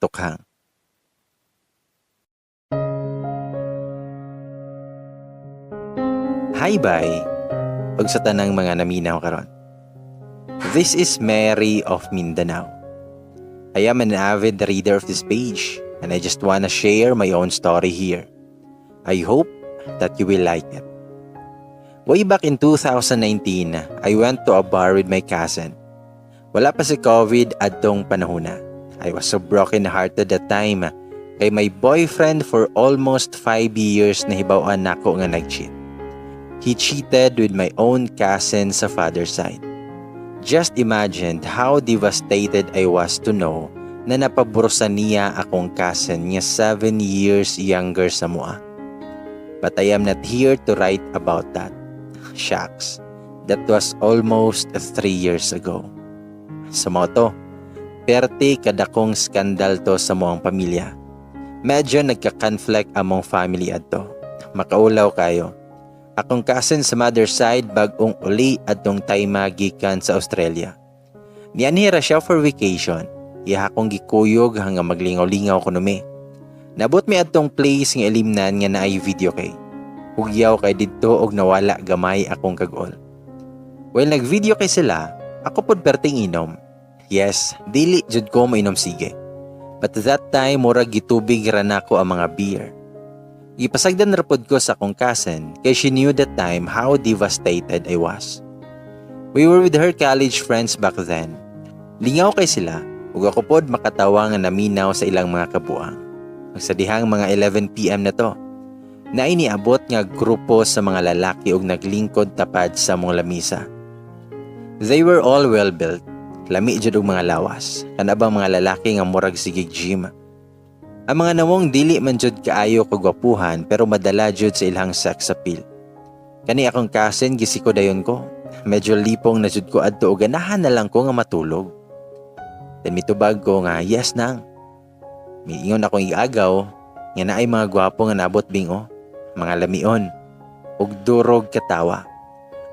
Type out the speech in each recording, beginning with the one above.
Tokhang. Hi bye! Ug sa tanang mga naminaw karon. This is Mary of Mindanao. I am an avid reader of this page and I just wanna share my own story here. I hope that you will like it. Way back in 2019, I went to a bar with my cousin. Wala pa si COVID adtong panahona. I was so broken hearted that time kay my boyfriend for almost 5 years nahibaw-an nako nga nag-cheat. He cheated with my own cousin sa father's side. Just imagine how devastated I was to know na napabrusa niya akong cousin nga 7 years younger sa amoa. But I am not here to write about that. Shucks, that was almost 3 years ago. Sa mao to, perti kadakong skandal to sa among pamilya. Medyo nagka-conflict among family adto. Makaulaw kayo. Akong cousin sa mother side bag-ong uli adtong time gikan sa Australia. Nianhi ra siya for vacation. Iya akong gikuyog hanga maglingaw-lingaw kuno mi. Nabot mi adtong place nga ilimnan nga naay videoke. Hugyaw kay didto og nawala gamay akong kag-ol. While nag-videoke sila, ako pod perting inom. Yes, dili jud ko mainom sige. But that time murag gitubig ra nako ang mga beer. Gipasagdan ra pod ko sa akong cousin kay she knew that time how devastated I was. We were with her college friends back then. Lingaw kay sila ug ako pod makatawa nga naminaw sa ilang mga kabuang. Sa dihang mga 11 p.m. na to, naay niabot nga grupo sa mga lalaki ug naglingkod tapad sa among lamisa. They were all well built. Lami jud og mga lawas. Kana bang mga lalaki nga murag sigig gym. Ang mga nawong dili man jud kaayo kagwapuhan pero madala jud sa ilang sex appeal. Kani akong cousin, gisiko dayon ko. Medyo lipong na jud ko adto ug ganahan na lang ko nga matulog. Then mitubag ko nga yes nang. Miingon akong iagaw nga naay mga gwapo nga nabot bingo, mga lamion ug durog katawa.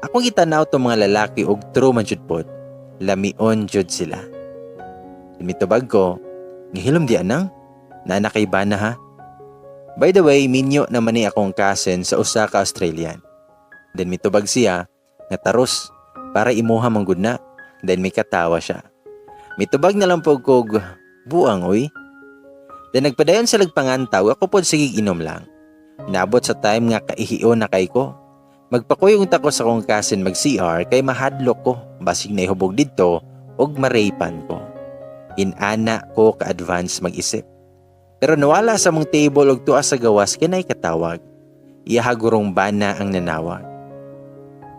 Akong gitanaw tong mga lalaki ug true man jud pod. Lamion jud sila. Then mitubag ko, "Ngihilom di anang, naa na kay bana ha." By the way, minyo naman ni akong cousin sa usa ka Australian. Then mitubag siya nga taros para imuha man gud na. Then may katawa siya. Mitubag na lang po kog buang oy. Then nagpadayon sa lagpangantaw, ako pod sige inom lang. Nabot sa time nga kaihion na kay ko. Magpakuyog ta ko sa akong cousin mag CR kay mahadlok ko basig naihubog didto og ma-rape-an ko. Inana ko ka-advance mag-isip. Pero nawala sa among table og tuwa sa gawas kinay katawag. Iyaha gurong bana ang nanawag.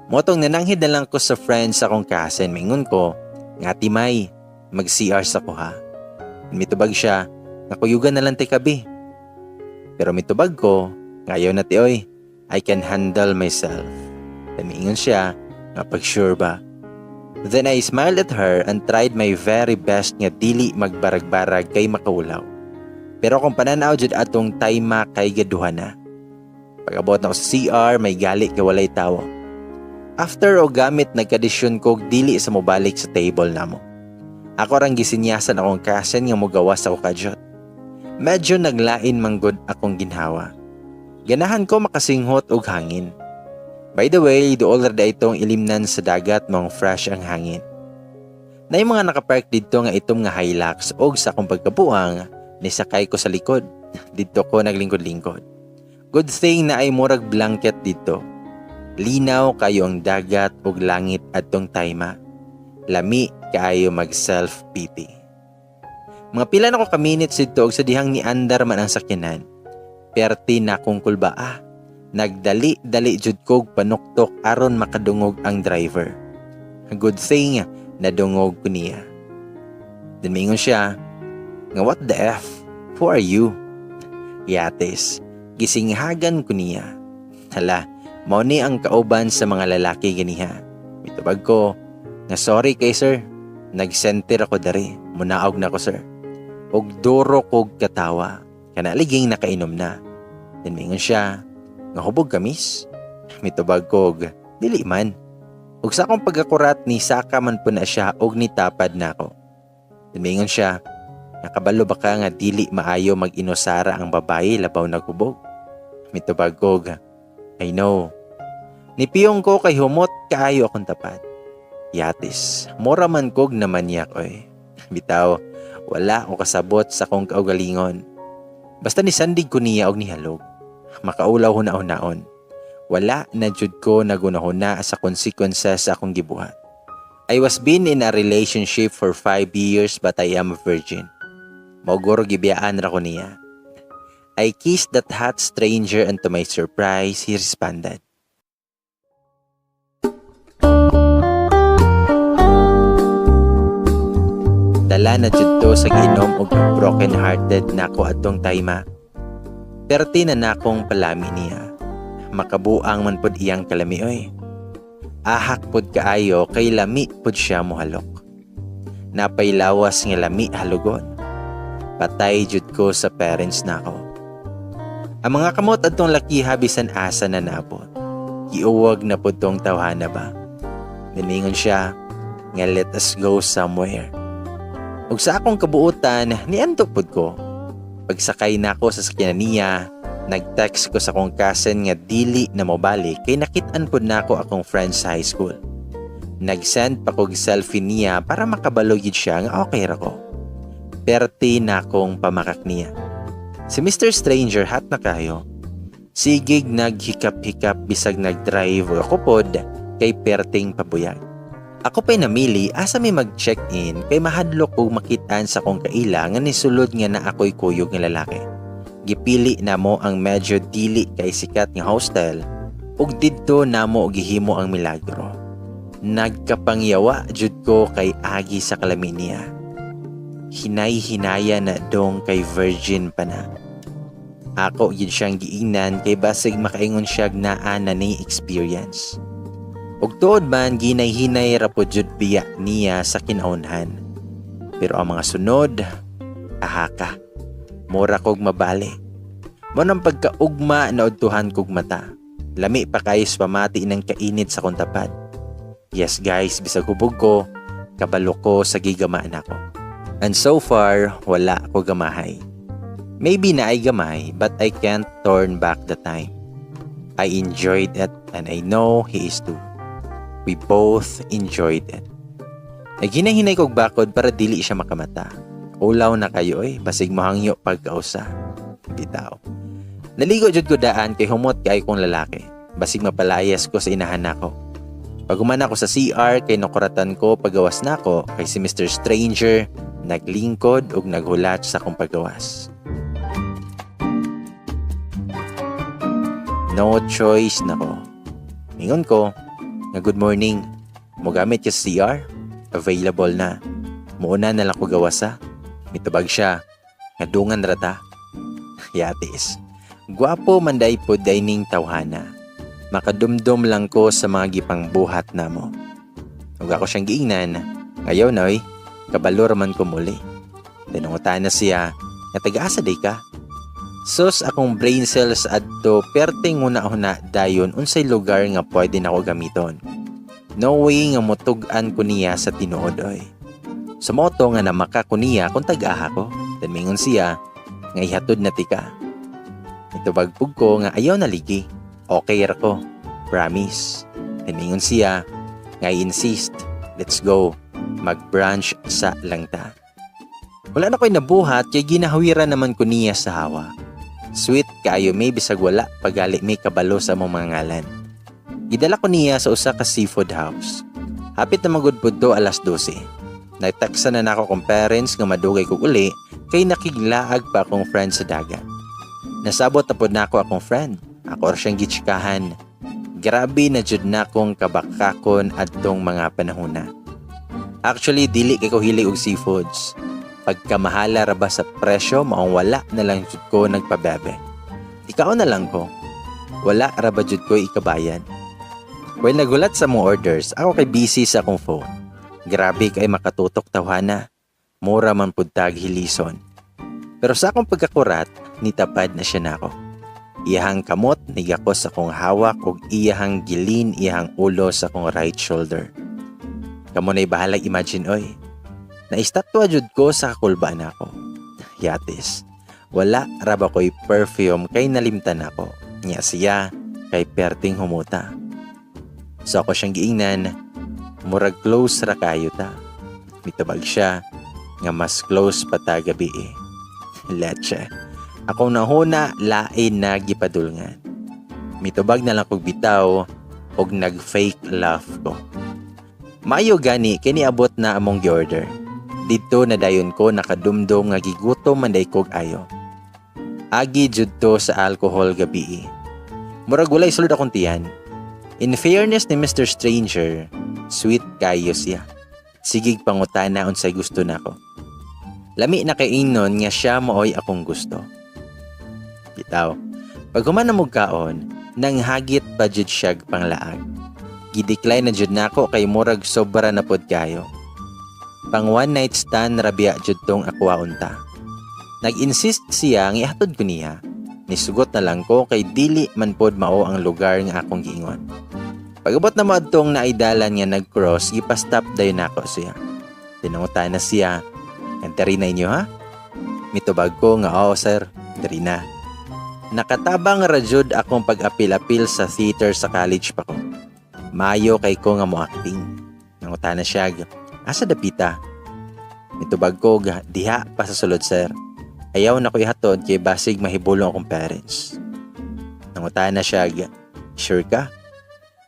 Motong nananghid na lang ko sa friends sa akong cousin. Mingon ko, nga timay, mag-CR sa ko ha. Mitubag siya, nga kuyugan na lang ti kabi. Pero mitubag ko, ngayon na ti oy, I can handle myself. Then miingon siya, nga pag sure ba. Then I smiled at her and tried my very best nga dili magbarag-barag kay makaulaw. Pero kung pananaw jud atong time kay gaduha na. Pag-abot na ko sa CR, may gali kay walay tawo. After og gamit, nagkadesisyon ko og dili sa mobalik sa table namo. Ako rang gisinyasan akong cousin nga mogawas ako kadyot. Medyo naglain manggod akong ginhawa. Ganahan ko makasinghot og hangin. By the way, duol ra itong ilimnan sa dagat mong fresh ang hangin. Naay mga nakapark didto nga itom nga Hilux og sa akong pagkabuang, nisakay ko sa likod. Didto ko naglingkod-lingkod. Good thing na ay murag blanket didto. Linaw kayo ang dagat ug langit adtong tayma. Lami kaayo mag self pity. Mga pila na ko ka minutes didto og sa dihang niandar man ang sakyanan. Perti na akong kulbaa. Nagdali-dali jud kog panuktok aron makadungog ang driver. Good thing nadungog ko niya. Then mingon siya nga, "What the F? Who are you?" Yates, gisinghagan ko niya. Hala, mao ni ang kauban sa mga lalaki ganiha. Mitubag ko nga sorry kay sir. Nag-center ako dari. Munaog na ko, sir. Og duro kog katawa. Kanaliging nakainom na. Then mingon siya nga hubog ka, miss. Mitubag kog dili man. Ug sa akong pagkakurat ni saka man po na siya og nitapad na ako. Then mingon siya Nakabalo ba ka nga dili maayo mag-inusara ang babae labaw naghubog? Mitubag kog, "I know." Nipiyong ko kay humot kaayo akong tapad. Yatis, mura man kog namanyak oy. Bitaw, wala ko kasabot sa akong kaugalingon. Basta nisandig ko niya og nihalog. Makaulaw huna-hunaon. Wala na jud ko nagunahuna sa consequences sa akong gibuhat. I was been in a relationship for 5 years, but I am a virgin. Mao guro gibiyaan ra ko niya. I kissed that hot stranger and to my surprise, he responded. Dala na jud to sa giinom og broken hearted nako adtong time. Perti na nakong palami niya. Makabuang man pod iyang kalami oy. Ahak pod kaayo kay lami pod siya mohalok. Napaylawas nga lami halugon. Patay jud ko sa parents nako. Ang mga kamot adtong lakiha bisan asa na naabot. Giuwag na pod tong tawhana ba. Niingon siya nga let us go somewhere. Ug sa akong kabuutan, nianto pod ko. Pagsakay nako sa sakyanan niya, nag-text ko sa akong cousin nga dili na mobalik kay nakit-an pod nako akong friend sa high school. Nag-send pa kog selfie niya para makabalo gid siya nga okay ra ko. Perti na akong pamakak niya. Si Mr. Stranger hot na kayo. Sigig naghikap-hikap bisag nag-drive o ako pod kay perting pabuyag. Ako pa'y namili asa may mag-check-in kay mahadlok kog makitaan sa akong kaila nga nisulod nga na ako'y kuyog nga lalaki. Gipili namo ang medyo dili kay sikat nga hostel ug didto namo gihimo ang milagro. Nagkapangyawa jud ko kay agi sa kalami niya. Hinay-hinaya na dong kay virgin pa na. Ako gid siyang giingnan kay basig makaingon siya naa na ni experience. Ug tuod man, ginay-hinay ra po jud biya niya sa kinaunhan. Pero ang mga sunod, ahaka. Mura kog mabali. Mao nang pagkaugma na udtuhan kog mata. Lami pa kayo sa pamati ng kainit sa kong tapad. Yes guys, bisag hubog ko, kabalo ko sa gigamaan ako. And so far, wala ko gamahay. Maybe naay gamay, but I can't turn back the time. I enjoyed it and I know he is too. We both enjoyed it. Naghinay-hinay kog bakod para dili siya makamata. Ulaw na kayo oy, basig mohangyo pagkausa. Bitaw. Naligo jud ko daan kay humot kay kong lalaki. Basig mapalayas ko sa inahan nako. Paghuman ako sa CR kay nakuratan ko pagawas nako kay si Mr. Stranger naglingkod ug naghulat sa akong pagawas. No choice nako. Ingon ko nga good morning. Mogamit ka sa CR? Available na. Muuna na lang ko gawas ha. Mitubag siya. Nga dungan rata. Yatis. Gwapo man day po dining tawhana. Makadumdum lang ko sa mga gipangbuhat namo. Ug ako siyang giingnan. Ngayon oy, kabalo raman ko muli. Tinungutan na siya nga taga-asa day ka. Sus, akong brain cells adto perting huna-huna dayon unsay lugar nga pwede nako gamiton. No way nga mutug-an ko niya sa tinuod oy. Sumoto nga namaka ko niya kung tag-aha ko. Then mingon siya nga ihatod na tika. Itubag pug ko nga ayaw na ligi. Okay ra ko. Promise. Then mingon siya nga I insist. Let's go. Mag-brunch sa langta. Wala na ko'y nabuhat kay ginahawiran naman ko niya sa hawa. Sweet kaayo may bisag wala pagali may kabalo sa among mga ngalan. Gidala ko niya sa usa ka seafood house. Hapit na magud to alas 12. Nagteksa na nako kong parents nga madugay kog uli kay nakiglaag pa akong friend sa dagat. Nasabot na pod nako akong friend. Ako ra siyang gitsikahan. Grabe na jud nakong kabakakon adtong mga panahona. Actually, dili kay ko hilig og seafoods. Pagkamahala ra ba sa presyo, maong wala na lang jud ko nagpabebe. Ikaw na lang ko. Wala ra ba jud ko ikabayan. While nagulat sa mong orders, ako kay busy sa akong phone. Grabe kay makatutok tawhana. Mura man pud tag hilison. Pero sa akong pagkakurat, nitapad na siya nako. Iyahang kamot nigakos sa akong hawak ug iyahang gilin iyahang ulo sa akong right shoulder. Kamo na'y bahalag imagine oy. Naistatwa jud ko sa kakulbaan nako. Yatis. Wala ra ba ko'y perfume kay nalimtan ako. Nya siya kay perting humuta. So ako siyang giingnan, murag close ra kayo ta. Mitubag siya nga mas close pa ta gabi eh. Leche. Akong nahuna lain na gipadulngan. Mitubag na lang kog bitaw og nag-fake laugh ko. Maayo gani kay niabot na among gi-order. Didto na dayon ko nakadumdum nga gigutom man day kog ayo. Agi jud to sa alcohol gabi eh. Murag walay sulod akong tiyan. In fairness ni Mr. Stranger, sweet kayo siya. Sigig pangutana unsay gusto nako. Lami na kay ingnon nga siya maoy akong gusto. Bitaw. Pag human na mog kaon, nanghagit pa jud siya panglaag. Gidecline na jud nako kay murag sobra na pod kayo. Pang one night stand ra biya jud tong akuha unta. Nag-insist siya nga ihatod ko niya. Nisugot na lang ko kay dili man pod mao ang lugar nga akong giingon. Pag-abot na mo adtong naaidalan nga nag-cross, gipa-stop dayon nako siya. Tinangutan na siya, "Diri na inyo ha?" Mitubag ko nga, "Oo sir, diri na." Nakatabang ra jud akong pag-apil-apil sa theater sa college pa ko. Mayo kay ko nga mo acting. Nangutana siya, "Asa dapita?" Mitubag ko, "Diha pa sa sulod, sir. Ayaw na ko ihatod kay basig mahibulong akong parents." Nangutana siya, "Sure ka?"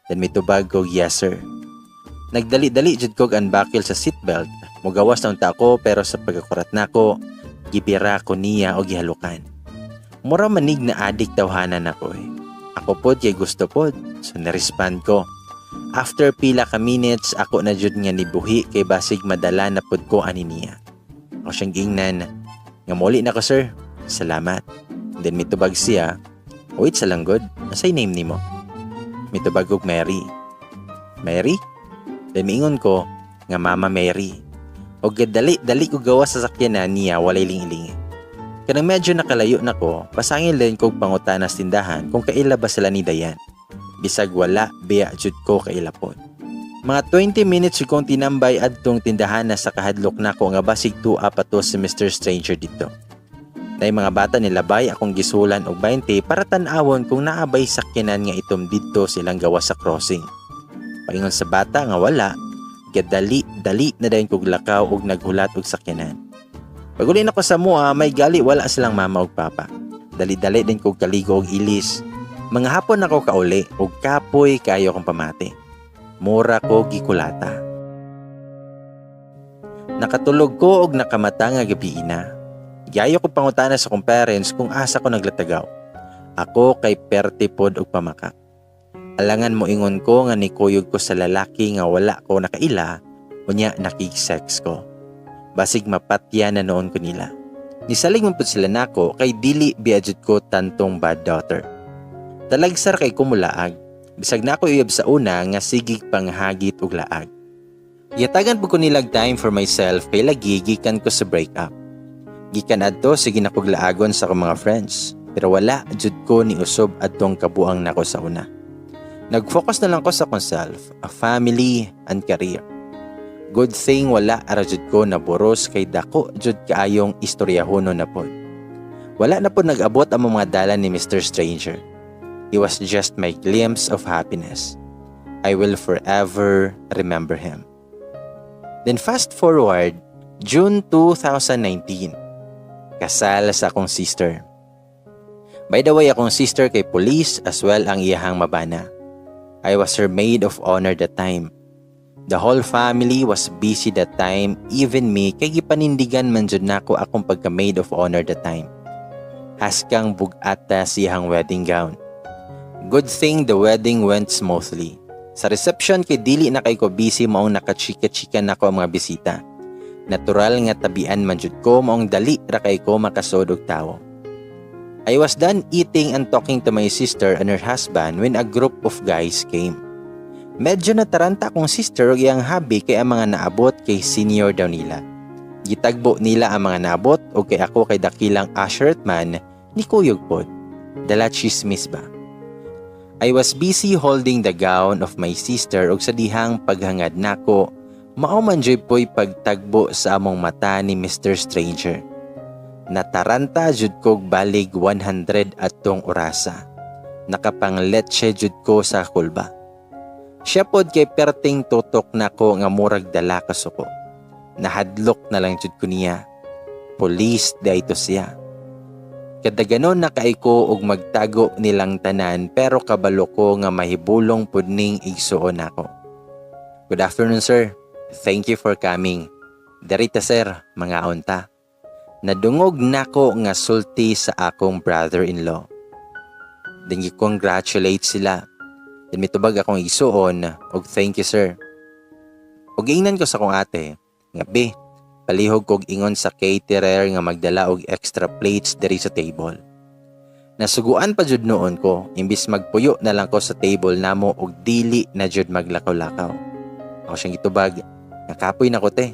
Then mitubag ko, "Yes sir." Nagdali-dali jud kog unbuckle sa seatbelt. Mugawas na unta ako pero sa pagkakurat nako, gibira ko niya og gihalukan. Mura manig na adik tawhanan ako eh. Ako pod kay gusto pod, so nirespond ko. After pila ka minutes, ako na jud nga nibuhi kay basig madala na pod ko ani niya. Ako siyang giingnan nga muli na ko, sir. Salamat. Then mitubag siya, "Wait sa lang gud, unsay name nimo?" Mitubag og Mary. "Mary?" Then miingon ko nga Mama Mary. Og dali dali ko gawas sa sakyanan niya, walay lingi-lingi. Kanang medyo nakalayo na ko, pasangil din kog pangutana sa tindahan kung kaila ba sila ni Dayan. Bisag wala biya jud ko kailapon. Mga 20 minutes kong tinambay adtong tindahan na sa kahadlok nako nga basig tua pa to si Mr. Stranger dito. Nay mga bata nilabay, akong gisulan og 20 para tan-awon kung naa bay sakyanan nga itom didto silang gawas sa crossing. Paingon sa bata nga wala, gadali dali na dayon kog lakaw og naghulat og sakyanan. Paguli nako sa mua, may gali wala silang mama og papa. Dali-dali din kog kaligo og ilis. Mga hapon ako kauli og kapoy kayo akong pamati. Mura ko gikulata. Nakatulog ko og nakamata nga gabi na. Giayo ko pangutana sa akong parents kung asa ko naglatagaw. Ako kay perte pod og pamakak. Alangan mo ingon ko nga nikuyog ko sa lalaki nga wala ko nakaila, unya nakig-sex ko. Basig mapatya na noon ko nila. Nisalig man pud sila nako kay dili biya jud ko tantong bad daughter. Talagsar kay kumulaag. Bisag na ako uyab sa una nga sigig panghagit og laag. Gihatagan pud ko nilag time for myself kay lagi gikan ko sa breakup. Gikan adto, sige na kog laagon sa akong mga friends. Pero wala jud ko ni usob adtong kabuang nako sa una. Nag-focus na lang ko sa akong self, a family and career. Good thing wala ara jud ko naburos kay dako jud kaayong istoryahono na pod. Wala na pod nag-abot ang mga dalan ni Mr. Stranger. He was just my glimpse of happiness. I will forever remember him. Then fast forward, June 2019. Kasal sa akong sister. By the way, akong sister kay police as well ang iyahang mabana. I was her maid of honor that time. The whole family was busy that time, even me, kay gipanindigan man jud nako akong pagka maid of honor that time. Haskang bug-ata siyang wedding gown. Good thing the wedding went smoothly. Sa reception kay dili na kay ko busy, maong nakachika-chika nako ang mga bisita. Natural nga tabian man jud ko, maong dali ra kay ko makasod og tawo. I was done eating and talking to my sister and her husband when a group of guys came. Medyo nataranta akong sister ug iyang hubby kay ang mga naabot kay senior daw nila. Gitagbo nila ang mga naabot ug kay ako kay dakilang usherette man, ni kuyog pod. Dala chismis ba? I was busy holding the gown of my sister ug sa dihang paghangad nako, mao man jud po'y pagtagbo sa among mata ni Mr. Stranger. Nataranta jud kog balig 100 atong orasa. Nakapangletche jud ko sa kulba. Siya pod kay perting tutok nako nga murag dala ka suko. Nahadlok na lang jud ko niya. Police diay to siya. Kadaganon na kay ko og magtago nilang tanan, pero kabalo ko nga mahibulong pud ning igsuon nako. "Good afternoon, sir. Thank you for coming. Diri ta, sir, mangaon ta." Nadungog nako nga sulti sa akong brother-in-law. Then congratulate sila. Then mitubag akong igsuon og, "Thank you, sir." Og ingnan ko sa akong ate nga, "Be, palihog kog ingon sa caterer nga magdala og extra plates diri sa table." Nasuguan pa jud noon ko, imbis magpuyo na lang ko sa table namo og dili na jud maglakaw-lakaw. Ako siyang gitubag, "Nakapoy na ko, te."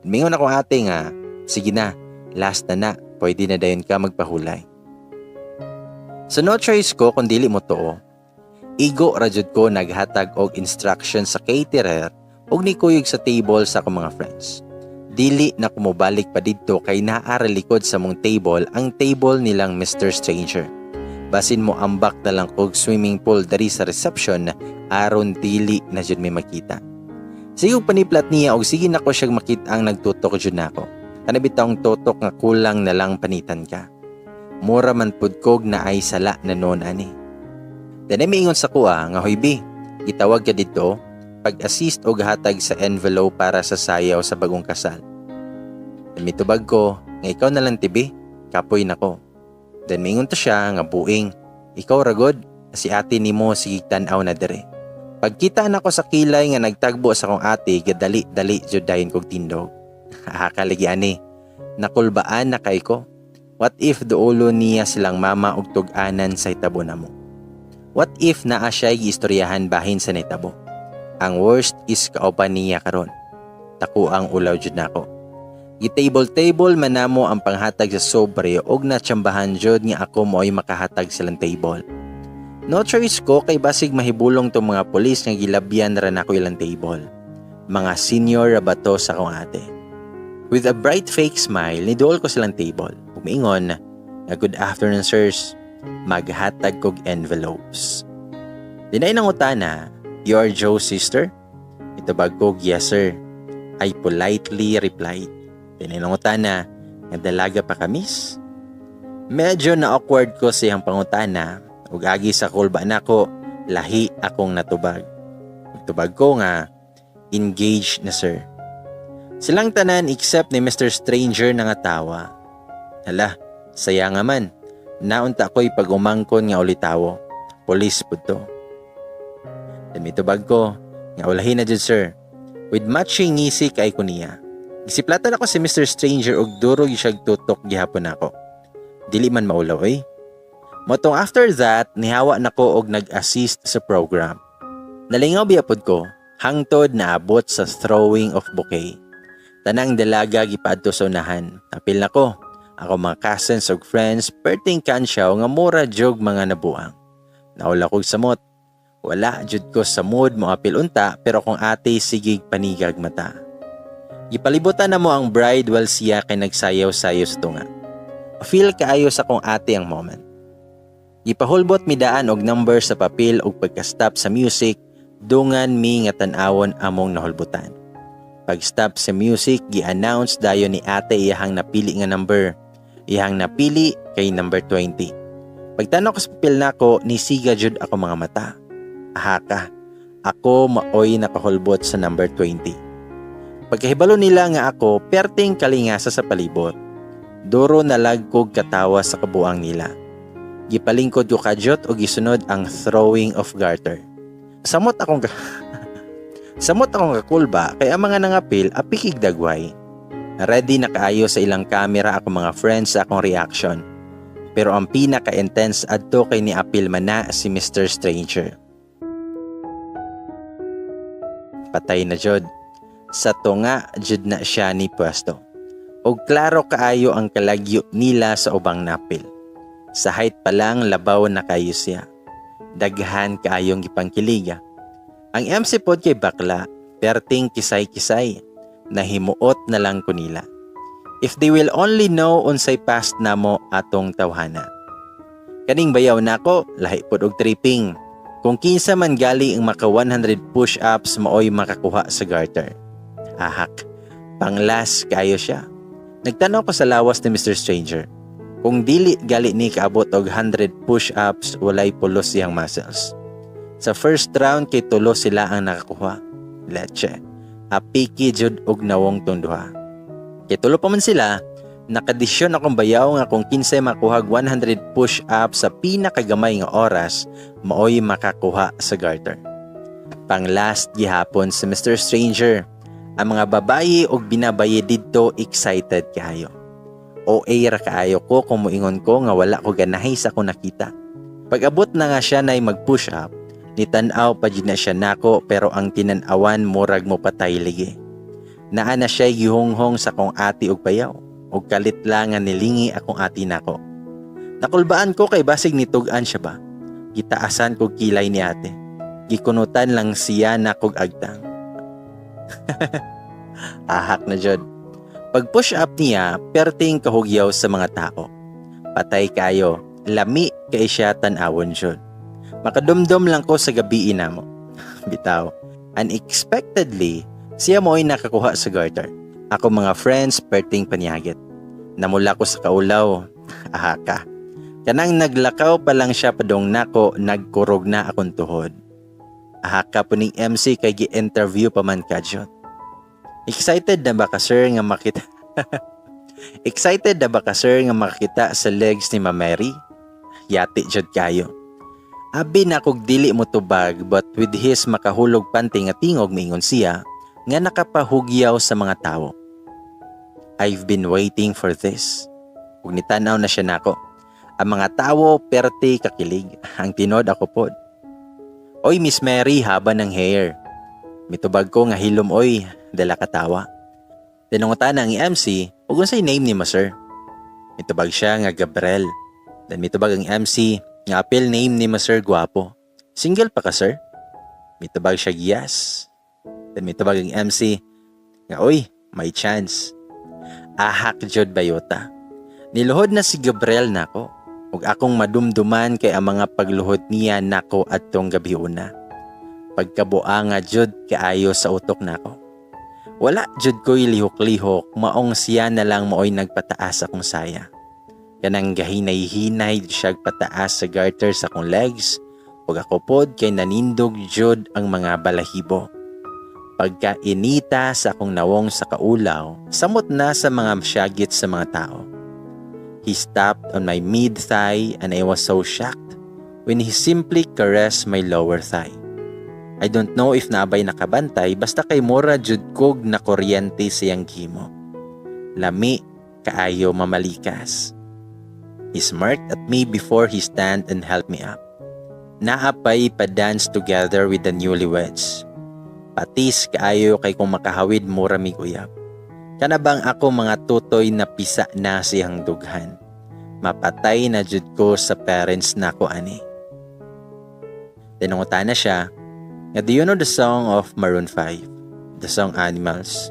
Mingon akong ate nga, "Sige na, last na na, pwede na dayon ka magpahulay." So no choice ko kung dili mo tuo. Igo ra jud ko naghatag og instruction sa caterer og nikuyog sa table sa akong mga friends. Dili na ko mobalik pa didto kay naa ra likod sa among table ang table nilang Mr. Stranger. Basin mo ambak na lang kog swimming pool dari sa reception aron dili na jud may makita. Sige paniplat niya og sige nako siyang makita ang nagtutok jud nako. Kana bitawng tutok nga kulang na lang panitan ka. Mura man pud kog na ay sala na noon ani. Then miingon sa kuha nga, "Hoy bi, gitawag ka dito pag-assist og hatag sa envelope para sa sayaw sa bagong kasal." Then mitubag ko nga, "Ikaw na lang tibi, kapoy na ko." Then miingon to siya nga, "Buing, ikaw ragod, si ate nimo sige tan-aw na dire." Pagkita nako sa kilay nga nagtagbo sa akong ate, gadali-dali jud dayon kog tindog. Hakaligi ani. Nakulbaan na kay ko. What if duolo niya silang mama og tug-anan sa itabo namo? What if naa siya giistoryahan bahin sa nitabo? Ang worst is kauban niya karon. Taku ang ulaw jud nako. Gi-table-table man namo ang panghatag sa sobre og natsambahan jud nga ako mo'y makahatag silang table. No choice ko kay basig mahibulong tong mga pulis nga gilabyan ra nako ilang table. Mga senior ra ba to sa akong ate. With a bright fake smile, niduol ko silang table. Umiingon nga, "Good afternoon, sirs. Maghatag kog envelopes." Dinay nangutana, "You are Joe's sister?" Itubag kog, "Yes, sir." I politely replied. Dinay nangutana nga, "Dalaga pa ka, miss?" Medyo na awkward ko sa iyang pangutana ug agi sa kulba nako, lahi akong natubag. Tubag ko nga, "Engaged na, sir." Silang tanan except ni Mr. Stranger na nga tawa. Hala, saya nga man. Naunta ko'y pag-umangkon nga ulitawo. Police pud to. Then mitubag ko nga, "Ulahin na jud, sir." With matching ngisi kay ko niya. Gisiplatan ako si Mr. Stranger og durog siya tutok gihapon ako. Dili man maulaw eh. Motong after that, nihawa nako og nag-assist sa program. Nalingaw biya pod ko, hangtod naabot sa throwing of bouquet. Tanang dalaga gipadto sa unahan. Apil na ko. Ako mga cousins ug friends, perting kansyaw nga mura jog mga nabuang. Naula kog samot. Wala jud ko sa mood mo apil unta, pero kung ate sigig panigag mata. Gipalibutan na mo ang bride while siya kay nagsayaw-sayaw sa tunga. Feel kaayo sa kong ate ang moment. Gipahulbot mi daan og number sa papel ug pagka-stop sa music, dungan mi nga tan-awon among nahulbutan. Pag-stop sa music, gi-announce dayon ni ate iyahang napili nga number. Iyahang napili kay number 20. Pagtanaw ko sa papel nako, nisiga jud ako mga mata. Ahaka, ako maoy nakahulbot sa number 20. Pagkahibalo nila nga ako, perting kalingasa sa palibot. Duro nalagkog katawa sa kabuang nila. Gipalingkod ko kadyot o gisunod ang throwing of garter. Samot akong kakulba kay ang mga nangapil apikig dagway. Ready na kaayo sa ilang camera ako mga friends sa akong reaction. Pero ang pinaka-intense adto kay ni apil man na si Mr. Stranger. Patay na jud. Sa tunga jud na siya ni pwesto. Og klaro kaayo ang kalagyo nila sa ubang napil. Sa height pa lang, labaw na kayo siya. Daghan kaayong gipangkiliga. Ang MC pod kay bakla, perting kisay-kisay. Nahimuot na lang ko nila. If they will only know unsay past namo atong tawhana. Kaning bayaw nako, lahi pod og tripping. Kung kinsa man gali ang maka 100 push-ups, maoy makakuha sa garter. Ahak. Pang-last kaayo siya. Nagtanaw ko sa lawas ni Mr. Stranger. Kung dili gali ni kaabot og 100 push-ups, walay pulos siyang muscles. Sa first round kay tulo sila ang nakakuha. Leche. Apiki jud og nawong tong duha. Kay tulo pa man sila, nakadesisyon akong bayaw nga kung kinsay makuhag 100 push-ups sa pinakagamay nga oras, maoy makakuha sa garter. Pang last gihapon sa Mr. Stranger, ang mga babayi og binabayi didto excited kaayo. OA ra kaayo ko kung muingon ko nga wala ko ganahi sa akong nakita. Pag-abot na nga siya nay mag-push up, nitan-aw pa jud na siya nako, pero ang tinan-awan murag mo patay ligi. Naa na siya gihunghong sa akong ate og bayaw, og kalit lang nga nilingi akong ate nako. Nakulbaan ko kay basig nitug-an siya ba. Gitaasan kog kilay ni ate. Gikunutan lang siya nakog agtang. Ahak na jud. Pag push up niya, perting kahugyaw sa mga tao. Patay kayo, lami kay siya tan-awon jud. Makadumdum lang ko sa gabi namo. Bitaw. Unexpectedly, siya mo'y nakakuha sa garter. Ako mga friends, perting panyagit. Namula ko sa kaulaw. Ahaka. Kanang naglakaw pa lang siya padong nako, nagkurog na akong tuhod. Ahaka po ning MC kay gi-interview pa man ka jud. Excited na ba ka, sir, nga makita? Excited na ba ka, sir, nga makita sa legs ni Ma'am Mary? Yati jud kayo. Abi na kog dili mo tubag, but with his makahulog panty nga tingog, miingon siya nga nakapahugyaw sa mga tawo. "I've been waiting for this." Ug nitanaw na siya nako. Ang mga tawo perte kakilig. Ang tinod ako pod. "Oy, Miss Mary, haba ng hair." Mitubag ko nga, "Hilom oy," dala katawa. Tinungutan ang MC, "Ug unsay name ni mo, sir?" Mitubag siya nga, "Gabriel." Then mitubag ang MC nga, "Apil name ni mo, sir, guwapo. Single pa ka, sir?" Mitubag siya, "Yes." Then mitubag ang MC nga, "Oy, may chance." Ahak jud bayota. Niluhod na si Gabriel nako. Ug akong madumduman kay ang mga pagluhod niya nako adtong gabi una. Pagkabuanga jud kaayo sa utok nako. Wala jud ko'y lihok-lihok, maong siya na lang maoy nagpataas akong saya. Kanang gahinay-hinay siya pataas sa garter sa akong legs, ug ako pod kay nanindog jud ang mga balahibo. Pagkainita sa akong nawong sa kaulaw, samot na sa mga syagit sa mga tao. He stopped on my mid-thigh and I was so shocked when he simply caressed my lower thigh. I don't know if nabay nakabantay, basta kay mura jud kog na kuryente siyang gimo. Lami kaayo mamalikas. He smirked at me before he stand and helped me up. Naapay pa-dance together with the newlyweds. Patis kaayo kay kung makahawid mura mig uyab. Kana bang ako mga tutoy na pisa na siyang dughan. Mapatay na jud ko sa parents nako ani. Tinungutan na siya nga, "Do you know the song of Maroon 5? The song Animals?"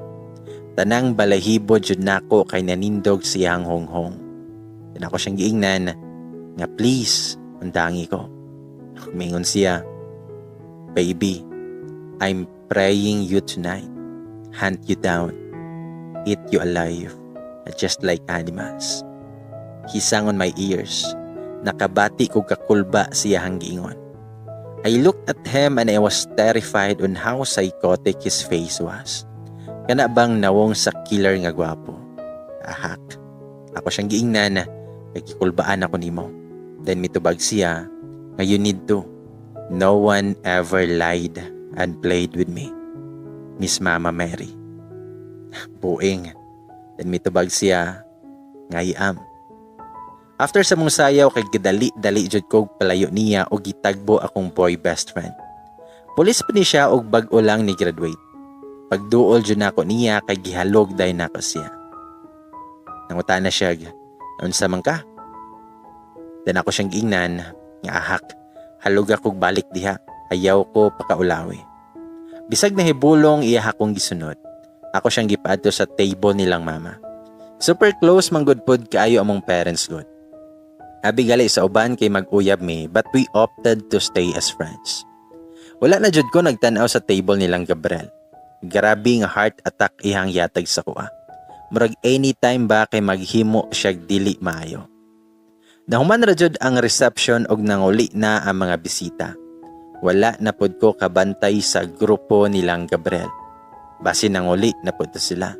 Tanang balahibo jud nako kay nanindog siyang honghong. Then ako siyang giingnan nga, "Please, undangi ko." Mingon siya, "Baby, I'm praying you tonight. Hunt you down. Eat you alive. Just like animals." He sang on my ears. Nakabati ko kakulba siya giingon. I looked at him and I was terrified on how psychotic his face was. Kana bang nawong sa killer nga gwapo. Ahak. Ako siyang giingnan, "Kikulbaan ako nimo." Then mitubag siya nga, "You need to. No one ever lied and played with me. Miss Mama Mary." Buing. Then mitubag siya nga, "I am." After sa mong sayaw kay gidali-dali jud ko palayo niya og gitagbo akong boy best friend. Pulis pa ni siya og bag-o lang ni graduate. Pagduol jud nako niya kay gihalog dayon nako siya. Nangutana siya, "Unsa man ka?" Then ako siyang giingnan nga, "Ahak, halog akong balik diha. Ayaw ko pakaulawi." Bisag nahibulong iya akong gisunod. Ako siyang gipaadto sa table nilang mama. Super close man gud pod kaayo among parents gud. Abi gali sa uban kay mag-uyab mi, but we opted to stay as friends. Wala na jud ko nagtan-aw sa table nilang Gabriel. Grabe nga heart attack ihang yatag sa kuha. Murag anytime ba kay maghimo siya dili maayo. Nahuman ra jud ang reception og nanguli na ang mga bisita. Wala na pod ko kabantay sa grupo nilang Gabriel. Basi nanguli na pod to sila.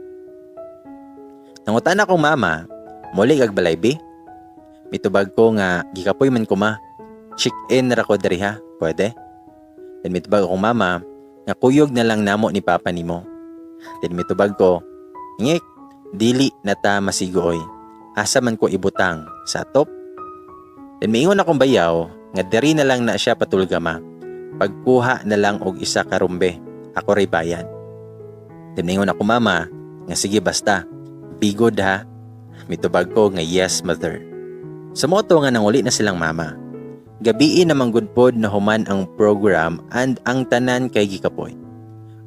Nangutan akong mama, "Muli kag balay, bi?" Mitubag ko nga gikapoy man ko, ma. Check-in ra ko diri ha, pwede? Then mitubag akong mama nga kuyog na lang namo ni papa nimo. Then mitubag ko, "Ngik, dili na ta masiguoy. Asa man ko ibutang sa top?" Then miingon akong bayaw nga diri na lang na siya patulga, ma. Pagkuha na lang og isa ka rumbe, ako ray bayad. Then miingon ako mama nga sige, basta. Be good ha. Mitubag ko nga yes, mother. Sa moto nga nanguli na silang mama. Gabii namang gud pod na human ang program and ang tanan kay gikapoy.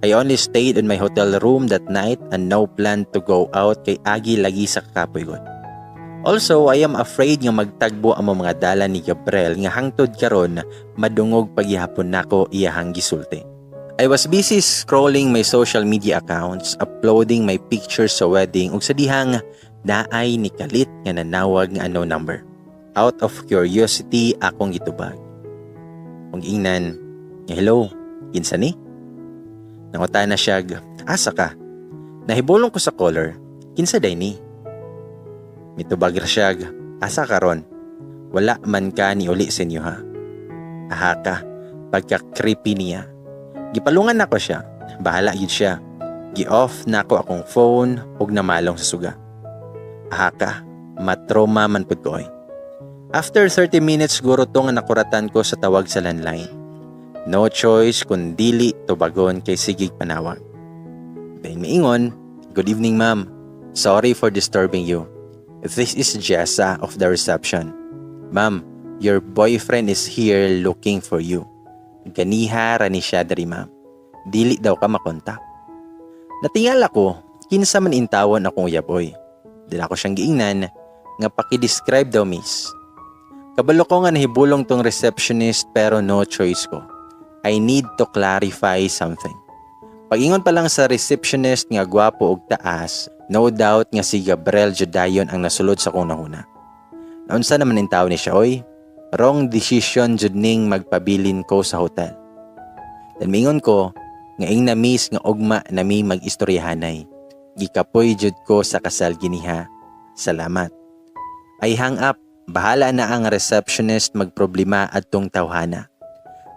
I only stayed in my hotel room that night and no plan to go out kay agi lagi sa kakapoy gud. Also, I am afraid nga magtagbo ang mga dala ni Gabriel nga hangtod karon madungog paghihapon nako iyahang gisulti. I was busy scrolling my social media accounts, uploading my pictures sa wedding ug sa dihang naay ni kalit nga nanawag nga unknown number. Out of curiosity, akong gitubag. Ug ingnan, "Hello, kinsa ni?" Nangutana siya, "Asa ka?" Nahibulong ko sa caller, kinsa day ni? Mitubag ra siya, "Asa ka ron? Wala man ka ni uli sa inyo ha." Aha ka, pagka-creepy niya. Gipalungan nako siya, bahala gyud siya. Gi-off nako akong phone ug namalong sa suga. Aha ka, matroma man pud ko oy. After 30 minutes guro to nga nakuratan ko sa tawag sa landline. No choice kun dili tubagon kay sigig panawag. Then miingon, "Good evening, ma'am. Sorry for disturbing you. This is Jessa of the reception. Ma'am, your boyfriend is here looking for you. Ganiha ra ni siya diri, ma'am. Dili daw ka makontak." Natingala ko, kinsa man intawon akong uyaboy. Dili ako siyang giingnan nga paki-describe daw, miss. Kabalo ko nga nahibulong tong receptionist pero no choice ko. I need to clarify something. Pag-ingon pa lang sa receptionist nga gwapo og taas, no doubt nga si Gabriel Judayon ang nasulod sa kong nahuna. Naunsa naman in tao ni siya oy? Wrong decision jud ning magpabilin ko sa hotel. Then mingon ko nga ing na, miss, nga ugma nami mag-istoryahanay. Gikapoy jud ko sa kasal giniha. Salamat. I hang up. Bahala na ang receptionist magproblema adtong tawhana.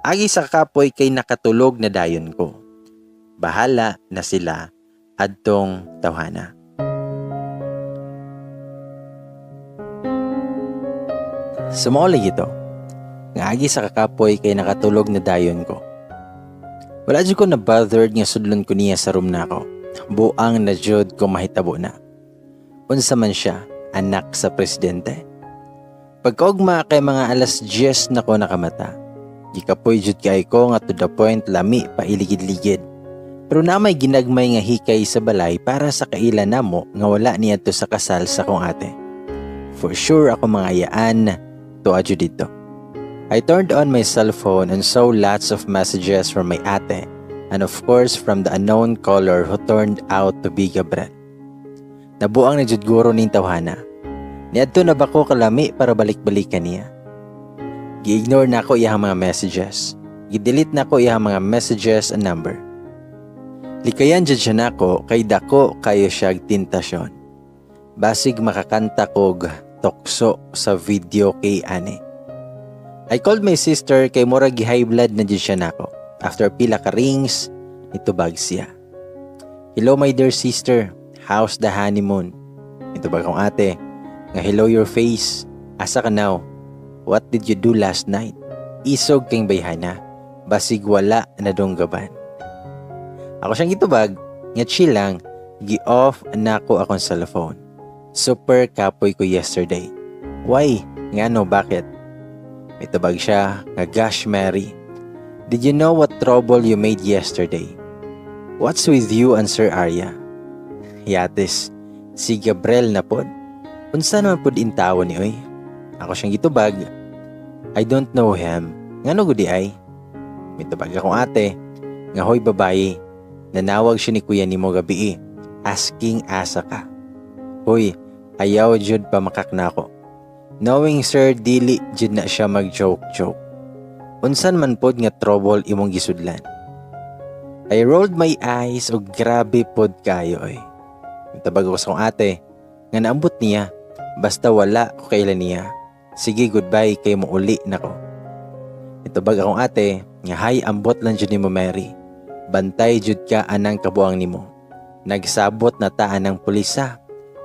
Agi sa kapoy kay nakatulog na dayon ko. Bahala na sila adtong tawhana. Sumao lagi to. Nga agi sa kakapoy kay nakatulog na dayon ko. Wala jud ko na bothered nga sudlon ko niya sa room nako. Buang na jud ko mahitabo na. Unsa man siya, anak sa presidente? Pagkaugma kay mga alas 10 na ko nakamata. Gikapoy jud kay ko nga to the point lami pa iligid-ligid. Pero na may ginagmay nga hikay sa balay para sa kaila namo nga wala niya to sa kasal sa kong ate. For sure ako mga ayaan to adyo dito. I turned on my cell phone and saw lots of messages from my ate and of course from the unknown caller who turned out to be Gabriel. Nabuang na jud guro ning tawhana. Niadto na ba ko kalami para balik-balikan niya? Gi-ignore na ako iyang mga messages. Gi-delete na ko iyang mga messages and number. Likayan jud siya nako kay dako kayo siya tentasyon. Basig makakanta kog tukso sa video kay ane. I called my sister kay mura gi-high blood na jud siya nako. After pila ka rings, nitubag siya. "Hello, my dear sister, how's the honeymoon?" Nitubag akong ate nga hello your face, asa ka now? What did you do last night? Isog kang bayhana, basig wala na donggaban. Ako siyang gitubag, nga chill lang, gi-off nako akong cellphone. Super kapoy ko yesterday. Why? Ngano, bakit? Mitubag siya nga gosh, Mary, did you know what trouble you made yesterday? What's with you and Sir Arya? Yatis, Si Gabriel na pod. Unsa naman pod intawo ni oy? Ako siyang gitubag, "I don't know him. Ngano gud diay?" Mitubag akong ate, nga "Hoy babayi, nanawag siya ni kuya nimo gabii, asking asa ka." Hoy, ayaw jud pamakak nako. Knowing sir, dili jud na siya mag joke joke. Unsan man pod nga trouble imong gisudlan? I rolled my eyes og grabe pod kayo oy. Mitubag ako sa akong ate, nga naambot niya, basta wala ko kaila niya. Sige, goodbye kay mo uli nako. Mitubag akong ate, nga "Hay, ambot lang jud nimo, Mary. Bantay jud ka anang kabuang nimo. Nagsabot na ta anang pulisa.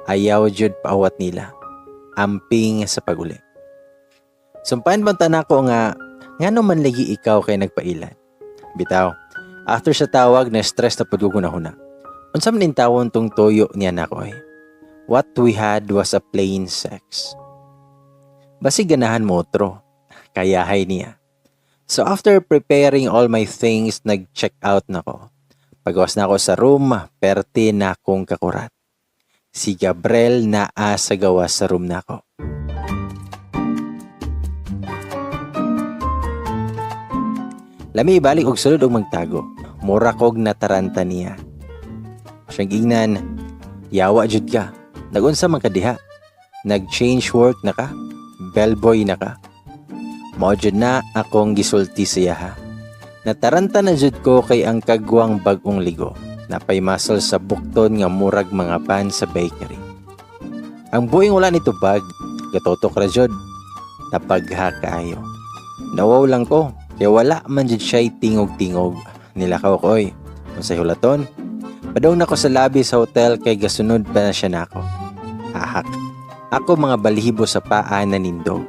Ayaw jud paawat nila. Amping sa paguli." Sumpahan bang nako nga ngano man lagi ikaw kay nagpailan? Bitaw, after sa tawag na stress na pud ko huna. Unsa man intawon tong tuyo niya nako ay? What we had was a plain sex. Basig ganahan mo otro. Kayahay niya. So after preparing all my things, nag-check out na ko. Pagawas na ako sa room, perte na akong kakurat. Si Gabriel naa sa gawas sa room nako. Lami ibalik og sulod og magtago. Mura kog nataranta niya. Siyang gingnan, "Yawa jud ka. Nagunsa man ka diha? Nag-change work na ka? Bellboy na ka?" Mao jud na akong gisulti siya ha. Nataranta na jud ko kay ang kagwang bag-ong ligo. Napay muscle sa bukton nga murag mga pan sa bakery. Ang buing wala nito bag, gatotok ra jud. Tapagha kaayo. Nawaw lang ko, kay wala man jud siya'y tingog-tingog. Nilakaw ko oy. Unsay hulaton? Padong na ko sa lobby sa hotel kay gasunod pa na siya nako. Ahak. Ako mga balihibo sa paa na nindog.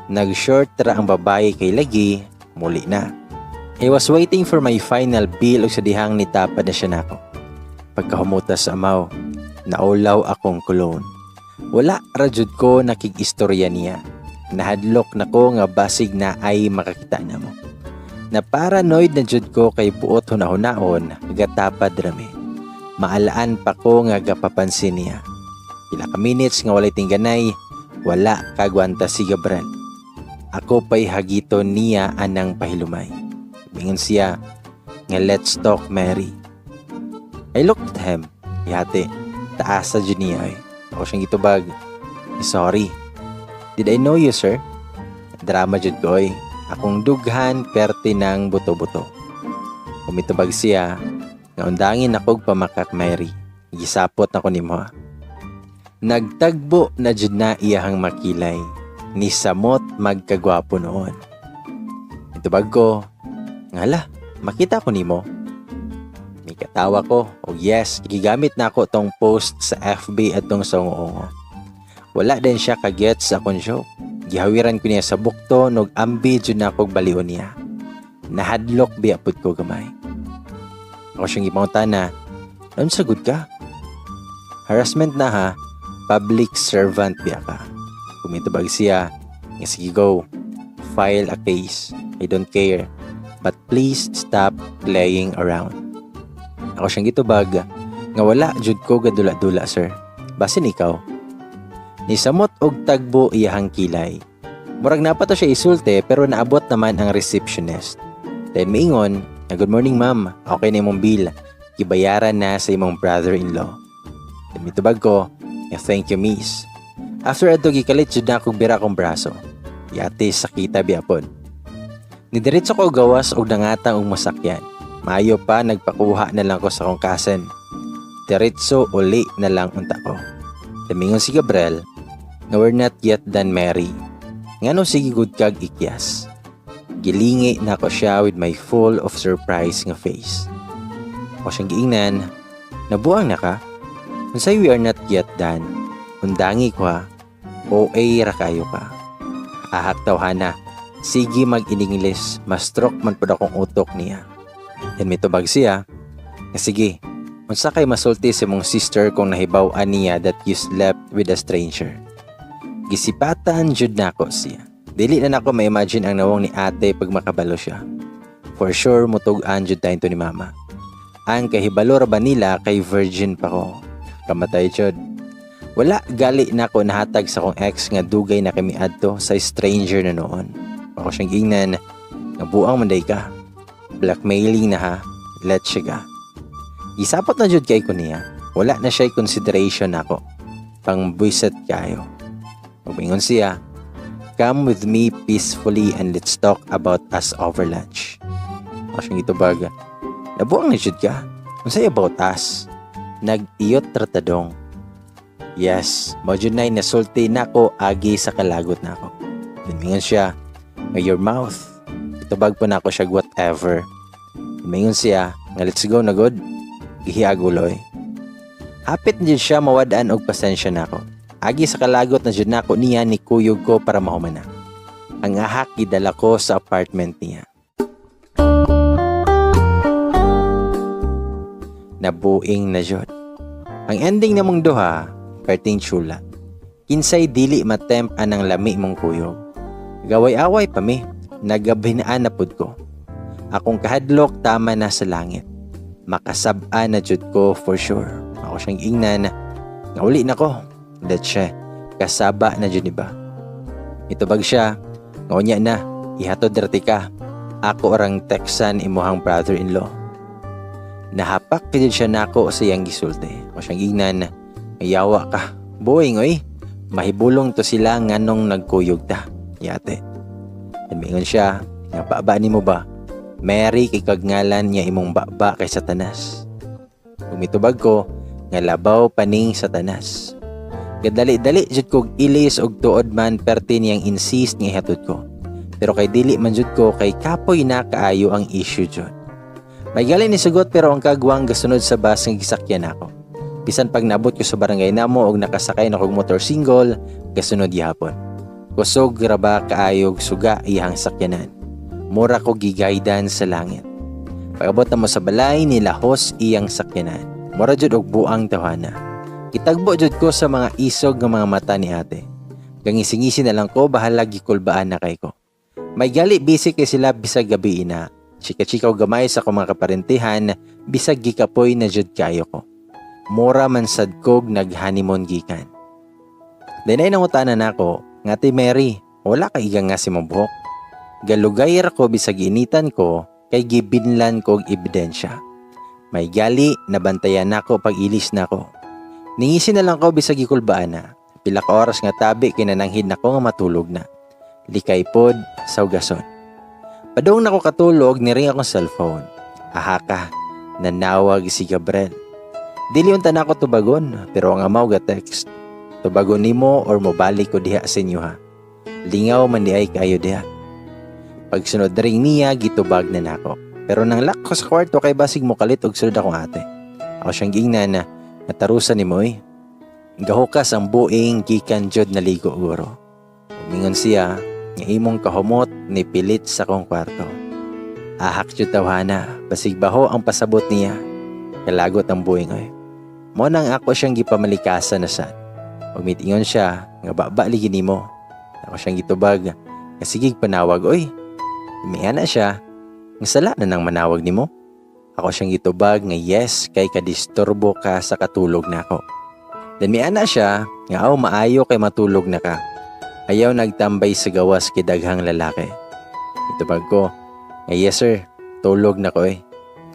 Nag-short ra ang babae kay lagi, muli na. I was waiting for my final bill ug sa dihang nitapad na siya nako. Pagkahumuta sa amaw, naulaw akong cologne. Wala ra jud ko nakig-istorya niya. Nahadlok na ko nga basig na ay makakita na mo. Na paranoid na jud ko kay buot hunahunaon gatapad rami. Maalaan pa ko nga gapapansin niya. Pila ka minutes nga walay tingganay, wala kagwanta si Gabriel. Ako pa'y hagiton niya anang pahilumay. Mingon siya nga, "Let's talk, Mary." I looked at him. Yate, taasa jud niya ay. Ako siyang gitubag, "Sorry. Did I know you, sir?" Drama jud ko oy. Akong dughan perte ng buto-buto. Umitubag siya nga, "Undangin akog pamakak, Mary. Gisapot na ko nimo ha." Nagtagbo na jud na iyahang makilay. Ni samot magkagwapo noon. Itubag ko, "Ngala, makita ko nimo." May katawa ko, oh yes, gigamit na ako tong post sa FB at tong sa ungo. Wala din siya kagets sa akong joke. Gihawiran ko niya sa bukto nog ambi jud na akong balion niya. Nahadlok biya pud ko gamay. Ako siyang gipangutana, "Unsa gud ka? Harassment na ha, public servant biya ka?" Kumitubag siya, nga, "Sige go, file a case, I don't care, but please stop playing around." Ako siyang gitubag, nga "Wala jud ko gadula-dula, sir. Basin ikaw." Nisamot og tagbo iyahang kilay. Murag napa to siya isulte pero naabot naman ang receptionist. Then miingon, nga, "Good morning, ma'am, okay na imong bill. Gibayaran na sa imong brother-in-law." Then mitubag ko, nga, "Thank you, miss." After adto gikalit jud na akong bira akong braso. Yate sakita biapon. Nidiretso ko gawas og nangatang og masakyan. Maayo pa nagpakuha na lang ko sa akong cousin. Diretso uli na lang unta ko. Tumingon si Gabriel nga, "We're not yet done, Mary. Ngano sige gud kag ikyas?" Gilingi na ko siya with my full of surprise nga face. Ako siyang giingnan, "Nabuang na ka? Unsay we are not yet done? Undangi ko ha. OA ra kayo ka." Ahak tawhana. Sige mag-in-English, ma-stroke man pud akong utok niya. Then mitubag siya, nga, "Sige, unsa kay masulti sa imong sister kung nahibaw-an niya that you slept with a stranger?" Gisipatan jud nako siya. Dili na nako ma-imagine ang nawong ni ate pag makabalo siya. For sure mutug-an jud tayo ni mama. Ang kahibalo ra ba nila kay virgin pa ko. Kamatay jud. Wala gali nako nahatag sa akong ex nga dugay na kami adto sa stranger na noon. Ako siyang giingnan nga buang man day ka. Blackmailing na ha. Let's ka. Gisapot na jud kay ko niya. Wala na siya consideration nako. Pangbuiset kayo. Ug siya, "Come with me peacefully and let's talk about us over lunch." Ako siyang gitubag, "Nabuang na jud ka. Unsay about us? Nag-iyot tratadong." Yes, mao jud nay nasulti nako agi sa kalagot nako. Mingon siya, nga "Your mouth." Itubag po nako siya, "Whatever." Mingon siya, nga "Let's go na god." Gihiaguloy. Hapit na jud siya mawad-an og pasensya nako. Agi sa kalagot na jud nako niya ni kuyog ko para mahuman na. Ang ahak gidala ko sa apartment niya. Nabuing na jud. Ang ending namong duha, perting chula. Kinsay dili matemp anang lami mong kuyog. Gaway-away pa mi, nagabhinaan na pud ko. Akong kahadlok tama na sa langit. Makasab-a na jud ko for sure. Ako siyang ingnan, nga uli na ko. Let's kasaba na jud ba. Itubag siya, nga unya na, ihatod rati ka. Ako orang teksan imuhang brother-in-law. Nahapak jud siya nako sa iyang gisulti. Ako siyang ingnan, yawa ka. Buing oy, mahibulong to sila nganong nagkuyog ta. Yate. Mingon siya, nga baba nimo ba? Mary kay kagngalan niya imong baba kay Satanas. Umitubag ko, nga labaw paning Satanas. Gadali-dali jud kog ilis og tuod man perti niyang insist nga ihatod ko. Pero kay dili man jud ko kay kapoy na kaayo ang issue jud. May gali ni sugot pero ang kagwang gasunod sa bus nga gisakyan nako. Bisan pag naabot ko sa barangay namo og nakasakay na kog motor single, gasunod gihapon. Kusog ra ba kaayog suga iyang sakyanan. Mura ko gigaidan sa langit. Pag-abot na mo sa balay, nilahos iyang sakyanan. Mura jud og buang tawhana. Kitagbo jud ko sa mga isog nga mga mata ni ate. Gangisi-ngisi na lang ko, bahala gikulbaan na kay ko. May gali busy kay sila bisag gabi ina. Chika-chika og gamay sa akong mga kaparentihan, bisag gikapoy na jud kayo ko. Mura man sad kog nag-honeymoon gikan. Dinay nangutana nako, nga Ate Mary, wala ka igang nga si mong buhok. Galugay ra ko bisag initan ko kay gibinlan ko og ebidensya. May gali nabantayan nako pag ilis nako. Ningisi na lang ko bisag gikulbaan na. Pila ka oras nga tabi kay nananghid nako nga matulog na. Likay pod sa ugason. Padung nako katulog, niring akong cellphone. Aha ka, nanawag si Gabriel. Dili unta nako tubagon, pero ang amaw ga text. Tubagon nimo or mobalik ko diha sa inyo ha. Lingaw man di ay kayo diha. Pagsunod ring niya, gitubag na nako. Pero nang lock ko sa kwarto kay basig mo kalit og sulod akong ate. Ako siyang giingnan na natarusan ni Moy. Gahukas ang buing gikan jud naligo guro. Umingon siya nga imong kahumot ni pilit sa akong kwarto. Ahak jud tawhana, basig baho ang pasabot niya. Kalagot ang buing oy. Mo nang ako siyang gipamalikasan na sad. Umitingon siya nga baba ligi nimo. Ako siyang gitubag nga sigig panawag oy. Mihana siya nga sala na nang manawag nimo. Ako siyang gitubag nga yes kay kadisturbo ka sa katulog nako. Then miana siya nga aw maayo kay matulog na ka. Ayaw nagtambay sa gawas kay daghang lalaki. Itubag ko nga yes sir, tulog na ko eh.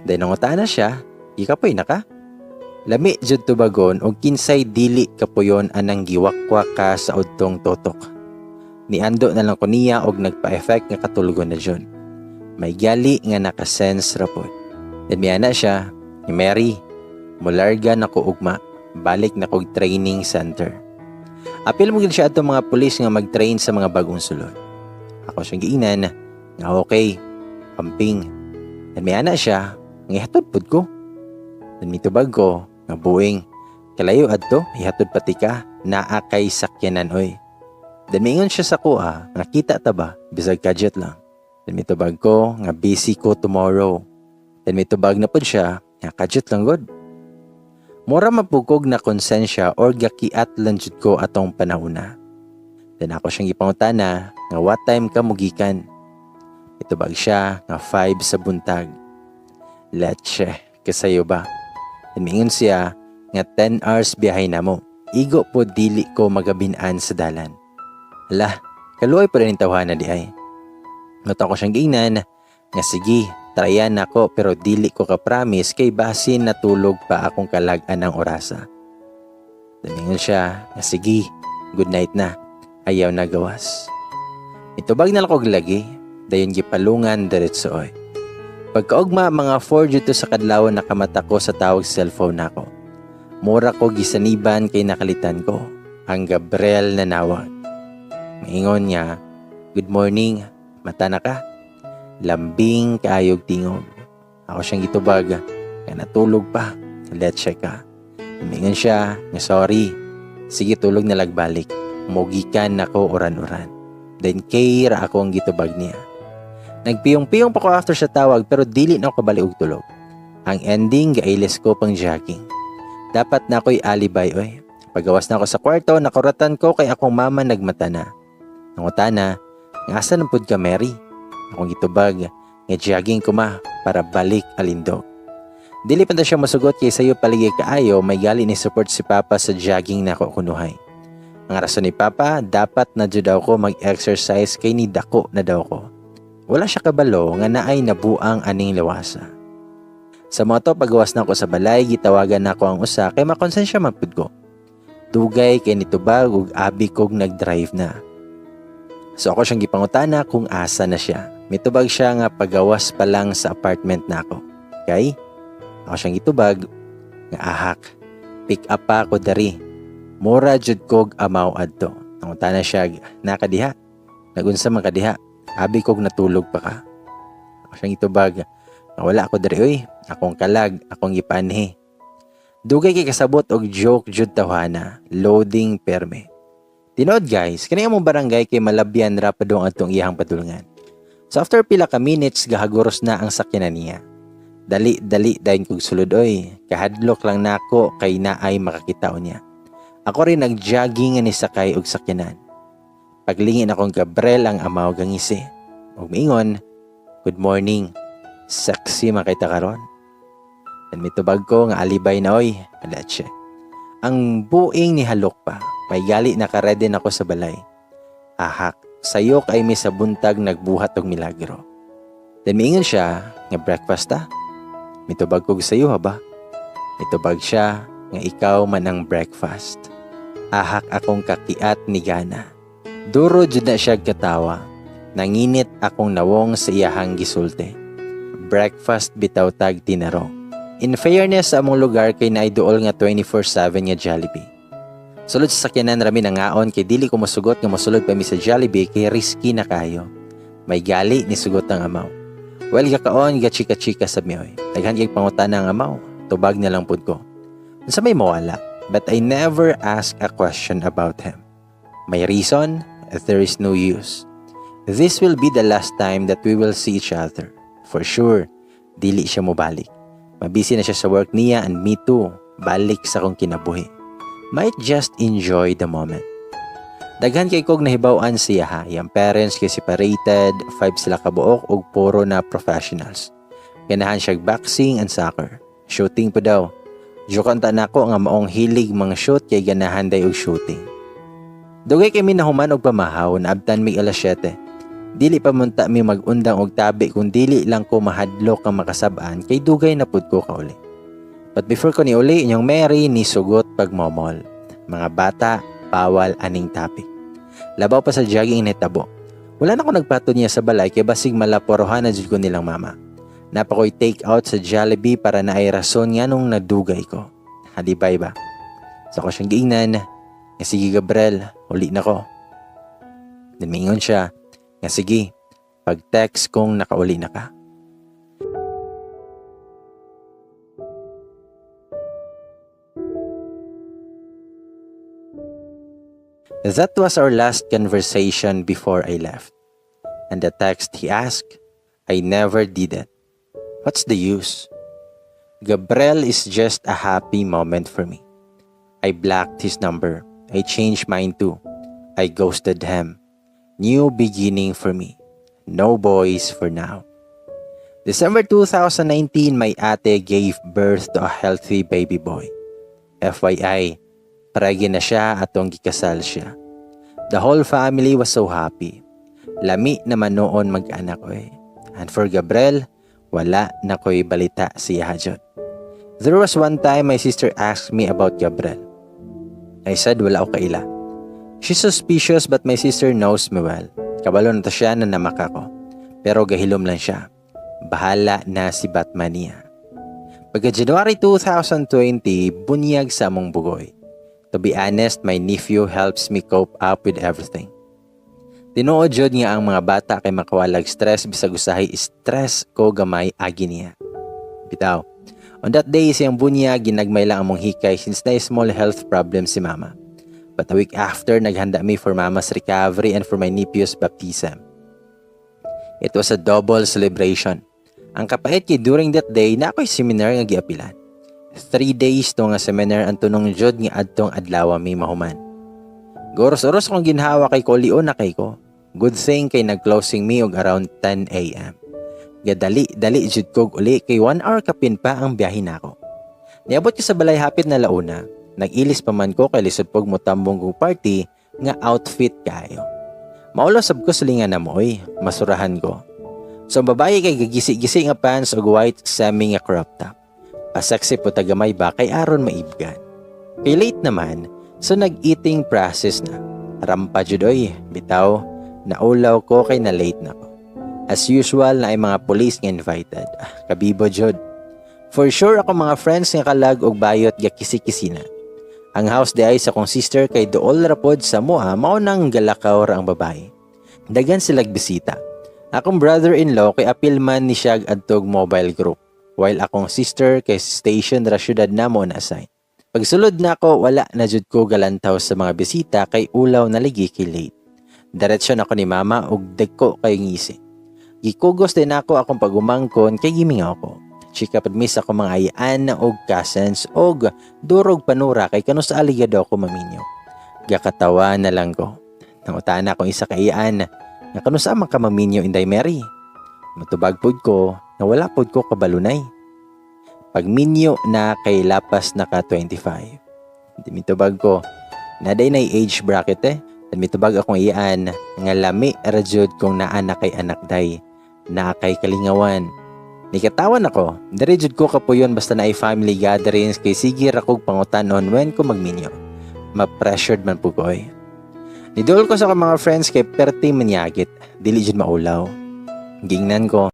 Then nangutana siya, gikapoy na ka? Lami jud tubagon og kinsay dili kapuyon anang giwakwak ka sa udtong totok. Niando na lang ko niya og nagpa-effect nga katulgon na jud. May gali nga nakasense ra pod. Then miana siya, ni Mary, mularga na ko ugma, balik na kog training center. Apil mo gid siya atong mga pulis nga mag-train sa mga bagong sulod. Ako siyang giingnan nga okay, amping. Then miana siya, nga ihatod pud ko. Then mitubag ko, nga buing, kalayo adto, ihatod pati ka, naa kay sakyanan oy. Then miingon siya sa kuha, nga kita ta ba, bisag kadyot lang. Then mitubag ko, nga busy ko tomorrow. Then mitubag na pud siya, nga kadyot lang god. Mura mapugog na konsensya or gakiat lang jud ko atong panahona. Then ako siyang gipangutana nga what time ka mugikan. Itubag siya nga 5 sa buntag. Leche, kasayo ba? Then miingon siya nga 10 hours biyahe na mo. Igo po dili ko magabinan sa dalan. Hala, kaluoy po rin tawhana di ay. Mata ko siyang giingnan nga sige, tryan nako pero dili ko ka-promise kay basin natulog pa akong kalag-an ang orasa. Daningon siya nga sige, good night na, ayaw na gawas. Itubag na lang kog lagi, dayon gipalungan diretso oy. Pagkaugma mga 4 dito sa kadlawon nakamata ko sa tawag sa cellphone nako. Mura ko gisaniban kay nakalitan ko ang Gabriel na nawag. Maingon niya, good morning, mata na ka. Lambing kaayog tingog. Ako siyang gitubag, nga natulog pa, let's check ka. Mingon siya, nga sorry, sige tulog na lagbalik, mugikan nako oran-oran. Then kay ra ako ang gitubag niya. Nagpiyong-piyong pa ko after sa tawag pero dili na ako kabali og tulog. Ang ending, gailis ko pang jogging. Dapat na ako'y alibay oy. Pagawas na ako sa kwarto, nakuratan ko kay akong mama nagmata na. Nangutana, nga asa na pud ka Mary? Akong gitubag, nga jogging ko ma para balik alindog. Dili pa na siya masugot kay sayo paligay kaayo, may gali ni support si Papa sa jogging na ako kunuhay. Ang rason ni Papa, dapat na jud daw ko mag-exercise kay ni dako na daw ko. Wala siya kabalo nga naay nabuang aning lawasa. Sa moto, pagawas na ako sa balay, gitawagan na ako ang usa kay makonsensya man pud ko. Dugay kay nitubag ug abi kog nag-drive na. So ako siyang gipangutana kung asa na siya. Mitubag siya nga pagawas pa lang sa apartment na ako. Kay ako siyang gitubag nga ahak. Pick up pa ako dari. Mura jud kog amaw adto. Nangutana siya nakadiha. Nagunsa man kadiha. Abi kog natulog pa ka. Ako siyang itubag nga wala ako diri oy. Akong kalag, akong gipanhi. Dugay kay kasabot og joke jud tawhana, loading perme. Tinuod guys, kani among barangay kay malabyan ra padung adtong iyang padulngan. So after pila ka minutes gahaguros na ang sakyanan niya. Dali-dali dayon kog sulod oy. Kahadlok lang nako kay naay makakitaon niya. Ako rin nag-jogging nga ni sakay og sakyanan. Paglingin akong Gabriel ang amaw gangisi. Ug miingon, good morning. Sexy man kay ta karon. Dan mitubag ko nga alibay na oy, leche. Ang buing ni halok pa, may gali nakaredy na ako sa balay. Ahak, sayo kay mi sa buntag nagbuhat og milagro. Then miingon siya nga breakfast ta. Mitubag kog sayo ha ba? Mitubag siya nga ikaw man ang breakfast. Ahak akong kakiat ni Gana. Duro jud na siya katawa. Nanginit akong nawong sa iyahang gisulti. Breakfast bitaw tag tinarong. In fairness sa among lugar kay naiduol nga 24/7 nga Jollibee. Sulod sa sakyanan rami nangaon kay dili ko mosugot nga mosulod pa mi sa Jollibee kay risky na kayo. May gali ni sugot ang amaw. Well, gakaon ga chika-chika sa mi oy. Daghan kay pangutana ang amaw. Tubag na lang pud ko. Unsa may mawala? But I never ask a question about him. May reason? There is no use. This will be the last time that we will see each other. For sure, dili siya mobalik. Mabisi na siya sa work niya and me too. Balik sa akong kinabuhi. Might just enjoy the moment. Daghan kay kog nahibaw-an siya ha. Iyang parents kay separated, 5 sila kabuok ug puro na professionals. Ganahan siya boxing and soccer. Shooting pa daw. Joke ta nako nga maong hilig mga shoot kay ganahan day og shooting. Dugay kay mi nahuman og pamahaw, naabtan mig alas 7. Dili pa munta mi magundang og tabi kung dili lang ko mahadlok ang makasab-an kay dugay na pud ko kauli. But before ko niuli, inyong Mary ni sugot pagmomol. Mga bata, bawal aning topic. Labaw pa sa jogging nitabo. Wala na ko nagpato niya sa balay kay basig malaporohan na jud ko nilang mama. Napakoy take out sa Jollibee para naay rason nga nung nadugay ko. Halibay ba? So ako siyang giingnan, nga sige Gabriel, uli na ko. Then mingon siya, nga sige, pag-text kung nakauli na ka. That was our last conversation before I left. And the text he asked, I never did it. What's the use? Gabriel is just a happy moment for me. I blocked his number. I changed mine too. I ghosted him. New beginning for me. No boys for now. December 2019, my ate gave birth to a healthy baby boy. FYI, Pregi na siya atong gikasal siya. The whole family was so happy. Lami naman noon mag-anak ko eh. And for Gabriel, wala na ko'y balita siya jud. There was one time my sister asked me about Gabriel. I said wala ko kaila. She's suspicious, but my sister knows me well. Kabalo na to siya na namaka ko. Pero gahilom lang siya. Bahala na si Batman niya. Pagka January 2020, bunyag sa among bugoy. To be honest, my nephew helps me cope up with everything. Tinuod jud nga ang mga bata kay makawalag stress bisag usahay stress ko gamay agi niya. Bitaw. On that day, siyang bunyag, ginagmay lang among hikay since na small health problem si Mama. But a week after, naghanda mi for Mama's recovery and for my nephew's baptism. It was a double celebration. Ang kapait kay during that day na ako'y seminar nga giapilan. 3 days to nga seminar, ang tunong jud nga adtong adlaw mi mahuman. Goros-oros akong ginhawa kay kulion na kay ko. Good thing kay nag-closing mi og around 10 a.m. Gadali dali jud kog uli kay 1 hour kapin pa ang biyahe nako. Niabot ko sa balay hapit na launa. Nag-ilis pa man ko kay lisod pog motambong kog party nga outfit kayo. Maulaw sab ko silingan na mo oy, masurahan ko. So ang babae kay gagisi-gisi nga pants ug white semi nga crop top. Pa-sexy po tagamay ba kay aron maibgan. Kay late naman, so nag-eating process na. Rampa jud oy, bitaw, naulaw ko kay na late na ko. As usual na ay mga police nga invited. Ah, kabibo jud. For sure ako mga friends nga kalag og bayot gakisi-kisi na. Ang house di ay sa akong sister kay dool ra pod sa moa, mao nang galakaw ra ang babae. Dagan silag bisita. Akong brother-in-law kay apil man ni siya adtog mobile group, while akong sister kay station ra syudad namo na assign. Pagsulod na ako, wala na jud ko galantaw sa mga bisita kay ulaw na ligi kay late. Diretso na ako ni Mama og dagko kay ngisi. Gikugos din ako akong pagumangkon kay gimingaw ko. Chika pud mi sa akong mga ayaan og cousins og durog panura kay kano sa aligado ako maminyo. Gakatawa na lang ko. Nangutana akong isa ka iyaan nga kano sa man ka maminyo, Inday Mary. Matubag pud ko na wala pud ko kabalunay. Pagminyo na kay lapas na ka 25. Di mitubag ko, naday na age bracket eh. Dan mitubag akong iyaan nga lami ra jud kung naa na kay anak day, naa kay kalingawan. Nikatawan ako, diri jud ko kapuyon basta naay family gatherings kay sige ra kog pangutanon when ko magminyo. Ma-pressured man po ko eh. Nidol ko sa akong mga friends kay perti manyagit, dili jud maulaw. Gingnan ko,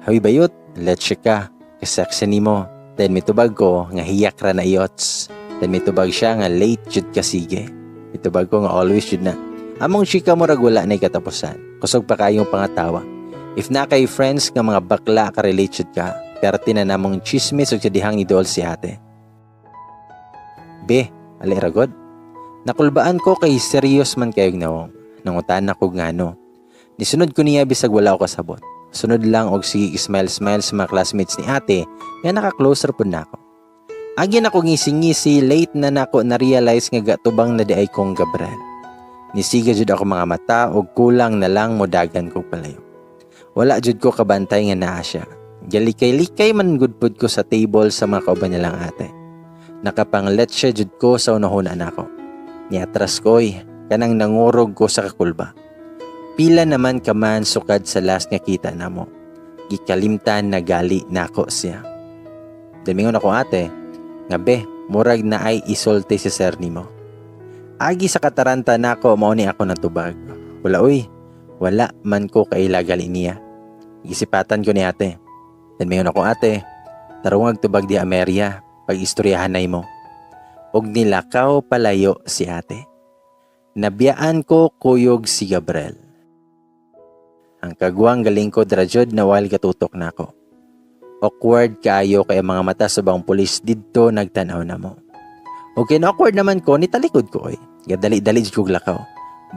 "Hawi bayot, let's ka, kasexy nimo." Then mitubag ko nga hiyak ra na iyots. Then mitubag siya nga late jud ka sige. Mitubag ko nga always jud na. Among chika murag wala na katapusan. Kusog pa kayong pangatawa. If na kay friends nga mga bakla ka relate jud ka, perti na namong chismis ug sa dihang idol si ate. Be, ali ragod. Nakulbaan ko kay serious man kayog nawong. Nangutan ako ngano. Nisunod ko niya bisag wala ko kasabot. Sunod lang og sige smile smile sa mga classmates ni ate nga naka-closer pud nako. Agi na ko ngisi-ngisi, late na nako na-realize nga gatubang na di ay kong Gabriel. Nisiga jud ako mga mata og kulang na lang modagan kog palayo. Wala jud ko kabantay nga naa siya. Galikay-likay man gud pud ko sa table sa mga kauban niya lang ate. Nakapanglet siya jud ko sa unahuna nako. Niatras ko'y kanang nangurog ko sa kakulba. Pila naman ka man sukad sa last nga kita namo. Gikalimtan na gali nako siya. Damingon ako ate, nga be, murag na ay isulti si sir nimo. Agi sa kataranta nako, mao ni ako natubag. "Wala uy, wala man ko kaila gali niya." Gisipatan ko ni ate. Then mingon ako ate, "Tarungag tubag di Ameria, pag istoryahan nay mo." Og nilakaw palayo si ate. Nabiyaan ko kuyog si Gabriel. Ang kagwang galingkod ra jud na while gatutok nako. Awkward kaayo kay ang mga mata sa bang pulis didto nagtan-aw namo. Okay na awkward naman ko, nitalikod ko oy. Gadali-dali jud kog lakaw.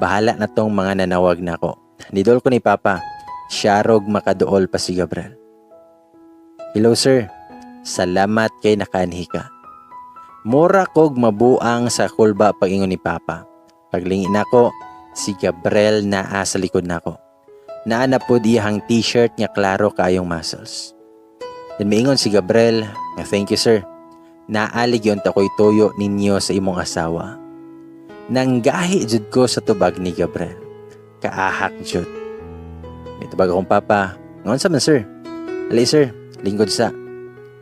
Bahala na tong mga nanawag nako. Nidol ko ni Papa, syarog makaduol pa si Gabriel. "Hello sir, salamat kay nakaanhi ka." Mura kog mabuang sa kulba pag-ingon ni Papa. Paglingi nako, si Gabriel naa sa likod nako. Naa na pod iyahang t-shirt nga klaro kayong muscles. Then miingon si Gabriel nga, "Thank you, sir." Naalig yun ta ko'y tuyo ninyo sa imong asawa. Nanggahi jud ko sa tubag ni Gabriel. Kaahak jud. May tubag akong papa. Ngon sa man, sir? Ali sir, lingkod sa.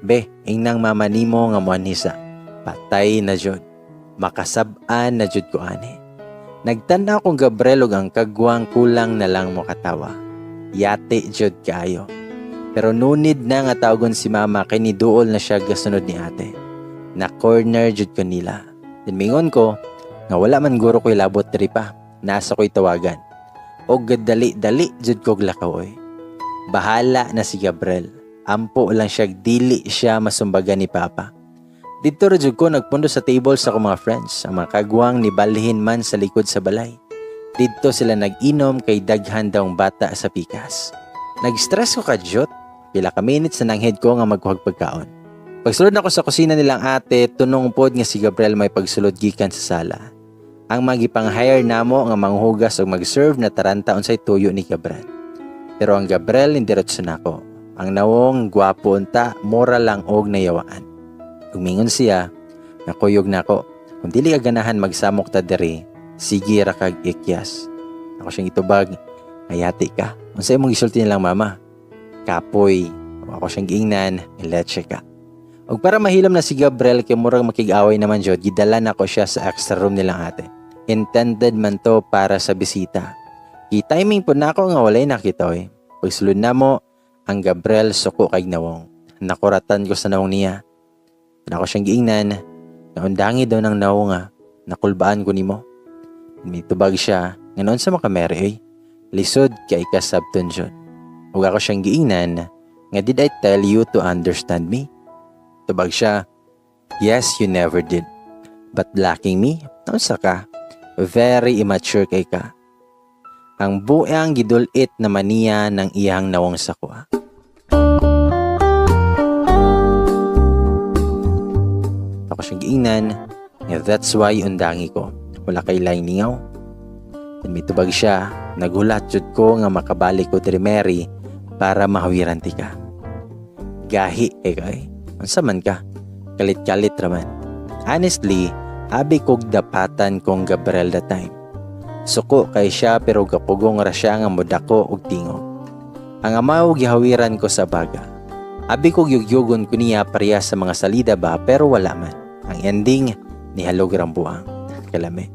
Be, ingnang mama nimo nga muanhi sa. Patay na jud. Makasab-an na jud ko ani. Nagtan-aw kong Gabriel ug ang kagwang kulang na lang mo katawa. Yati jud kaayo. Pero nunid na nga tawagon si mama kay niduol na siya gasunod ni ate. Na corner jud ko nila. Then mingon ko nga wala man guro ko'y labot diri pa. Nasa ko'y tawagan. O gadali-dali jud kog lakaw oy. Bahala na si Gabriel. Ampo lang siya dili siya masumbagan ni Papa. Didto ra jud ko nagpundo sa table sa akong mga friends. Ang mga kagwang ni balhin man sa likod sa balay. Didto sila nag-inom kay daghan daw bata sa pikas. Nag-stress ko kadyot. Pila ka minutes na nanghed ko nga magkuhag pagkaon. Pagsulod nako sa kusina nilang ate, tunong pod nga si Gabriel may pagsulod gikan sa sala. Ang magipang-hire namo nga manghugas og mag-serve na taranta unsay tuyo ni Gabriel. Pero ang Gabriel indiretso nako. Ang nawong gwapo unta, mura lang og nayawaan. Umingon siya, nakuyog nako. Kung dili ka ganahan magsamok ta diri, sige ra kag ikyas. Ako siyang itubag, ayati ka. Unsa imong gisulti nilang mama? Kapoy. Ako siyang giingnan, leche ka. Og para mahilom na si Gabriel kay murag makig-away naman jud, gidala nako siya sa extra room nilang ate. Intended man to para sa bisita. Gi-timing po nako nga walay nakita oy. Pagsulod namo, ang Gabriel suko kay nawong. Nakuratan ko sa nawong niya. Nako siyang giingnan, naundangi daw ng nawong nga, nakulbaan ko nimo. May tubag siya, nga noon sa makamere oy. Lisod kay kasabton jud. Ug ako siyang giingnan, nga did I tell you to understand me? Tubag siya, yes, you never did. But blocking me? Naunsa ka? Very immature kay ka. Ang buang gidulit na maniya ng iyang nawong sakwa. Ako siyang giingnan, nga that's why undangi ko. Wala kay laing lingaw. Then may tubag siya, nagulat jud ko nga makabalik ko diri Mary para mahawiran ti ka. Gahi kay kay. Unsa man ka? Kalit-kalit raman. Honestly, abi kog dapatan kong Gabriel that time. Suko kay siya pero gapugong ra siya nga modako og tingog. Ang amaw gihawiran ko sa baga. Abi kog yugyugon ko niya pareha sa mga salida ba pero wala man. Ang ending nihalog rang buang. Kalame.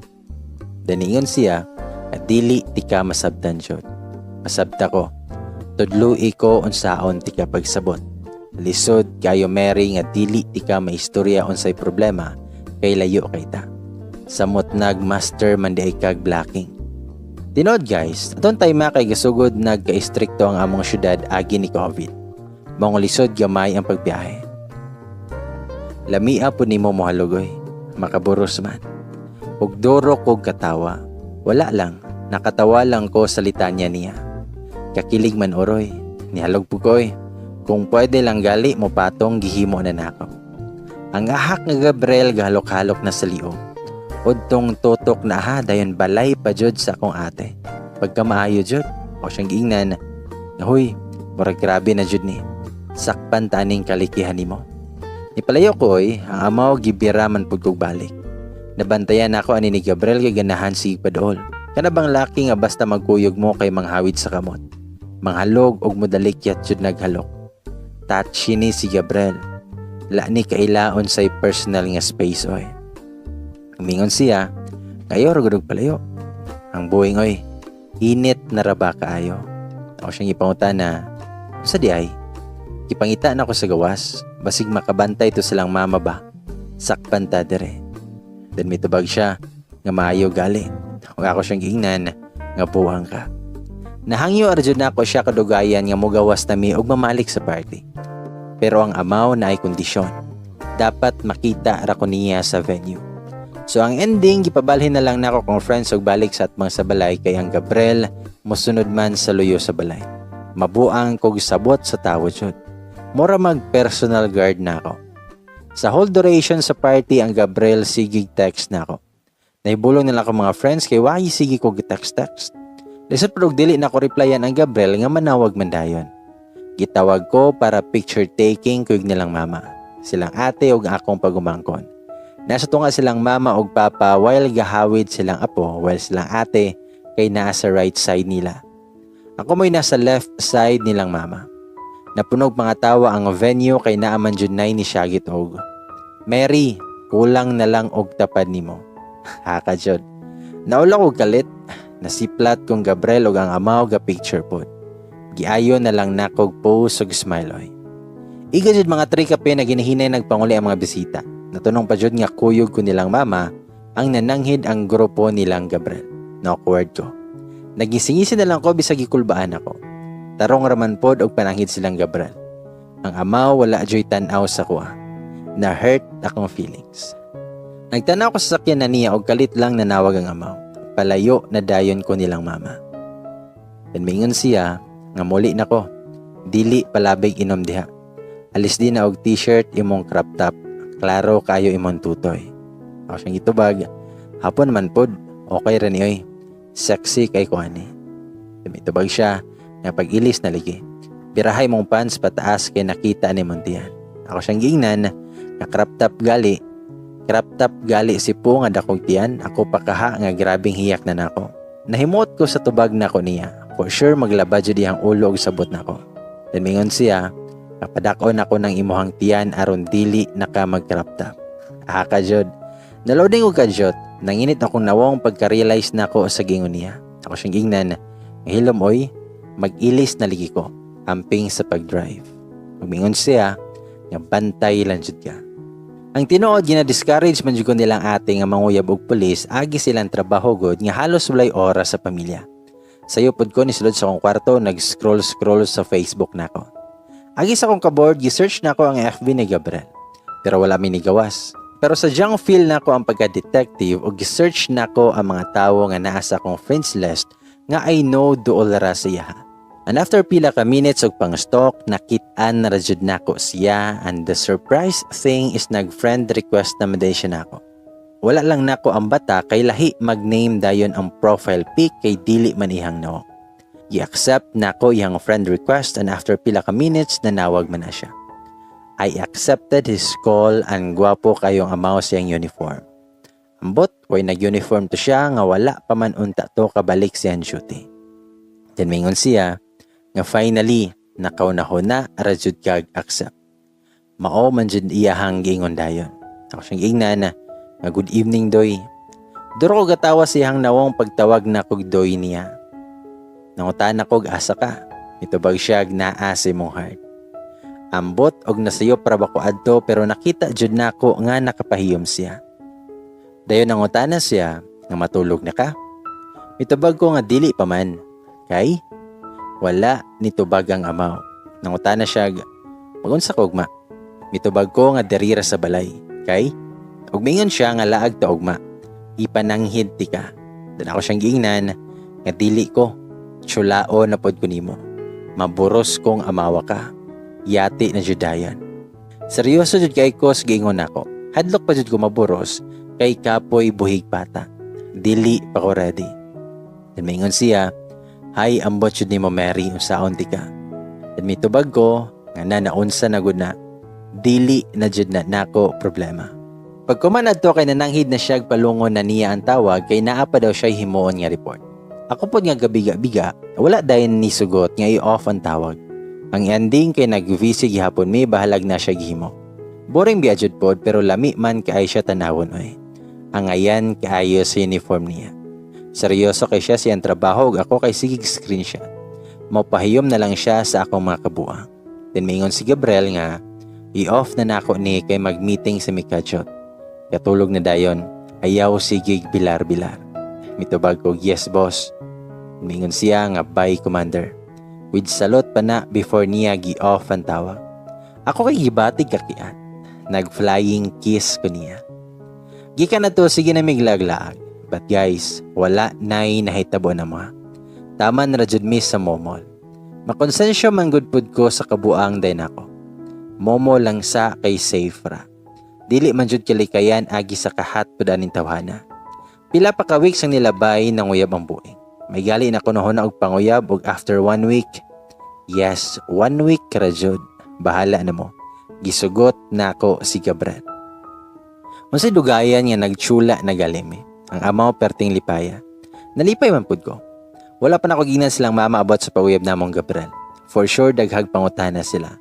Daningon siya at dili ti ka masabtan jud. Masabta ko. Tudloi ko unsaon ti ka pagsabot. Lisod kayo Mary nga dili ti ka maistorya unsay problema kay layo kay ta. Samot nag master man di kag blocking. Tinod guys, aton time kay gasugod nagka-istrikto ang among syudad agi ni COVID. Maong lisod gamay ang pagbiyahe. Lamia po nimo mohalugoy, makaburos man. Ug duro kog katawa. Wala lang, nakatawa lang ko sa litanya niya. Kakilig man oroy, nihalog po koy. Kung pwede lang gali mo patong gihimo na nako. Ang ahak nga Gabriel gahalok-halok na sa liog. Udtong tutok na aha dayon balay pa jud sa akong ate. Pagka maayo jud, ako siyang giingnan, huy, murag grabe na jud ni. Sakpan taning kalikihan nimo. Nipalayo ko oy, ang amaw gibira man pud kog balik. Nabantayan ako ani ni Gabriel kay ganahan sige paduol. Kana bang laki nga basta magkuyog mo kay manghawid sa kamot. Manghalog og modalikyat jud naghalok. Touchy ni si Gabriel. La ni kailaon say personal nga space oy. Umingon siya, kayo ra gud palayo. Ang buwing oy, init na ra ba kaayo? Ako siyang ipangutana, unsa di ay? Gipangita na ko sa gawas, basig makabantay to silang mama ba? Sakpan ta dire. Then mitubag siya, nga maayo gali. Ug ako siyang giingnan, nga buwang ka. Nahangyo arjud nako siya kadugayan nga mogawas nami og mamalik sa party. Pero ang amaw na ay kondisyon. Dapat makita ra ko niya sa venue. So ang ending, gipabalhin na lang nako kong friends og balik sa atmang sa balay kay ang Gabriel mosunod man sa luyo sa balay. Mabuang kog sabot sa tawo jud. Mura mag personal guard nako. Sa whole duration sa party ang Gabriel sige text nako. Naibulong na lang ako mga friends kay why sige kog text-text. Lisod pero dili na ko replyan ang Gabriel nga manawag man dayon. Gitawag ko para picture taking kuyog nilang mama. Silang ate ug akong pagumangkon. Nasa tunga silang mama ug papa while gahawid silang apo, while silang ate kay naa sa right side nila. Ako mo'y nasa left side nilang mama. Napunog mga tawa ang venue kay naa man jud nay ni syagit og, "Mary, kulang na lang og tapad nimo." Haka jud. Naula og kalit, nasiplat kong Gabriel og ang amaw ga picture pod. Giayo na lang nakog pose og smile oy. Iga jud mga 3 kape na ginahinay nagpanguli ang mga bisita. Natunong pa jud nga kuyog ko nilang mama ang nananghid ang grupo nilang Gabriel. Na-awkward ko. Nagisingisi na lang ko bisag gikulbaan ako. Tarong raman pod og pananghid silang Gabriel. Ang amaw wala joy tan-aw sa kuha. Na-hurt akong feelings. Nagtanaw ko sa sakyan na niya og kalit lang nanawag ang amaw. Palayo na dayon ko nilang mama. Then mingon siya nga muli nako. Dili palabig inom diha. Alis din na og t-shirt imong crop top. Klaro kayo imong tutoy. Ako siyang gitubag. Hapon man pod. Okay ra ni oy. Sexy kay ko ani. Mitubag siya nga pag-ilis na ligi. Birahay mong pants pataas kay nakita ni mong tiyan. Ako siyang giingnan nga crop top gali. Crop top gali si po nga dakog tiyan. Ako pa kaha nga grabing hiyak na nako. Nahimuot ko sa tubag nako niya. For sure maglaba jud iyang ulo og sabot nako. Then mingon siya, kapadakon ako ng imuhang tiyan aron dili naka mag-crop top. Aka jud. Naloading og kadyot, nanginit akong nawong pagka-realize nako sa gingon niya. Ako siyang gingnan, ngahilom oy, mag-ilis na ligi ko, amping sa pag-drive. Magmingon siya, nga bantay lang jud ka. Ang tinuod, gina-discourage man jud ko nilang ate nga manguyab og pulis agi silang trabaho gud nga halos walay oras sa pamilya. Sayo pod ko nisulod sa akong kwarto, nag-scroll-scroll sa Facebook nako. Agi sa akong kaboard, gi-search nako ang FB ni Gabriel. Pero wala mi nigawas. Pero sadyang feel nako ang pagka-detective o gi-search nako ang mga tawo nga naa sa akong friends list nga I know duol ra siya. And after pila ka minutes og pang-stalk, nakit-an na ra jud nako siya, and the surprise thing is nag-friend request na man siya nako. Wala lang nako ang bata kay lahi mag-name dayon ang profile pic kay dili man ihang no. I-accept nako iyang friend request and after pila ka minutes nanawag man na siya. I accepted his call and gwapo kayong amaw siyang uniform. Ambot, way nag-uniform to siya nga wala pa man unta to kabalik siyang duty. Then mingon siya nga finally nakaunahuna ra jud kag accept. Mao man jud iyahang giingon dayon. Ako siyang giingnan na nga good evening, doy. Duro ko gatawa siyang nawong pagtawag na kog doy niya. Nangutan ako asa ka. Mitubag siya naa sa imong heart. Ambot og nasayop ra ba ko adto, pero nakita jud nako nga nakapahiyom siya. Dayon nangutana siya nga matulog na ka. Mitubag ko nga dili pa man. Kay wala nitubag ang amaw. Nangutana siya magunsa ka ugma. Mitubag ko nga diri ra sa balay. Kay ug mingon siya nga laag ta ugma. Ipananghid ti ka. Dan ako siyang giingnan nga dili ko. Tsulao na pod ko nimo. Maburos kong amawa ka. Yati na judayan. Seryoso jud kay ko sa giingon nako. Hadlok pa jud ko maburos kay kapoy buhig pata. Dili pa ko ready. Then mingon siya, "Hay, ambot jud nimo, Mary, unsaon ti ka?" Then mitubag ko nga na naunsa na gud na. Dili na jud na nako problema. Pagkuman adto kay nananghid na siya palungon na niya ang tawag kay naa pa daw siya himuon nga report. Ako pod nga gabiga-biga, wala dayon ni sugot nga i-off ang tawag. Ang ending kay nag-VC gihapon mi, bahalag na siya gihimo. Boring biya jud pod pero lami man kaay siya tanawon oy. Ang ayan kaayo sa uniform niya. Seryoso kay siya siyang trabaho ug ako kay sige screenshot. Mopahiyom na lang siya sa akong mga kabuang. Then mingon si Gabriel nga i-off na nako ni kay mag-meeting sa Mikajot. Katulog na dayon, ayaw sigig bilar-bilar. Mitubag ko, "Yes, boss." Mingon siya nga bye, commander. With salute pa na before niya gi-off ang tawag. Ako kay gibatig kakiat. Nag-flying kiss ko niya. Gikan na to sige na miglaglaag. But guys, wala na'y nahitabo na mga. Tama na ra jud mi sa momol. Makonsensya man gud pud ko sa kabuang day nako. Momo lang sa kay safe ra. Dili man jud kalikayan agi sa kahat pud aning tawhana. Pila pa ka weeks ang nilabay nang uyab ang buing. May gali na kuno na og panguyab og after one week. Yes, one week ra jud. Bahala na mo. Gisugot nako si Gabriel. Unsay dugayan nga nagtsula na gali mi. Ang amaw perting lipaya. Nalipay man pud ko. Wala pa nako giingnan silang mama about sa pag-uyab namong Gabriel. For sure daghag pangutana sila.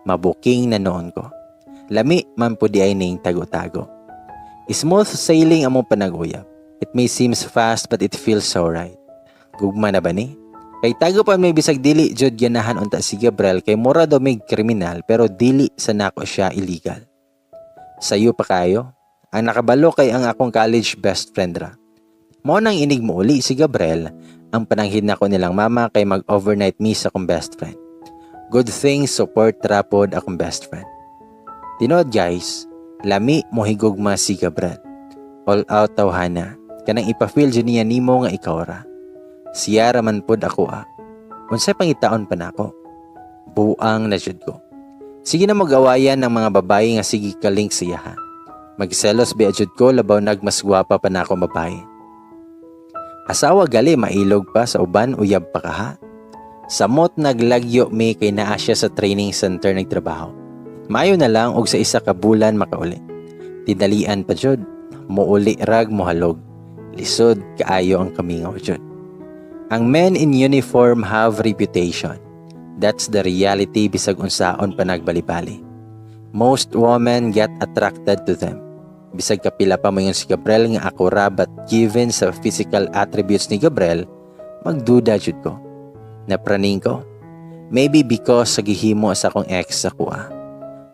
Mabuking na noon ko. Lami man pud diay ning tago-tago. Smooth sailing among panag-uyab. It may seems fast, but it feels so right. Gugma na ba ni? Kay tago pa may bisag dili jud ganahan unta si Gabriel kay mura daw mig kriminal, pero dili sa nako siya illegal. Sayo pa kayo. Ang nakabalo kay ang akong college best friend ra. Mao nang inig mo uli si Gabriel, ang pananghid nako nilang mama kay mag-overnight mi sa akong best friend. Good thing support ra pod akong best friend. Tinuod, guys, lami mo higugma si Gabriel. All out tawhana. Kanang ipa-feel jud niya nimo nga ikaw ra. Siya ra man pod ako ah. Unsay pangitaon pa nako? Buang na jud ko. Sige na mag-awayan ng mga babae nga sige ka-link siya ha. Magselos biya jud ko, labaw nag mas gwapa pa nako babae. Asawa gali mailog pa sa uban, uyab pa kaha. Samot naglagyo mi kay naa siya sa training center nagtrabaho. Maayo na lang og sa 1 ka bulan makauli. Tinalian pa jud, muuli rag mohalog. Lisod kaayo ang kamingaw jud. Ang men in uniform have reputation. That's the reality bisag unsaon pa nagbalibali. Most women get attracted to them. Bisag kapila pa mo si Gabriel nga ako ra, but given sa physical attributes ni Gabriel, magduda jud ko. Napraning ko. Maybe because sa gihimo sa akong ex sa kuha.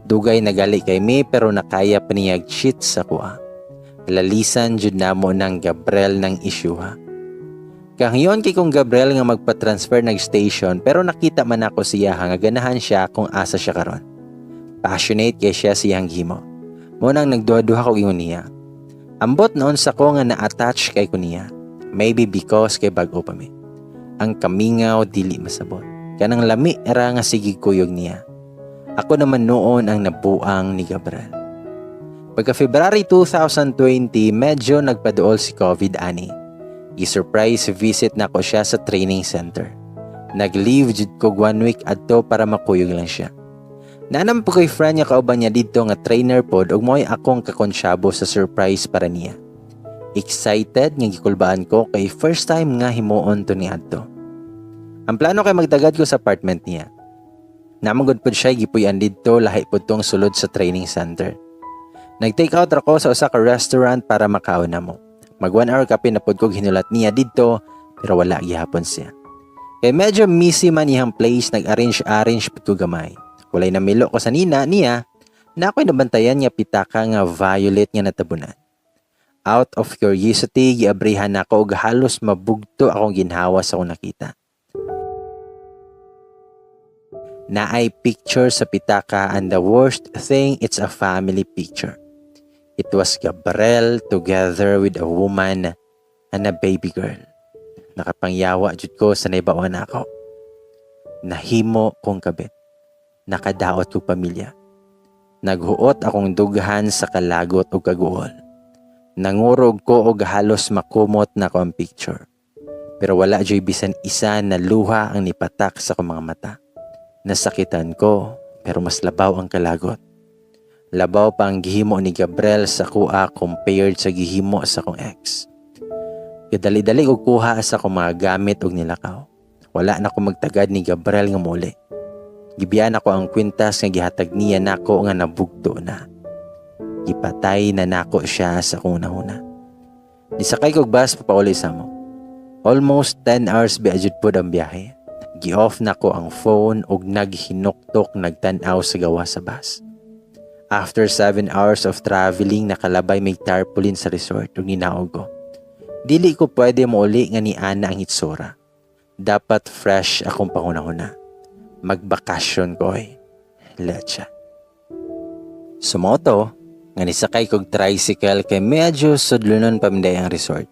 Dugay nagali kay mi pero nakaya pa niya cheat sa kuha. Lalisan jud namo ng Gabriel ng issue ha. Kahangyoon kay kong Gabriel nga magpa-transfer nag station, pero nakita man ako siya nga ganahan siya kung asa siya karon. Passionate kay siya siyang gihimo. Mo nang nagduha-duha ko ingon niya. Ambot noon sa ko nga na-attach kay ko niya. Maybe because kay bag-o pa mi. Ang kamingaw dili masabot. Kanang lami ra nga sige kuyog niya. Ako naman noon ang nabuang ni Gabriel. Pagka February 2020, medyo nagpaduol si COVID ani. I-surprise visit na ko siya sa training center. Nag-leave jud ko one week adto para makuyog lang siya. Naanam po kay friend niya kauban niya didto nga trainer pod ug mo'y akong kakonsyabo sa surprise para niya. Excited nga gikulbaan ko kay first time nga himuon to ni adto. Ang plano kay magtagad ko sa apartment niya. Namagod pod siya gipuy-an didto, lahi pod tong sulod sa training center. Nag-take out ra ko sa usa ka restaurant para makaon na mo. Mag 1 hour kapin na pod kog hinulat niya didto pero wala gihapon siya. Kay medyo messy man iyang place, nag-arrange-arrange pud ko gamay. Walay namilo ko sa nina niya na ako'y nabantayan nga pitaka nga violet nga natabunan. Out of curiosity, giabrihan nako og halos mabugto akong ginhawa sa akong nakita. Naay picture sa pitaka and the worst thing, it's a family picture. It was Gabriel together with a woman and a baby girl. Nakapangyawa jud ko sa naibawan ako. Nahimo kong kabit. Nakadaot kog pamilya. Naghuot akong dughan sa kalagot ug kaguol. Nangurog ko og halos makumot na ko ang picture. Pero wala joy bisan isa na luha ang nipatak sa akong mga mata. Nasakitan ko pero mas labaw ang kalagot. Labaw pa ang gihimo ni Gabriel sa kuha compared sa gihimo sa akong ex. Kadali-dali og kuha sa akong mga gamit og nilakaw. Wala na ko magtagad ni Gabriel nga muli. Gibiyaan ako ang kwintas nga gihatag niya nako nga nabugto na. Gipatay na nako siya sa akong hunahuna. Nisakay kog bus papauli sa mo. Almost 10 hours biya jud pod ang biyahe. Gi-off nako ang phone ug naghinuktok nagtan-aw sa gawas sa bus. After 7 hours of traveling, nakalabay may tarpaulin sa resort ug ninaog ko. Dili ko pwede mouli nga ni ana ang hitsura. Dapat fresh akong panghunahuna. Magbakasyon ko eh. Lecha. Sumoto, nga nisakay kog tricycle kay medyo sudlonon pa man ang resort.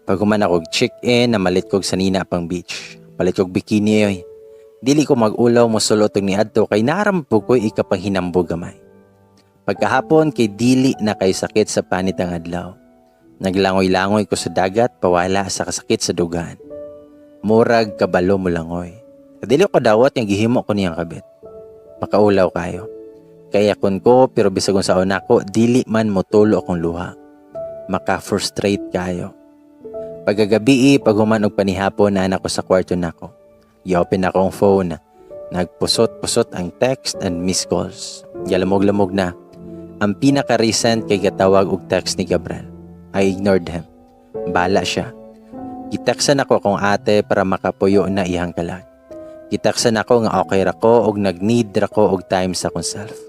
Pag human ako check-in, namalit kog sanina pang beach. Palit kog bikini oy. Dili ko mag-ulaw mosulot og niadto kay narampo ko'y ikapanghinambog gamay. Pagkahapon kay dili na kay sakit sa panit ang adlaw. Naglangoy-langoy ko sa dagat pawala sa kasakit sa dugan. Murag kabalo mo langoy. Dili ko dawat nga gihimo ko niyang kabit. Makaulaw kayo. Kaiyakon ko, pero bisag unsaon nako, dili man motulo akong luha. Maka-frustrate kayo. Pagkagabii, paghuman og panihapon, naa ko sa kwarto nako. I-open nako ang phone. Nagpusot-pusot ang text and missed calls. Galamog-lamog na. Ang pinaka-recent kay gatawag og text ni Gabriel. I ignored him. Bala siya. Giteksan ako akong ate para makapuyo na iyang kalag. Giteksan ako nga okay ra ko og nag-need ra ko og time sa akong self.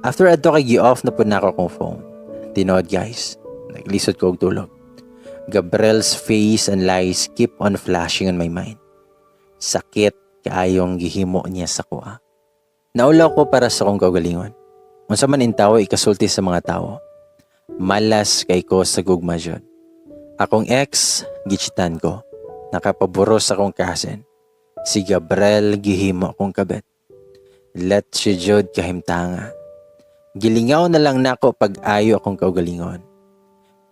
After adto kay gi-off na pud nako akong phone. Tinuod, guys, naglisod ko og tulog. Gabriel's face and lies keep on flashing on my mind. Sakit kaayong gihimo niya sa akoa. Naulaw ko para sa akong kaugalingon. Unsa man intawo ikasulti sa mga tawo. Malas kay ko sa gugma jud. Akong ex, gichitan ko. Nakapaburo sa akong cousin. Si Gabriel, gihimo akong kabit. Let si jud kahimtanga. Gilingaw na lang nako pag ayo akong kaugalingon.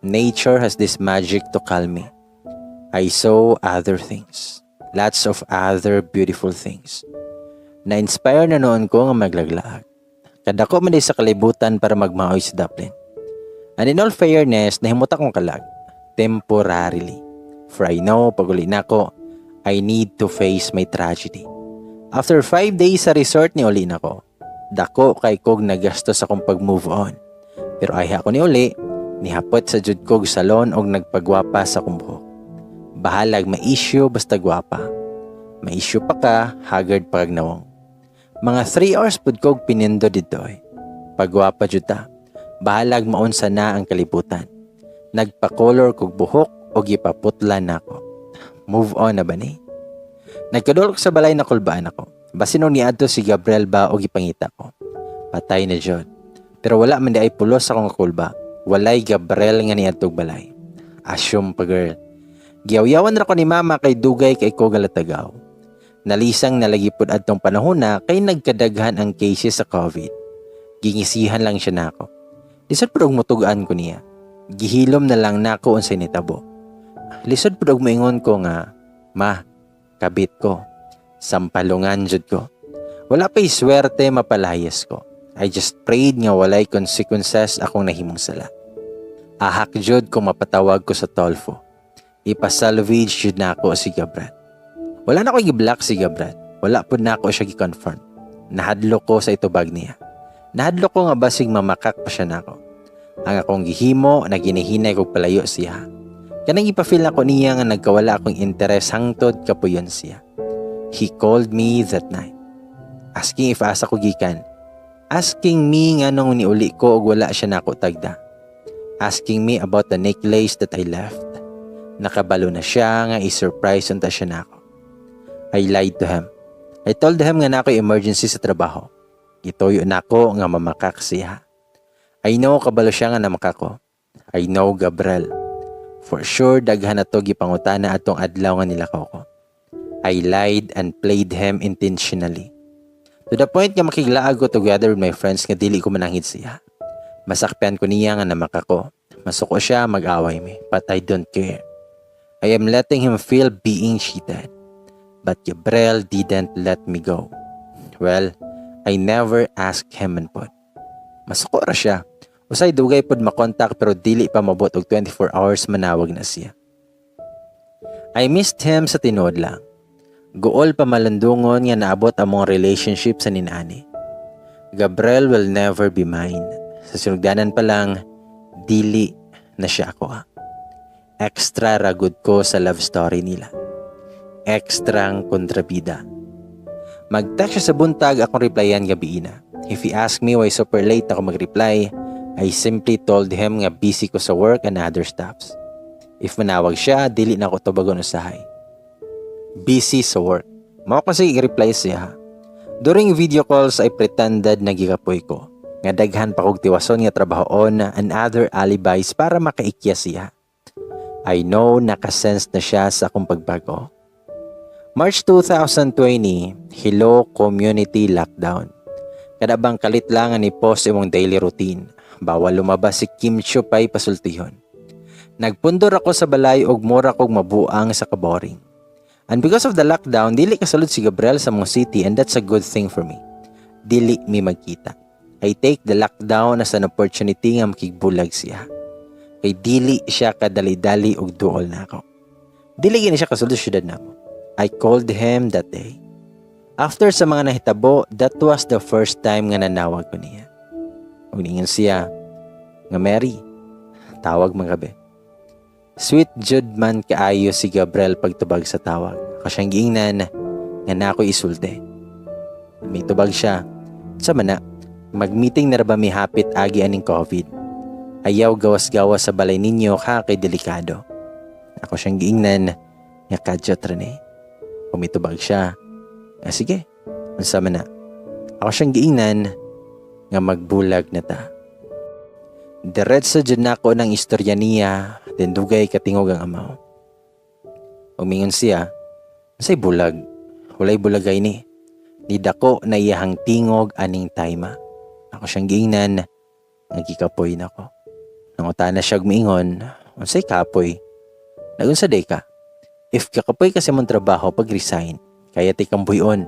Nature has this magic to calm me. I saw other things. Lots of other beautiful things. Na-inspire na nuon ko nga maglaglaag. Kadako man sa kalibutan para magmaoy sa daplin. And in all fairness, nahimot akong kalag. Temporarily. For I know, pag uli nako, I need to face my tragedy. After 5 days sa resort, ni uli nako. Dako kay kog nagasto sa akong pag-move on. Pero ay ako ni uli, nihapot sa jud kog salon og nagpagwapa sa akong buhok. Bahalag ma-issue, basta gwapa. Ma-issue pa ka, haggard pa kag nawong. Mga 3 hours pud kog pinindo didto eh. Pagwapa jud ta. Bahalag maunsa na ang kalibutan. Nagpa-color kog buhok og gipaputla nako. Move on na ba ni? Nagkadulok sa balay, nakulbaan ako. Basin og niadto si Gabriel ba og ipangita ko. Patay na jud. Pero wala man diay pulos akong kulba. Walay Gabriel nga niadtog balay. Assume pa, girl. Giyawyawan ra ko ni mama kay dugay kay ko galatagaw. Nalisang nalagi pud adtong panahon na kay nagkadaghan ang cases sa COVID. Gingisihan lang siya nako. Lisod pud og mutugaan ko niya. Gihilom na lang nako unsay nitabo. Lisod pud og moingon ko nga, "Ma, kabit ko. Sampalungan jud ko." Wala pa'y swerte mapalayas ko. I just prayed nga walay consequences akong nahimong sala. Ahak jud kung mapatawag ko sa Tolfo. Ipasalvage jud nako si Gabriel. Wala na ko gi-block si Gabriel. Wala pud nako siya gi-confront. Nahadlok ko sa itubag niya. Nahadlok ko nga basig mamakak pa siya nako. Ang akong gihimo, naginihinay kog palayo siya. Kanang ipafeel nako niya nga nagkawala akong interes hangtod kapuyon siya. He called me that night, asking if asa ko gikan. Asking me nganong niuli ko og wala siya nako tagda. Asking me about the necklace that I left. Nakabalo na siya nga i-surprise unta siya nako. I lied to him. I told him nga naa ko'y emergency sa trabaho. Gituyo nako nga mamakak siya. I know kabalo siya nga namakak ko. I know Gabriel. For sure daghan na to gipangutana atong adlaw nga nilakaw ko. I lied and played him intentionally. To the point nga makiglaag ko together with my friends nga dili ko mananghid siya. Masakpan ko niya nga namakak ko. Masuko siya, mag-away mi. But I don't care. I am letting him feel being cheated. But Gabriel didn't let me go. Well, I never asked him man pod. Masuko ra siya. Usay dugay pod makontak, pero dili pa mabot og 24 hours, manawag na siya. I missed him sa tinuod lang. Guol pa malandungon nga naabot among relationship sa ninani. Gabriel will never be mine. Sa sinugdanan pa lang, dili na siya ako ah. Extra ragud ko sa love story nila. Extra ang kontrabida. Mag-text siya sa buntag, akong replyan gabi na. If he asked me why super late ako mag-reply, I simply told him nga busy ko sa work and other stuffs. If manawag siya, dili na ako tubagon usahay. Busy sa work. Mao kasi i-reply siya. During video calls, I pretended na gikapoy ko. Nga daghan pa kog tiwason nga trabahoon and other alibis para makaikya siya. I know nakasense na siya sa akong pagbago. March 2020, Hilo Community Lockdown. Kada bang kalit lang ang ni-post imong daily routine. Bawal lumabas, si Kim Chiu pa'y pasultihon. Nagpundor ako sa balay og mura kog mabuang sa kaboring. And because of the lockdown, dili kasulod si Gabriel sa among city and that's a good thing for me. Dili mi magkita. I take the lockdown as an opportunity nga makigbulag siya. Kay dili siya kadali-dali og duol nako. Dili gini siya kasulod sa syudad namo. I called him that day. After sa mga nahitabo, that was the first time nga nanawag ko niya. Ug ningon siya nga, "Mary, tawag man gabi." Sweet jud man kaayo si Gabriel pagtubag sa tawag. Ako siyang giingnan nga na ako isulti. May tubag siya. Sa mana, mag-meeting na ra ba mi hapit agi aning COVID? Ayaw gawas-gawas sa balay ninyo ka kay delikado. Ako siyang giingnan nga kadyot ra ni. Umitubag siya. Ah, sige, unsa man na? Ako siyang giingnan nga magbulag na ta. Diretso jud nako ng istorya niya, then dugay katingog ang amaw. Umingon siya, "Unsay bulag? Walay bulagay ni." Nidako na iyahang tingog aning time. Ako siyang giingnan nga gikapoy nako. Nangutana siya miingon, "Unsay kapoy? Nagunsa day ka? If kakapoy ka sa imong trabaho, pag-resign. Kaya ti kang buyon.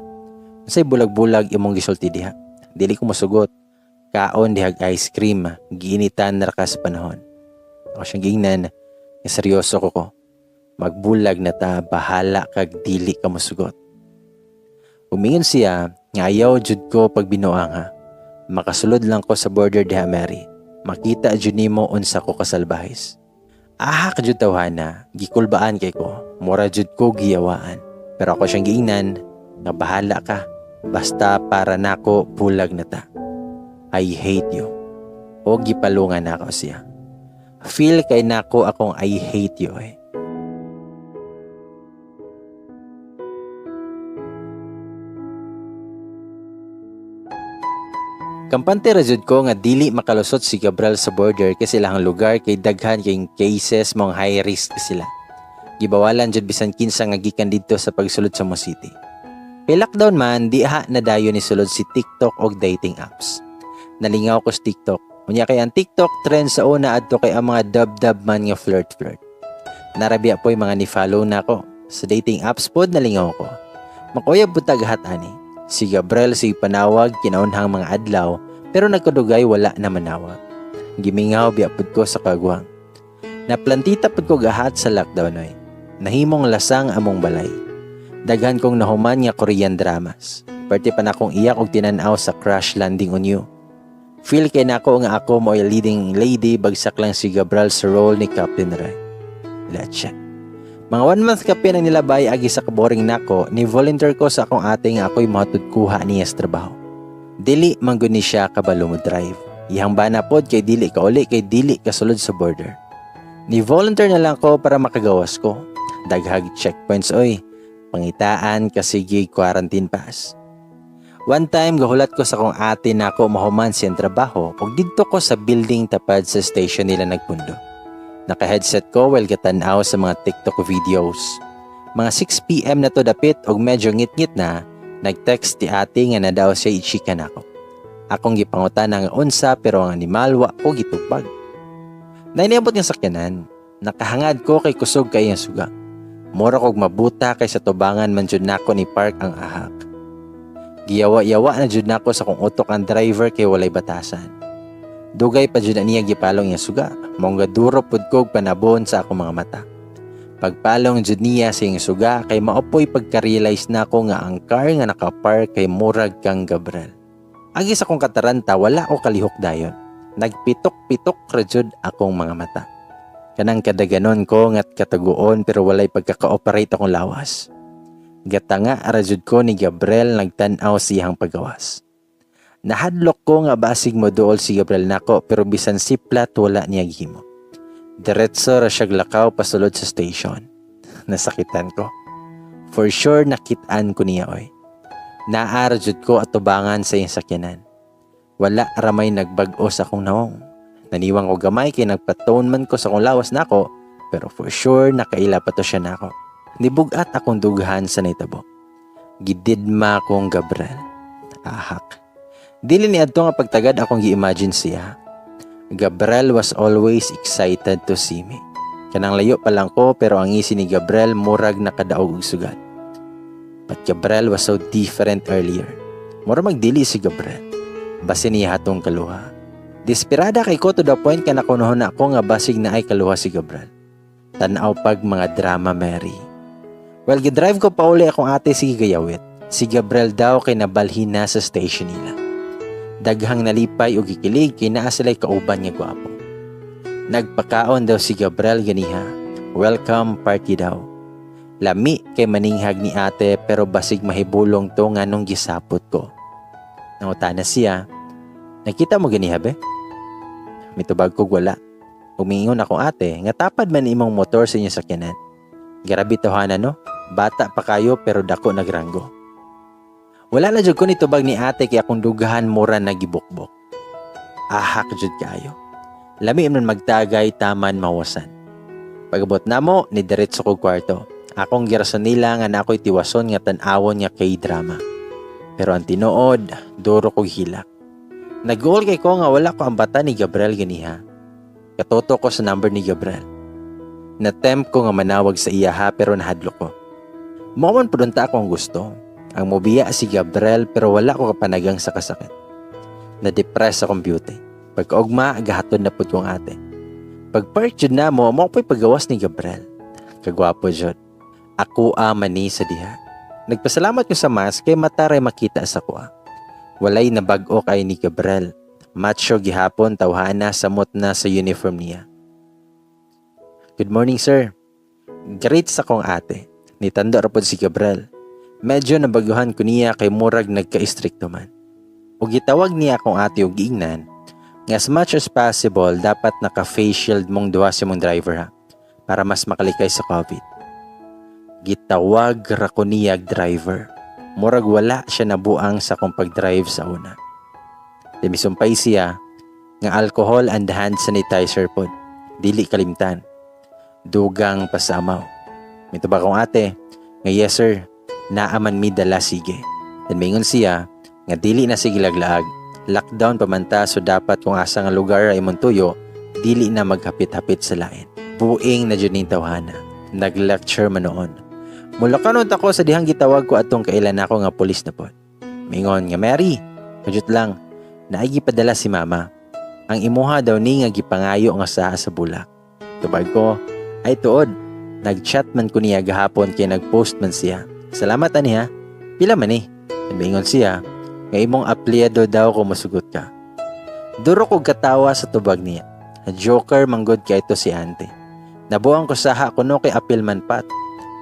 Unsay bulag-bulag imong gisulti diha? Dili ko mosugot. Kaon dihag ice cream, giinitan na ra ka sa panahon." Ako siyang giingnan nga seryoso ko. Magbulag na ta, bahala kag dili ka mosugot. Umingon siya nga ayaw jud ko pagbinuang ha. Makasulod lang ko sa border diha, Mary. Makita jud nimo unsa ko kasalbahis. Aha ka jud tawhana, gikulbaan kay ko. Mura jud ko giyawaan. Pero ako siyang giingnan nga bahala ka. Basta para nako bulag na ta. I hate you. O gipalungan nako siya. Feel kay nako akong I hate you eh. Kampante ra jud ko nga dili makalusot si Gabriel sa border kasi ilahang lugar kay daghan kay cases mong high risk sila. Gibawalan jud bisan kinsa nga gikan didto sa pagsulod sa Mo City. Kay lockdown man, diha na dayon ni sulod si TikTok og dating apps. Nalingaw ko sa TikTok. Unya kay ang TikTok trend sa una adto kay ang mga dub-dub man nga flirt-flirt. Narabya po'y mga ni-follow nako. Sa dating apps pod nalingaw ko. Makuyab pud tagahat ani. Si Gabriel si panawag kinaunhang mga adlaw pero nagkadugay wala na manawag. Gimingaw biya pud ko sa kagwang. Naplantita pud ko gahat sa lockdown oy. Nahimong lasang among balay. Daghan kong nahuman nga Korean dramas. Parte pa na akong iyak og tinan-aw sa Crash Landing on You. Feel kay nako nga ako mo'y leading lady, bagsak lang si Gabriel sa role ni Captain Ray. Let's check. Mga 1 month kapin ang nilabay agi sa kaboring nako, ni volunteer ko sa akong ate nga ako'y mahatod kuha niya sa trabaho. Dili man gud ni siya kabalo mo drive. Iyang bana pod kay dili ka uli kay dili kasulod sa border. Ni volunteer na lang ko para makagawas ko. Daghag checkpoints oy. Pangitaan kasigi quarantine pass. One time gahulat ko sa akong ate nako mahuman siyang trabaho ug didto ko sa building tapad sa station nila nagpundo. Naka-headset ko while gatan-aw sa mga TikTok videos. Mga 6 p.m. na to dapit og medyo ngit-ngit na, nag-text ti ate nga na daw siya i-chika nako. Akong gipangutan nga unsa pero ang animal wa ko gitubag. Nainiabot nga sakyanan, nakahangad ko kay kusog kay ang suga. Mura kog mabuta kay sa tubangan man jud nako ni park ang ahak. Giyawa-yawa na jud nako sa kong utok ang driver kay walay batasan. Dugay pa jud na niya gipalong iya suga. Mongga duro pud kog panabon sa akong mga mata. Pagpalong jud niya sa iyang suga kay maopoy pagka-realize nako nga ang car nga nakapark kay murag kang Gabriel. Agi sa akong kataranta wala ko kalihok dayon. Nagpitok-pitok ra jud akong mga mata. Kanang kadaganon ko ngat kataguon pero walay pagkaka-operate akong lawas. Gatanga ra jud ko ni Gabriel nagtan-aw siyang pagawas. Nahadlok ko nga basig mo duol si Gabriel nako pero bisan siplat wala niya gihimo. Diretso ra siya lakaw pasulod sa station. Nasakitan ko. For sure nakit-an ko niya oy. Naa ra jud ko atubangan sa iyang sakyanan. Wala ramay nagbag-o sa akong nawong. Naniwang ko gamay kay nagpatone man ko sa akong lawas nako pero for sure nakaila pa to siya nako. Nibugat akong dughan sa nahitabo. Gididma kong Gabriel. Ahak. Dili ni adto nga pagtagad akong gi-imagine siya. Gabriel was always excited to see me. Kanang layo pa lang ko pero ang ngisi ni Gabriel murag nakadaog og sugat. But Gabriel was so different earlier. Mura magdili si Gabriel. Basin niya hatong kaluha. Desperada kay ko to the point ka nakunuhon na ako nga basig na ay kaluha si Gabriel. Tanaw pag mga drama, Mary. Well, gidrive ko pa uli akong ate, sige gayawit. Si Gabriel daw kay nabalhin na sa station nila. Daghang nalipay og gikilig kay naa sila'y kauban nga gwapo. Nagpakaon daw si Gabriel ganiha. Welcome party daw. Lami kay maninghag ni ate pero basig mahibulong to nga nung gisapot ko. Nangutana siya, "Nakita mo ganiha be?" Mitubag kog wala. Umingon akong ate nga tapad man imong motor sa inyong sakyanan. Grabe tawhana no, bata pa kayo pero dako nagranggo. Wala na jud ko nitubag ni ate kay akong dugahan mura nagibukbok. Ahak jud kayo. Lami man magtagay taman mawasan. Pagabot namo ni diretso kog kwarto. Akong girason nila nga na ako'y tiwason nga tan-awon nga K-drama. Pero ang tinuod, duro kog hilak. Nag-goal kay ko nga wala ko ambata ni Gabriel ganiha. Katoto ko sa number ni Gabriel. Na-tempt ko nga manawag sa iya ha pero nahadlok ko. Mao man pud unta ako ang gusto. Ang mobiya si Gabriel pero wala ko kapanagang sa kasakit. Na-depress akong beauty. Pagkaugma, gahatod na pud kong ate. Pag-park jud na mo, mao po'y pagawas ni Gabriel. Kagwapo jud. Ako a mani sa diha. Nagpasalamat ko sa mask kay mataray makita sa kuha. Walay nabag-o kay ni Gabriel. Macho gihapon tawhana samot na sa uniform niya. "Good morning, sir." Great sa kong ate. Nitando ra pod si Gabriel. Medyo nabaguhan ko niya kay murag nagka-istrikto man. Ug gitawag niya akong ate og giingnan nga as much as possible dapat naka-face shield mong duha sa mong driver ha para mas makalikay sa COVID. Gitawag ra ko niya driver. Murag wala siya nabuang sa akong pag-drive sa una. Dimisumpay siya nga alcohol and hand sanitizer pod. Dili kalimtan. Dugang pasamaw. Mitubag akong ate nga yes sir, naaman mi dala sige. Then mingon siya nga dili na sige laglaag. Lockdown pa man ta so dapat kung asa nga lugar ay imong tuyo, dili na maghapit-hapit sa lain. Buing na jud ning tawhana. Nag-lecture man noon. Mula kanon ako sa dihang gitawag ko atong kailan ako nga pulis na pod. Mingon nga Mary, kajut lang, naay gipadala si mama. Ang imuha daw ni nga gipangayo nga saha sa bulak. Tubag ko, ay tuod, nag-chat man ko niya gahapon kay nag-post man siya. Salamat ani ha, pila man ni. Mingon siya, nga imong apelyido daw kung masugot ka. Duro kog katawa sa tubag niya. Joker manggod kay ito si ante. Nabuang ko saha kuno kay apil man pat.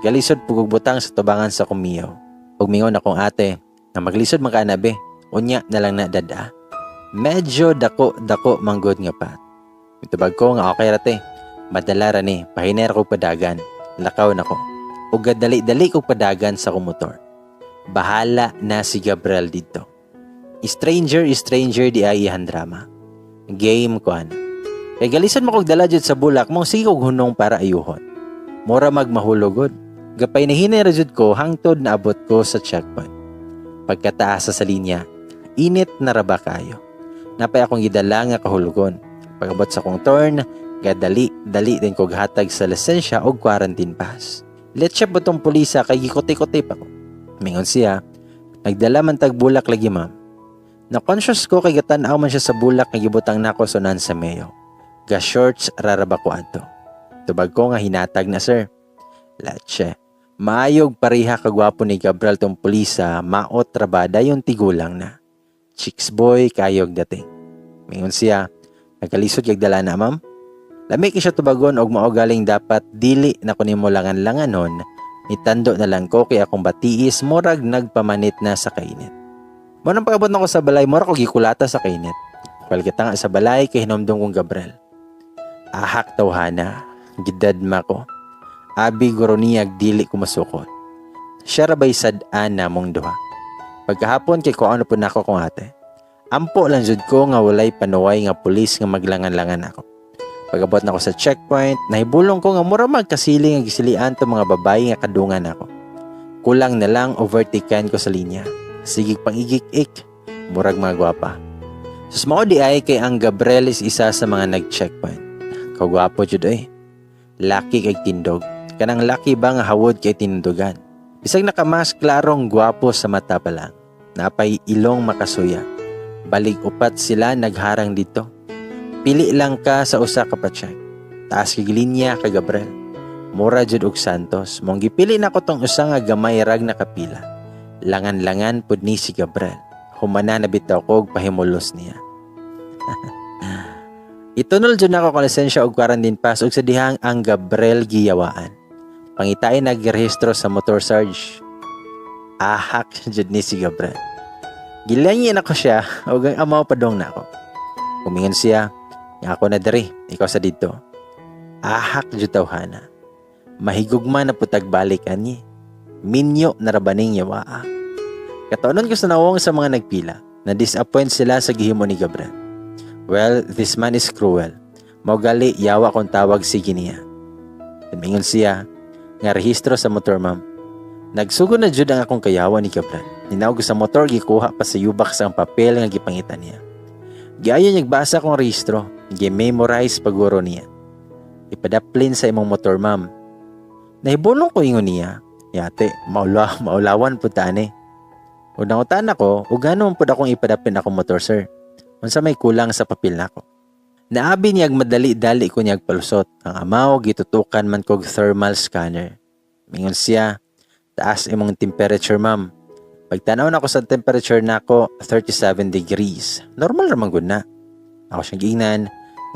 Galisod pugog butang sa tubangan sa kumiyaw. Ug mingon akong ate, nga maglisod man ka na be, unya na lang na dada. Medyo dako-dako manggod nga pat. Mitubag ko nga okay ra te. Madala ra ni, pahinay ra kog padagan. Lakaw na ko. Ug dali-dali kog padagan sa akong motor. Bahala na si Gabriel didto. Stranger, stranger di ay iyan drama. Game ko ana. Kay galisan mo kog dala jud sa bulak mong sige kog hunong para ayuhon. Mura magmahulogod. Gapay nahinay ra jud ko hangtod naabot ko sa checkpoint. Pagkataas sa linya, init na ra ba kayo. Napay akong gidala nga kahulugon. Pag-abot sa kong turn, gadali dali din kog hatag sa lisensya og quarantine pass. Let's siya butong pulisa kay gikuti-kuti pa ko. Mingon siya, nagdala man tag bulak lagi ma'am. Na-conscious ko kay gatan-aw man siya sa bulak nga gibutang nako sa unahan sa mayo. Ga shorts raraba ko adto. Tubag ko nga hinatag na sir. Latche. Maayog pareha kagwapo ni Gabriel tong pulisa, maot rabada yung tigulang na. Chicks boy kayog dating. Mingon siya, nagkalisod kag dala na ma'am. Lami kay siya tubagon og mao galing dapat dili na ko nimo langan-langanon, nitando na lang ko kay akong batiis murag nagpamanit na sa kainit. Mo nang pag-abot nako sa balay, mura ko gikulata sa kainit. Well, kita nga sa balay kay hinumdum kong Gabriel. Ahak tawhana, gidadma ko. Abi guro niyag dili ko masukot. Siya ra bay sad-an namong duha. Pagkahapon kay kuano po nako kong ate. Ampo lang jud ko nga walay panuway nga pulis nga maglangan-langan ako. Pag-abot nako sa checkpoint, nahibulong ko nga mura magkasiling ang gisilian to mga babae nga kadungan ako. Kulang na lang overtaken ko sa linya. Sige pang igik-ik, murag mga gwapa. Sus mao di ay kay ang Gabriel is isa sa mga nag-checkpoint. Kagwapo jud oy. Laki kay tindog. Kanang laki ba nga hawod kay tindugan. Bisag nakamask, klarong gwapo sa mata pa lang. Napay ilong makasuya. Balig upat sila nagharang dito. Pili lang ka sa usa ka pa-check. Taas kag linya ka Gabriel. Mura jud og Santos. Mong gipili nako tong usa nga gamay rag nakapila. Langan-langan pud ni si Gabriel. Humana na bitaw ko og pahimulos niya. Itunol jud nako akong lisensya og quarantine pass ug sa dihang ang Gabriel giyawaan. Pangitain nagrehistro sa motor, Sarge. Ahak jud ni si Gabriel. Gilangin ako siya ug ang amaw padong nako. Kumingon siya nga ako na diri, ikaw sa didto. Ahak jud tawhana. Mahigugma na putag balik ani. Minyo na ra baning yawaa. Katuonon ko sa nawong sa mga nagpila na disappoint sila sa gihimo ni Gabriel. Well, this man is cruel. Mao gali yawa kung tawag sige niya. Tumingon siya nga rehistro sa motor, ma'am. Nagsugod na jud ang akong kayawa ni Gabriel. Ninaog ko sa motor, gikuha pa sa U-box ang papel nga gipangita niya. Giayo niya basa akong rehistro, gi-memorize paguro niya. "Ipadaplin sa imong motor, ma'am." Nahibulong ko ingon niya. Yate, maulawan pud ta ani. Ug nangutan ako, ug gano man pud akong ipadaplin akong motor, sir? Unsa may kulang sa papel nako? Naabi niyag madali-dali ko niyag palusot. Ang amaw gitutukan man kog thermal scanner. Mingon siya, "Taas imong temperature, ma'am." Pagtanaw nako sa temperature nako, 37 degrees. Normal ra man gud na. Ako siyang giingnan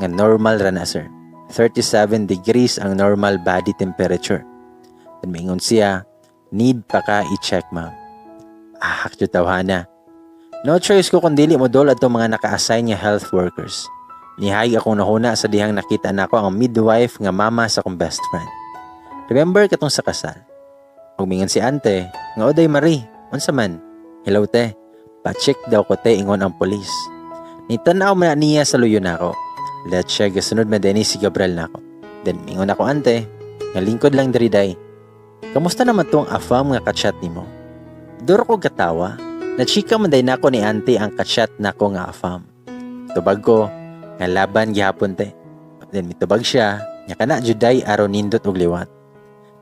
nga normal ra na, sir. 37 degrees ang normal body temperature. Then mingon siya, "Need pa ka i-check, ma'am." Ah, jud tawhana. No choice ko kung dili mo dol atong mga naka-assign nga health workers. Nihayag akong nahuna sa dihang nakita nako ang midwife nga mama sa akong best friend. Remember katong sa kasal? Ug mingon si ante, nga "Oday Marie, unsa man?" "Hello te, pa-check daw ko te, ingon ang polis." Nitanaw man na niya sa luyo nako. Let siya gasunod man dinhi si Gabriel nako. Then mingon ako ante, nga "Lingkod lang diri, day. Kamusta naman tong afam nga kachat nimo?" Duro ko katawa. Nachika man day nako ni ante ang kachat nako nga afam. Tubag ko, nga "Laban gihapon te." Then mitubag siya, nga "Kana juday aron nindot og liwat."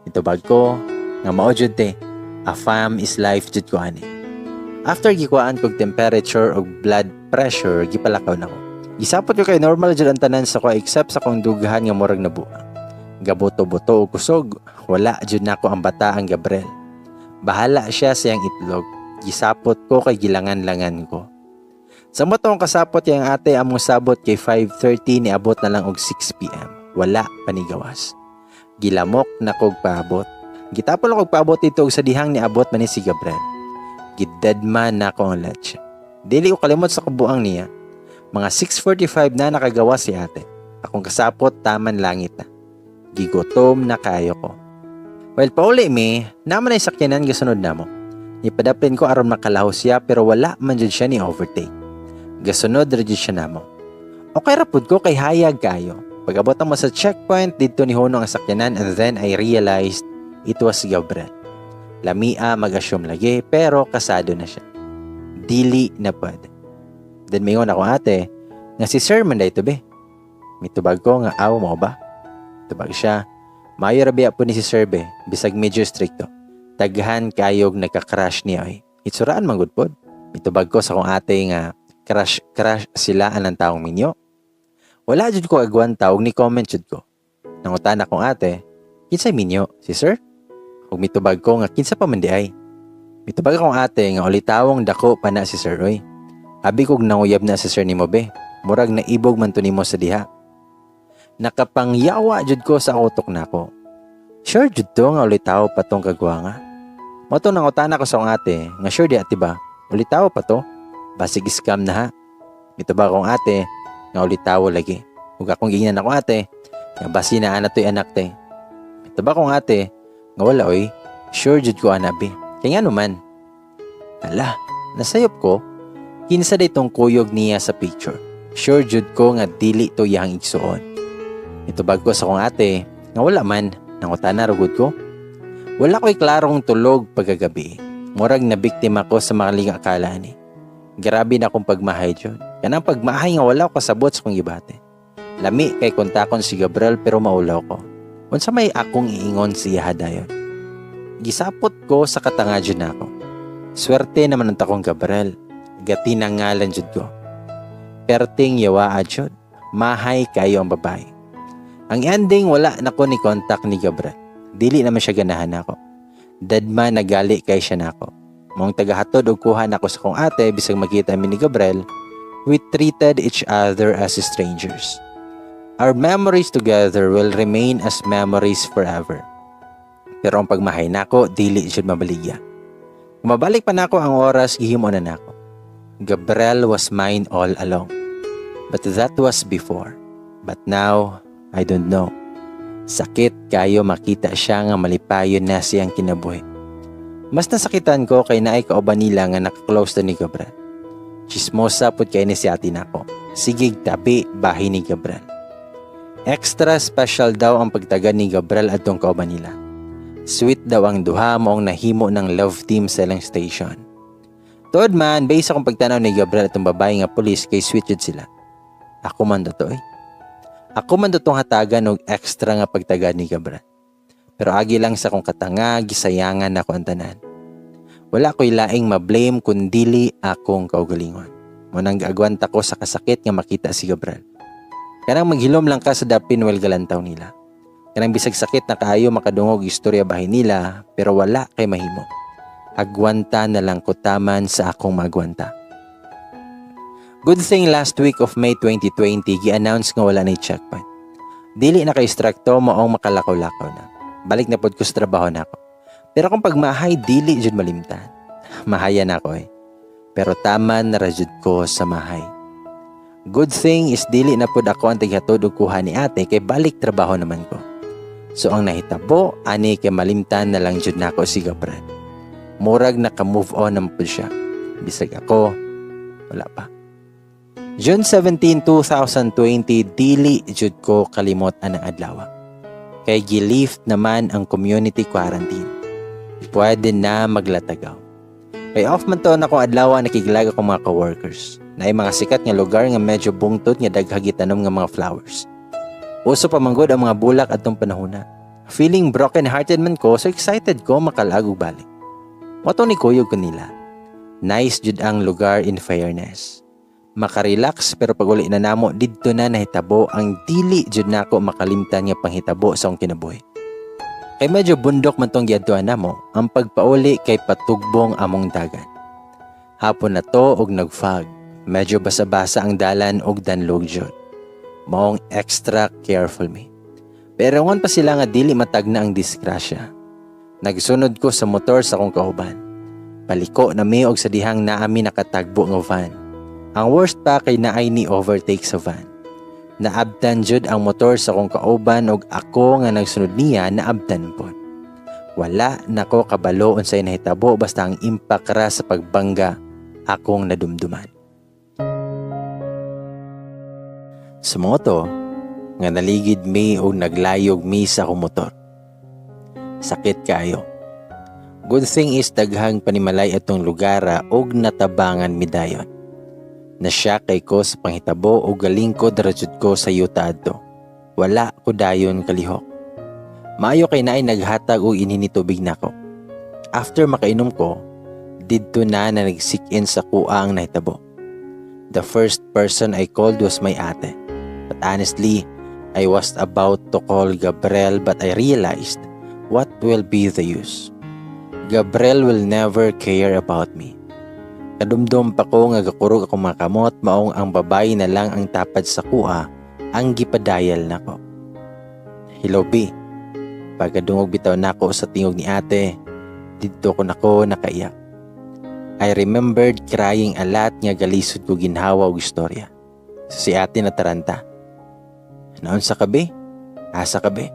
Mitubag ko, nga "Mao jud te, afam is life jud ko ani." After gikuhaan kog temperature og blood pressure, gipalakaw nako. Gisapot ko kay normal jud ang tanan sa ko except sa akong dughan nga murag nabuang. Gabuto-buto og kusog, wala jud nako ang bata ang Gabriel. Bahala siya sa iyang itlog. Gisapot ko kay gilangan-langan ko. Sa mo tong kasapot yang ate among sabot kay 5:30, niabot na lang og 6 PM. Wala panigawas. Gilamok na kog paabot. Gitapol ako paabot dito og sa dihang niabot man ni si Gabriel. Gidedma na ko ang leche. Dili ko kalimot sa kabuang niya. Mga 6:45 na nakagawa si ate. Akong kasapot taman langit na. Gigutom na kayo ko. Well, pauli mi, naman ay sakyanan gasunod namo. Nipadaplin ko aron makalaho siya pero wala man jud siya ni overtake. Gasunod ra jud siya namo. Okay ra pud ko kay hayag kayo. Pag-abot mo sa checkpoint, dito ni hunong ang sakyanan and then I realized it was Gabriel. Lamia mag-assume lagi pero kasado na siya. Dili na pwede. Then mingon ako ate, nga "Si sir man to be." Mitubag ko nga "Aw, mo ba?" Tubag siya, "Maayo ra biya po ni si sir be, bisag medyo stricto. Taghan kayog nagka-crush niya ay. Itsuraan man gud pod." Mitubag ko sa akong ate nga "Crush crush sila anang taong minyo." Wala jud ko agwanta og ni comment jud ko. Nangutan akong ate, "Kinsay minyo, si sir?" Ug mitubag ko nga "Kinsa pa man di ay?" Mitubag akong ate nga "Ulitawong dako pa na si sir oy. Abi kog nanguyab na si sir nimo be. Murag naibog man to nimo sa diha." Nakapangyawa jud ko sa utok nako. Sure jud to nga ulitawo pa tong kagwanga. Mo to nangutana ko sa akong ate nga "Sure di ate ba? Ulitawo pa to? Basig scam na ha." Mitubag akong ate nga "Ulitawo lagi." Ug akong giingnan ako ate nga "Basi na ana to'y anak te." Mitubag akong ate nga "Wala oy, sure jud ko ana be. Kay ngano man?" Hala, nasayop ko. Kinsa day tong kuyog niya sa picture? Sure jud ko nga dili to iyang igsuon. Mitubag ko sa akong ate nga "Wala man, nangutana ra gud ko." Wala ko'y klarong tulog pagkagabi. Murag na biktima ko sa makaling akala ni. Grabe na akong pagmahay jud. Kanang pagmahay nga wala ko kasabot sa akong gibati. Lami kay kontakon si Gabriel pero maulaw ko. Unsa may akong iingon siya dayon? Gisapot ko sa katanga jud nako. Swerte naman ang takong Gabriel. Gatinangalan jud ko. Perting yawa jud. Mahay kayo ang babae. Ang ending, wala na ko ni contact ni Gabriel. Dili naman siya ganahan nako. Dadma nagali kay siya nako. Maong tagahatod og kuha nako sa kong ate, bisag makita mi ni Gabriel, we treated each other as strangers. Our memories together will remain as memories forever. Pero ang pagmahay nako, dili jud mabaligya. Kung mabalik pa nako ang oras, gihimo na nako. Gabriel was mine all along. But that was before. But now, I don't know. Sakit kayo makita siya nga malipayon na siyang kinabuhi. Mas nasakitan ko kay naay kauban nila nga naka-close na ni Gabriel. Chismosa pud kay ni si ate nako. Sigig tabi bahin ni Gabriel. Extra special daw ang pagtagad ni Gabriel adtong kauban nila. Sweet daw ang duha, maong nahimo ng love team sa ilang station. Tuod man, based sa akong pagtanaw ni Gabriel atong babae nga pulis, kay sweet jud sila. Ako man to eh. Ako man tong hatagan og extra nga pagtagad ni Gabriel. Pero agi lang sa akong katanga, gisayangan nako ang tanan. Wala ko'y laing ma-blame kundili akong kaugalingon. Mao nang gaagwanta ko sa kasakit nga makita si Gabriel. Kanang maghilom lang ka sa dapin while galantaw nila. Kanang bisag sakit na kaayo makadungog istorya bahin nila, pero wala kay mahimo. Agwanta na lang ko taman sa akong magwanta. Good thing, last week of May 2020, gi-announce nga wala na checkpoint. Dili na kay istrikto, maong makalakaw-lakaw na. Balik na pod ko sa trabaho nako. Pero kung pagmahay, dili jud malimtan. Mahaya na ako eh. Pero taman na ra jud ko sa mahay. Good thing is dili na pod ako ang tighatod og kuha ni ate kay balik trabaho naman ko. So ang nahitabo ani kay malimtan na lang jud nako si Gabriel. Murag naka-move on naman pod siya. Bisag ako, wala pa. June 17, 2020, dili jud ko kalimot anang adlaw. Kay gilift naman ang community quarantine. Pwede na maglatagaw. Kay off man to na akong adlaw, nakiglag akong mga coworkers. Naay mga sikat nga lugar nga medyo bungtod nga daghang gitanom nga mga flowers. Uso pa manggod ang mga bulak adtong panahona. Feeling broken hearted man ko, so excited ko makalag og balik. Mao to ni kuyog ko nila. Nice jud ang lugar, in fairness. Makarelax, pero pag uli na namo, didto na nahitabo ang dili jud nako makalimtan nga panghitabo sa akong kinabuhi. Kay medyo bundok man tong giadtuan namo, ang pagpauli kay patugbong among dagan. Hapon na to og nagfog. Medyo basa-basa ang dalan og danlog jud. Maong extra careful me. Pero ngon pa sila nga dili matagna ang disgrasya. Nagsunod ko sa motor sa akong kauban. Paliko na mi og sa dihang naami nakatagbo nga van. Ang worst pa kay naay ni overtake sa van. Naabtan jud ang motor sa akong kauban og ako nga nagsunod niya naabtan pod. Wala nako kabalo unsay nahitabo, basta ang impact ra sa pagbangga akong nadumduman. Sa mga to, nga naligid mi og naglayog mi sa akong motor. Sakit kaayo. Good thing is daghang panimalay atong lugar og natabangan mi dayon. Nasya kay ko sa panghitabo og galingkod ra jud ko sa yuta adto. Wala ko dayon kalihok. Maayo kay naay naghatag og inini tubig nako. After makainom ko, didto na na nag-sink in sa kuha ang nahitabo. The first person I called was my ate. But honestly, I was about to call Gabriel, but I realized what will be the use. Gabriel will never care about me. Kadumdum pa ko nga gakurog akong mga kamot, maong ang babae na lang ang tapad sa kuha ang gipadayal nako. "Hello, B." Pagkadungog bitaw nako sa tingog ni ate, didto ko nako nakaiyak. I remembered crying a lot nga galisod ko ginhawa og istorya. So si ate nataranta. "Naunsa ka, be? Asa ka, be?"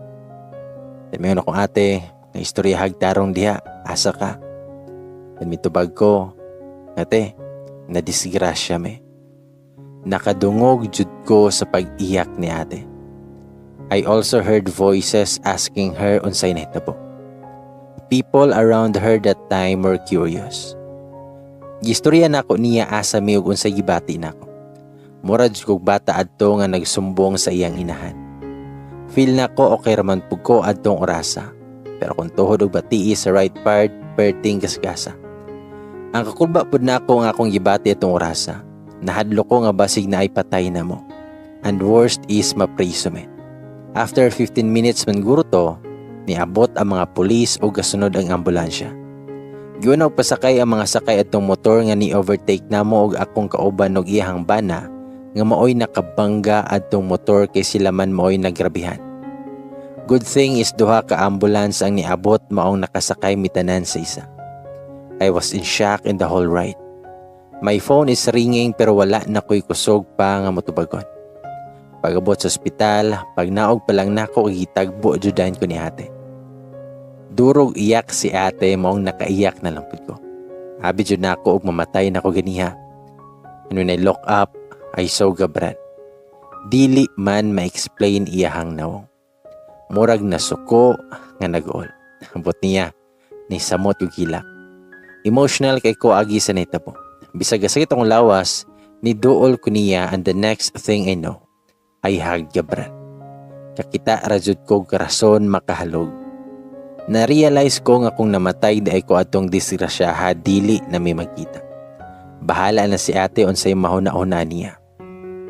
Then akong ate, nga istorya hagtarong diha, asa ka? Then mitubag ko, "Ate, na disgrasya me." Nakadungog jud ko sa pag-iyak ni ate. I also heard voices asking her unsay nahitabo. People around her that time were curious. Gistorya nako niya asa mi ug unsay gibati nako. Murag kog bata adto nga nagsumbong sa iyang inahan. Feel nako okay raman pug ko adtong orasa. Pero kung tuhod og batii sa right part, perting kasgasa. Ang kakulba pud nako nga akong gibati atong orasa. Nahadlok ko nga basig naay patay namo. And worst is mapriso me. After 15 minutes man guro to, niabot ang mga pulis ug kasunod ang ambulansya. Giuna og pasakay ang mga sakay atong motor nga ni-overtake namo og akong kauban og iyahang bana nga maoy nakabangga adtong motor kay sila man maoy nagrabihan. Good thing is duha ka ambulance ang niabot, maong nakasakay mitanan sa isa. I was in shock in the whole ride. My phone is ringing pero wala na ko'y kusog pa nga motubagon. Pag-abot sa ospital, pag naog pa lang nako, gitagbo judan ko ni ate. Durog iyak si ate, maong nakaiyak na lang pud ko. Abi jud nako og mamatay nako ganiha. And when I look up, I saw Gabriel. Dili man ma-explain iyahang nawong. Murag nasuko nga nag-ol. Ambot niya, ni samot ug hilak. Emotional kay ko agi sa nahitabo. Bisag gasakit akong lawas, ni duol ko niya and the next thing I know, I hugged Gabriel. Kakita ra jud ko rason makahalog. Na-realize ko nga kung namatay diay ko atong disgrasyaha, dili na mi magkita. Bahala na si ate unsay mahuna-huna niya.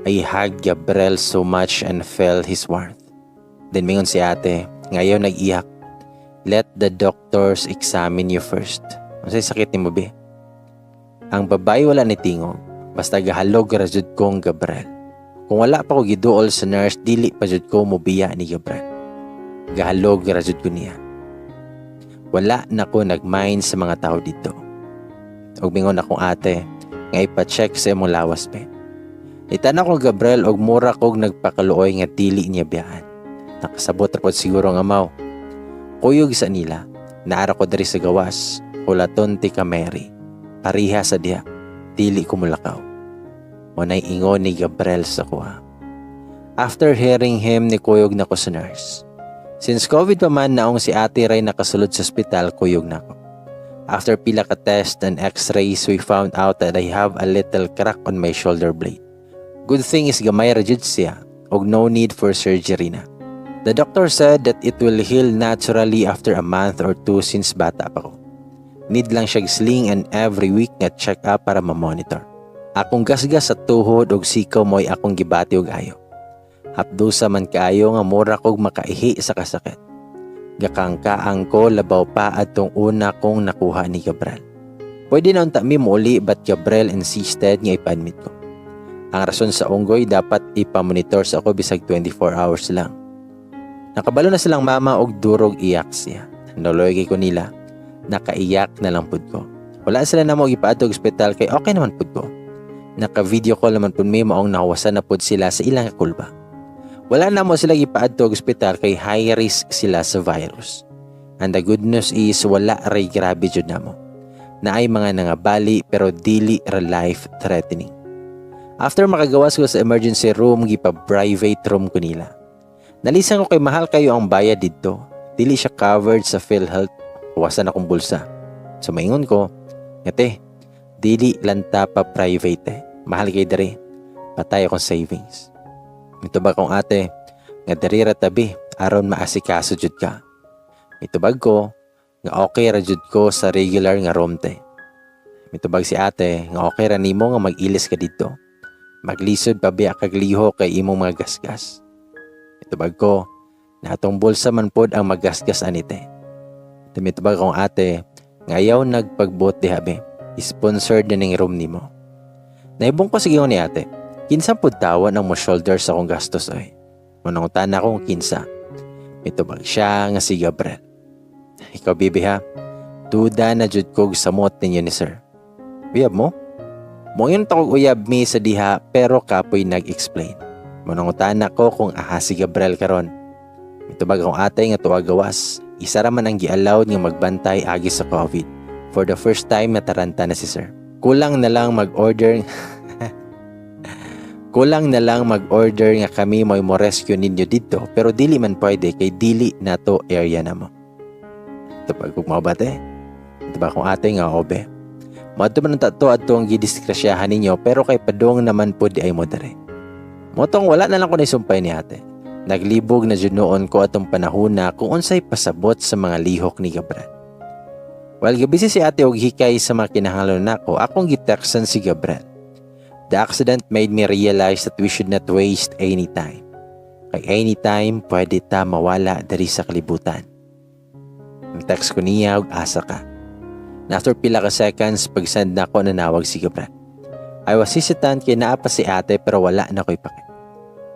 I hugged Gabriel so much and felt his warmth. Then mingon si ate, ngayon nag-iyak, "Let the doctors examine you first. Unsay sakit nimo, be?" Ang babae wala ni tingog. Basta gahalog ra jud kong Gabriel. Kung wala pa ko giduol sa nurse, dili pa jud ko mobiya ni Gabriel. Gahalog ra jud ko niya. Wala na ko nagmind sa mga tao dito. Ug mingon akong ate nga ipa-check sa imong lawas, be. Nitanaw ko Gabriel og mura kog nagpakaluoy nga dili niya biyaan. Nakasabot ra pod siguro nga amaw. Kuyog sa nila, naara ko diri sa gawas, hulaton ti ka Mary. Pariha sa diha, dili ko mulakaw. Munay ingon ni Gabriel sa kuha. After hearing him, ni kuyog na ko sa nurse. Since COVID pa man naong si ate ray nakasulod sa ospital, kuyog na ko. After pila ka test and x-rays, we found out that I have a little crack on my shoulder blade. Good thing is gamay ra jud siya og no need for surgery na. The doctor said that it will heal naturally after a month or two since bata pa ko. Need lang siya sling and every week nga check up para ma-monitor. Akong gasgas sa tuhod og sikaw mo'y akong gibati og ayo. Hapdusa man kaayo nga mura kog makaihi sa kasakit. Gakangkaang ko labaw pa adtong una kong nakuha ni Gabriel. Pwede na unta mi muuli but Gabriel insisted nga ipa-admit ko. Ang rason sa unggoy, dapat ipamonitor sa ako bisag 24 hours lang. Nakabalo na silang mama og durog iyak siya. Naluoy kay ko nila. Nakaiyak na lang pud ko. Wala sila namo gipaadto og ospital kay okay naman pud ko. Naka-video call naman pud mi, maong nahuwasan na pud sila sa ilang kakulba. Wala namo sila gipaadto og ospital kay high risk sila sa virus. And the good news is wala ray grabe jud namo. Naay mga nangabali pero dili ra life threatening. After makagawas ko sa emergency room, gipa private room ko nila. Nalisan ko kay mahal kayo ang bayad didto. Dili siya covered sa PhilHealth. Huwasan akong bulsa. So maingon ko, "Ngate, dili lang ta pa private eh. Mahal kay diri. Patay akong savings." Mitubag kong ate, nga diri ra tabi, aron maasikaso jud ka. Mitubag ko, nga okay ra jud ko sa regular nga room te. Mitubag si ate, nga okay ra nimo nga mag-ilis ka didto. Maglisod pa biya kag liho kay imong mga gasgas. Mitubag ko, na atong bulsa man pod ang magasgas anite. Mitubag akong ate, nga ayaw nagpagbuot diha be. Sponsored na ning room nimo. Naibong ko sa giingon ni ate, kinsa pud tawon ang mo shoulder sa akong gastos oy? Munangutana ko kung kinsa. Mitubag siya nga si Gabriel. Ikaw, bibi ha, duda na jud kog samot ninyo ni sir. Uyab mo? Moingon ta kog uyab mi sa diha pero kapoy nag-explain. Munangutana ko kung aha si Gabriel karon. Mitubag akong ate nga tuwa gawas. Isa ra man ang gi-allowed nga magbantay agi sa COVID. For the first time nataranta na si sir. Kulang na lang mag-order nga kami mo'y mo rescue ninyo dito pero dili man pwede kay dili na to area na mo. Tubag kog mao ba te? Tubag akong ate nga obe. Moadto man ta to adto ang gidiskrasyahan ninyo pero kay padung naman pud di ay mo dere. Motong wala na lang ko naisumpay ni ate. Naglibog na jud noon ko atong panahona kung unsay pasabot sa mga lihok ni Gabriel. While gabisi si ate og hikay sa mga kinahanglan nako, akong gitextan si Gabriel. The accident made me realize that we should not waste any time. Kay anytime pwede ta mawala diri sa kalibutan. Ang text ko niya og "Asa ka?" Na after pila ka seconds pag-send nako, nanawag si Gabriel. I was hesitant kay naa pa si ate, pero wala na ko'y pake.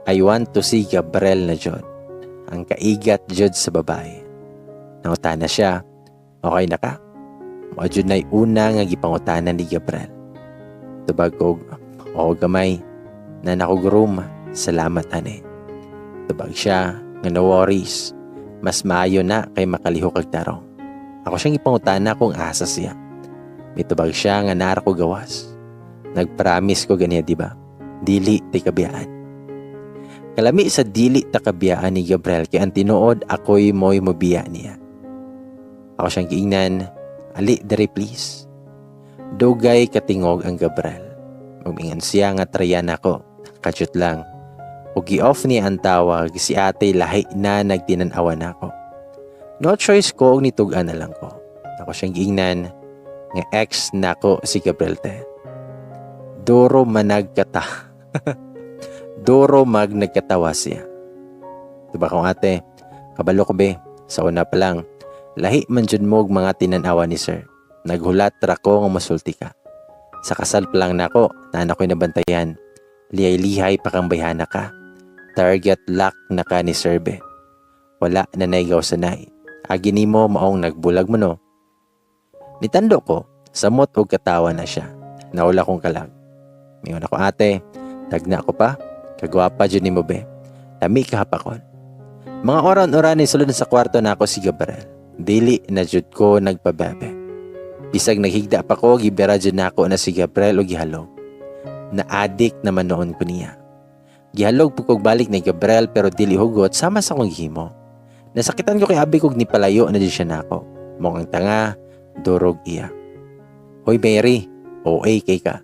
I want to see Gabriel na jud. Ang kaigat jud sa babae. Nangutana siya, "Okay na ka?" Mao jud na'y una nga gipangutana ni Gabriel. Tubag kog, "Oo gamay, naa na ko'g room, salamat ane." Tubag siya nga, "No worries, mas maayo na kay makalihok kag tarong." Ako siyang ipangutana kung asa siya. Mitubag siya nga naa ra ko gawas. Nagpromise ko ganiya, di ba? Dili ti kabiyaan. Kalami sa dili ta kabiyaan ni Gabriel kay ang tinuod, ako'y mo'y mobiya niya. Ako siyang giingnan, "Ali diri, please." Dugay katingog ang Gabriel. Muingon siya nga tryan ako. Kadyot lang. Ug gi-off niya ang tawag, si ate lahi na nagtinan-awan ako. No choice ko og nitug-an na lang ko. Ako siyang giingnan nga ex nako si Gabriel te. Duro managkata. Duro mag nagkatawa siya. Diba kong ate, "Kabalo ko be, sa una pa lang, lahi man jud mo og mga tinanawa ni sir. Naghulat ra ko nga masulti ka. Sa kasal pa lang nako, naa na ko'y nabantayan. Lihay-lihay pa kang bayhana ka. Target lock na ka ni sir be. Wala na naigaw sanay. Agi nimo maong nagbulag mo, no?" Nitando ko, samot og katawa na siya. Naula kong kalag. Mingon ako, "Ate, tagna ko pa, kagwapa jud nimo be. Lami ka hapakon." Mga oran-oran ni sulod sa kwarto nako si Gabriel. Dili na jud ko nagpabebe. Bisag naghigda pa ko, gibera jud nako na si Gabriel og gihalog. Na-addict naman noon ko niya. Gihalog po kog balik ni Gabriel pero dili hugot sama sa akong gihimo. Nasakitan ko kay abi kog nipalayo na jud siya nako. Mong ang tanga, durog iya. "Hoy Mary, OA kay ka."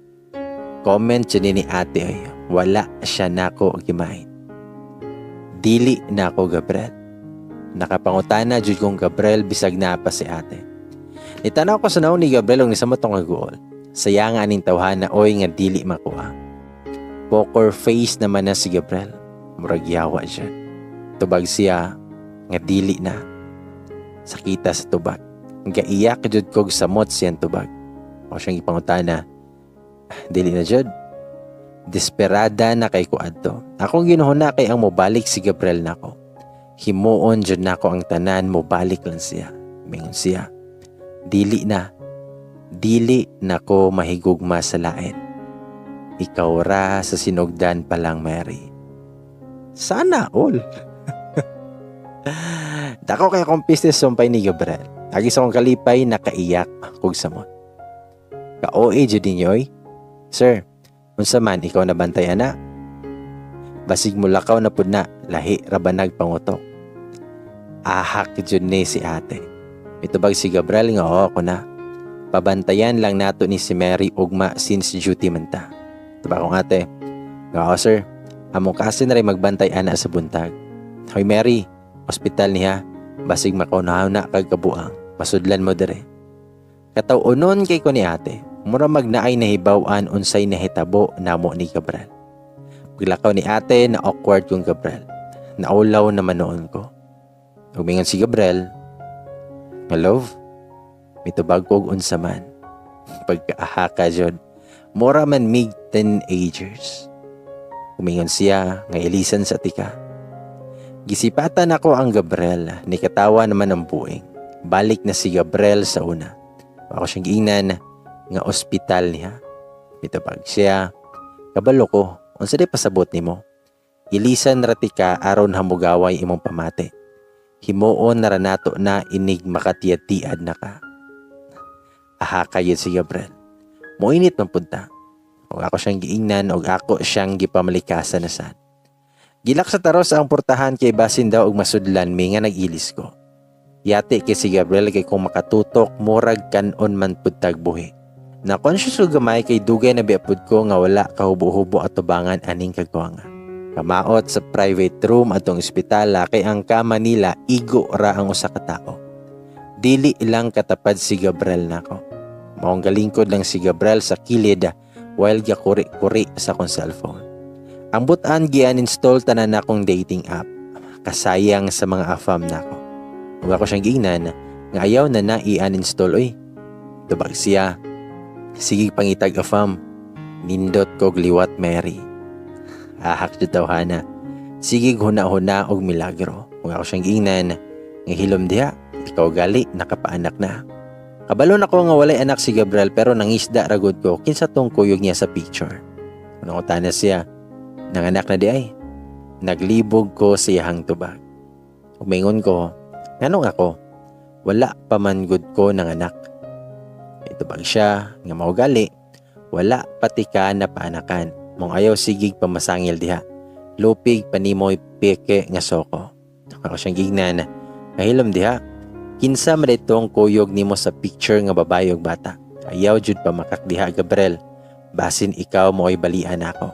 Comment jud ni ate ay wala siya nako gimain. Dili na ako Gabriel. Nakapangutana jud kong Gabriel bisag na pa si ate. Nitanaw ko sa naong ni Gabriel ug nisamot ang guol. Saya nga aning tawhana oy nga dili makuha. Poker face naman na si Gabriel. Murag yawa siya. Tubag siya nga dili na. Sakita sa tubag. Gaiyak jud kog samot siyang tubag. Ako siyang ipangutana, "Dili na jud?" Desperada na kay ko adto. Akong ginuhuna kay ang mobalik si Gabriel nako. Himuon jud nako ang tanan, mobalik lang siya. Mingon siya, "Dili na. Dili nako mahigugma sa lain. Ikaw ra sa sinugdan pa lang, Mary." Sana all. Dako kay akong pistis sumpay ni Gabriel. Agi sa akong kalipay, nakaiyak kog samot. Ka-OA jud ninyo oy. "Sir, unsa man, ikaw na bantay ana? Basig mo lakaw na pud na, lahi ra ba nagpangutok?" Ahak jud ni si ate. Mitubag si Gabriel nga oo ako na. Pabantayan lang nato ni si Mary ugma since duty man ta. Tubag akong ate, nga "Oo sir, among kasi na rin magbantay ana sa buntag. Hoy Mary, ospital niya, basig makaunaw na kag kabuang, masudlan mo dire." Kataw-unon kay ko ni ate, mura magnaay nahibaw-an unsay nahitabo namo ni Gabriel. Paglakaw ni ate, na awkward kong Gabriel. Naulaw naman noon ko. Umingon si Gabriel, nga "Love." Mitubag kog "Unsa man?" Pagkaahaka jud. Mura man mig teenagers. Umingon siya nga "Ilisan sa tika." Gisipatan ako ang Gabriel, ni katawa naman ang buing. Balik na si Gabriel sa una. Ako siyang giingnan nga "Ospital niya." Mitubag siya, "Kabalo ko, unsa di pasabot nimo? Ilisan ra tika aron hamugaway imong pamati. Himuon na ra nato na inig makatiyad-tiad na ka." Aha kayod si Gabriel. Moinit man punta. Og ako siyang giingnan og ako siyang gipamalikasan na sad. Gilak sa taros ang portahan kay basin daw og masudlan mi nga nag-ilis ko. Yati kay si Gabriel kay kung makatutok murag kanon man pud tagbuhi. Na conscious ko gamay kay dugay na biya pud ko nga wala kahubo-hubo atubangan aning kagwanga. Kamaot sa private room atong ospitala kay ang kama nila igo ra ang usa ka tawo. Dili lang katapad si Gabriel nako. Maong galingkod lang si Gabriel sa kilid while gakuri-kuri sa akong cellphone. Ang butan, gi-uninstall tanan akong dating app. Kasayang sa mga afam nako. Ug ako siyang giingnan nga ayaw na na i-uninstall oy. Tubag siya, "Sige, pangitag afam." Nindot kog liwat, Mary. Ahak jud tawhana. Sige, huna-huna og milagro. Ug ako siyang giingnan nga hilom diha, ikaw gali nakapaanak na. Kabalo na ko nga walay anak si Gabriel, pero nangisda ragod ko kinsa tong kuyog niya sa picture. Nangutana siya, "Nanganak na di ay?" Naglibog ko sa iyahang tubag. Umingon ko, "Nganong ako? Wala pa man gud ko nanganak." Itubag siya nga maugali, "Wala pati ka na paanakan. Mong ayaw sigig pamasangil diha. Lupig panimoy peke nga soko." Ako siyang gignan, "Kahilom diha. Kinsa man itong kuyog nimo sa picture nga babae ug bata? Ayaw jud pa makakdiha, Gabriel. Basin ikaw mo'y balian ako."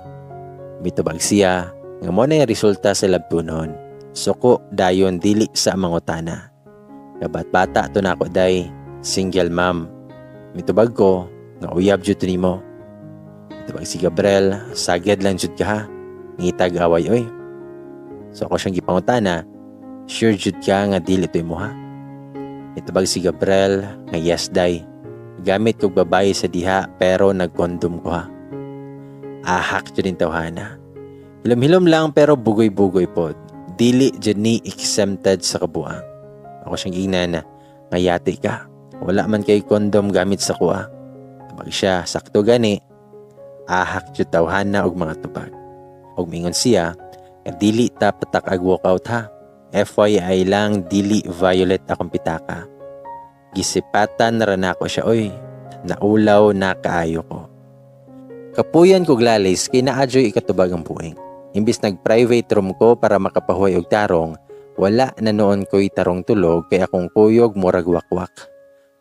Mitubag siya nga mo na yung resulta sa labtunon. Suko dayon, dili sa mangutana. Kabat bata to nako day, single mom. Mitubag ko nga uyab jud to nimo. Mitubag si Gabriel, "Sagad lang jud ka ha. Ngitag away oy." So ako siyang gipangutana, "Sure jud ka nga dili to imo ha?" Itubag si Gabriel nga yes day. Gamit kog babae sa diha pero nagkondom ko ha. Ahak jud din tawhana. Hilom-hilom lang pero bugoy-bugoy pod. Dili jud ni exempted sa kabuang. Ako siyang giingnan nga yati ka. Wala man kay kondom gamit sa kuha. Tubag siya, "Sakto gani." Ahak jud tawhana og mga tubag. Og mingon siya nga dili ta patak ag walkout ha. FYI lang, dili violet akong pitaka. Gisipatan na ra nako siya oy. Naulaw na kaayo ko. Kapuyan kog lalis kay naadyoy ikatubag ang buing. Imbis nag-private room ko para makapahuway og tarong, wala na noon ko'y tarong tulog kay akong kuyog murag wakwak.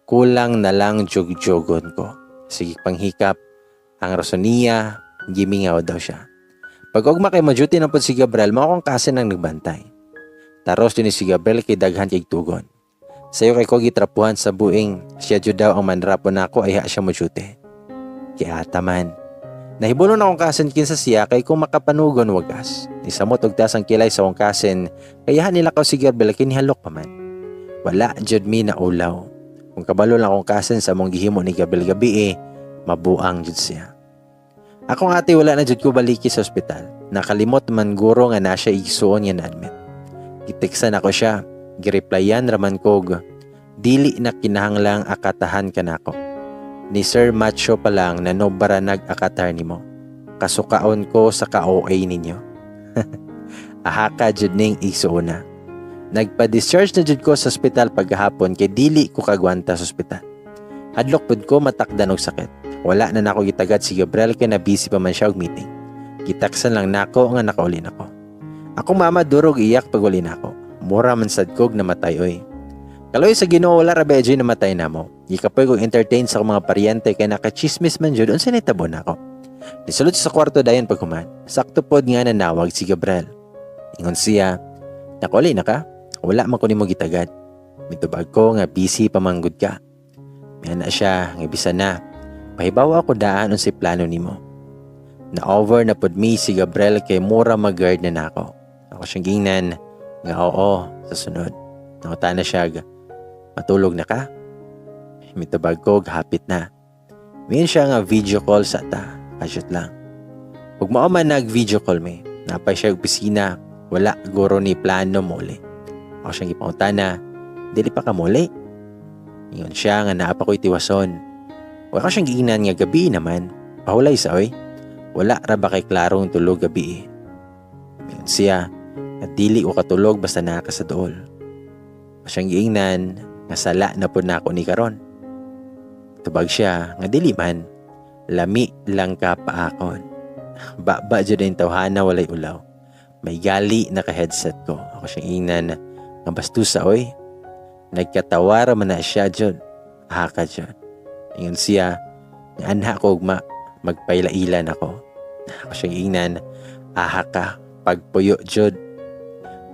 Kulang na lang jugjugon ko. Sige panghikap. Ang rason niya, gimingaw daw siya. Pag ugma kay mo-duty na pod si Gabriel, mao akong cousin ang nagbantay. Taros din ni si Gabriel kay daghan kay tugon. Sayo kay ko gitrapuhan sa buing, siya jud daw ang manrapo nako ayha siya mo-duty. Kaya man. Nahibulon akong cousin kinsa siya kay kung makapanugon wagas. Nisamot og taas ang kilay sa akong cousin, kaya nila ko si Gabriel kinihalok pa man. Wala jud mi na ulaw. Kung kabalo lang akong cousin sa among gihimo ni Gabriel gabi eh, mabuang jud siya. Akong ate, wala na jud ko baliki sa ospital. Nakalimot man guro nga na siya igsuon nga na-admit. Giteksan ako siya. Gireplyan raman kog, "Dili na kinahanglang akatahan kanako. Ni Sir Macho pa lang na no bara nag-akatar nimo. Kasukaon ko sa ka-OA ninyo." Ahaka jud ning igsuona. Nagpa-discharge na jud ko sa ospital pagkahapon kay dili ko kagwanta sa ospital. Hadlok pud ko matakdan og sakit. Wala na nako gitagad si Gabriel kay na busy pa man siya og meeting. Gitaksan lang nako nga nakauli nako. Ako mama durog iyak pag uli nako. Mura man sad kog namatay oy. Kaloy sa Ginoo, wala ra ba namatay namo. Gikapoy kog entertain sa akong mga paryente kay nakachismis man jud unsa nitabo nako. Nisulod sa kwarto dayon paghuman. Sakto pod nga nanawag si Gabriel. Ingon siya, "Nakauli na ka? Wala man ko nimo gitagad." Mitubag ko nga busy pa man gud ka. Miana siya nga bisan na. Pahibaw ako daan unsay plano nimo. Na-over na pod mi si Gabriel kay mura mag-guard na nako. Ako siyang gingnan nga oo sa sunod. Nangutana siya, "Matulog na ka?" Mitubag ko hapit na. Miingon siya nga video call sa ta, kasyot lang. Ug mao man nag video call mi. Napay siya opisina, wala guro ni plano muli. Ako siyang gipangutana, "Dili pa ka muli?" Ingon siya nga naa pa ko'y tiwason. Wala ko siyang giingnan nga gabi naman. Pahulay sa oy. Wala ra ba kay klarong tulog gabi eh. Ingon siya nga dili ko katulog basta naa ka sa duol. Ako siyang giingnan nga sala na pud nako ni karon. Tubag siya nga dili man. Lami lang ka paakon. Baba jud ang tawhana, walay ulaw. May gali naka-headset ko. Ako siyang ingnan nga bastusa oy. Nagkatawa ra man na siya jud. Haka jud. Ingon siya nga anha ko ugma, magpailailan ako. Ako siyang ingnan, aha ka pagpuyo jud.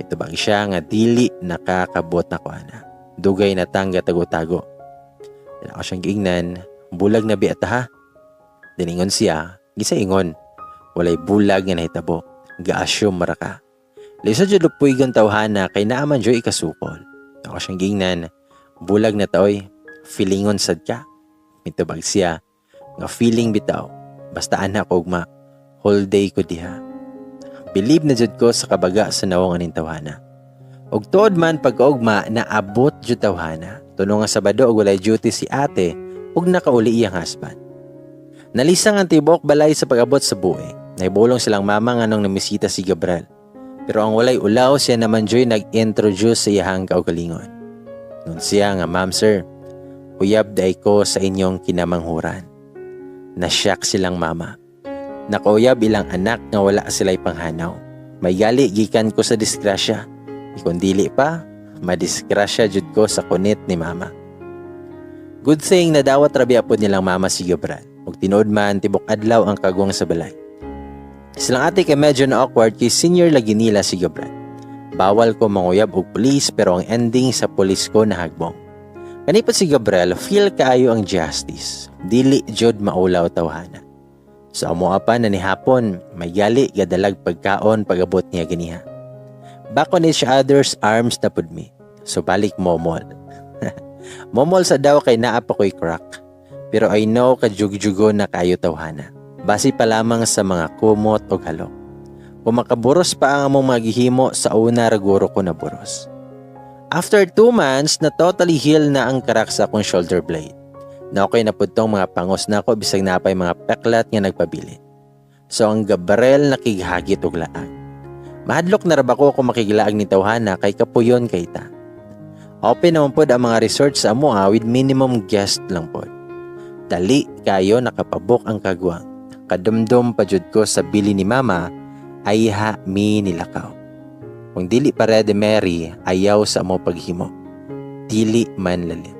Itubag siya nga dili nakakabot na ko ana. Dugay na tang gatago-tago. Then ako siyang giingnan, "Bulag na biya ta ha?" Then ingon siya, gisaingon, "Walay bulag nga nahitabo, ga-assume mara ka." Lisod jud lupuygon tawhana kay naa man juy ikasukol. Ako siyang giingnan, "Bulag na ta oy, feelingon sad ka." Mitubag siya, nga feeling bitaw, basta ana ko ugma, whole day ko diha. Believe na jud ko sa kabaga sa nawong aning tawhana. Og tuod man, pagkaugma naabot jud tawhana. Tuno nga Sabado og walay duty si ate ug nakauli iyang husband. Nalisang ang tibok balay sa pag-abot sa buhi. Naibulong silang mama nga nung namisita si Gabriel. Pero ang walay ulaw, siya naman juy nag-introduce sa iyahang kaugalingon. Ingon siya nga, "Ma'am, sir, uyab diay ko sa inyong kinamanghuran." Nasyak silang mama. Nakauyab ilang anak nga wala sila'y panghanaw. May gali gikan ko sa disgrasya. Ikon dili pa, madisgrasya jud ko sa kunit ni mama. Good thing nadawat ra biya pod nilang mama si Gabriel. Ug tinuod man, tibok adlaw ang kagwang sa balay. Silang ate kay medyo na awkward kay senior lagi nila si Gabriel. Bawal ko manguyab og pulis, pero ang ending sa pulis ko nahagbong. Kanipot si Gabriel, feel kaayo ang justice. Dili jud maulaw tawhana. So amo pa na ni hapon, may gali gadalag pagkaon pag-abot niya ganiha. Back on each other's arms na pud mi. So balik momol. Momol sa daw kay naa pa ko'y crack. Pero I know kajugjugo na kayo tawhana. Base pa lamang sa mga kumot o halok. Kung makaburos pa ang among magihimo sa una, raguro ko na buros. After 2 months, na totally heal na ang crack sa akong shoulder blade. Na okay na pud tong mga pangos na ako bisag napay mga peklat nga nagpabilin. So ang Gabriel nakighagit og laag. Mahadlok na ra ba ko kung makiglaag ni tawhana kay kapuyon kay ta. Open naman pod ang mga resort sa amoa with minimum guest lang pod. Dali kayo nakapabook ang kagwang. Kadumdum pa jud ko sa bili ni mama ay ha mi nilakaw. Kung dili pa ready Mary, ayaw sa mo paghimo. Dili man lalim.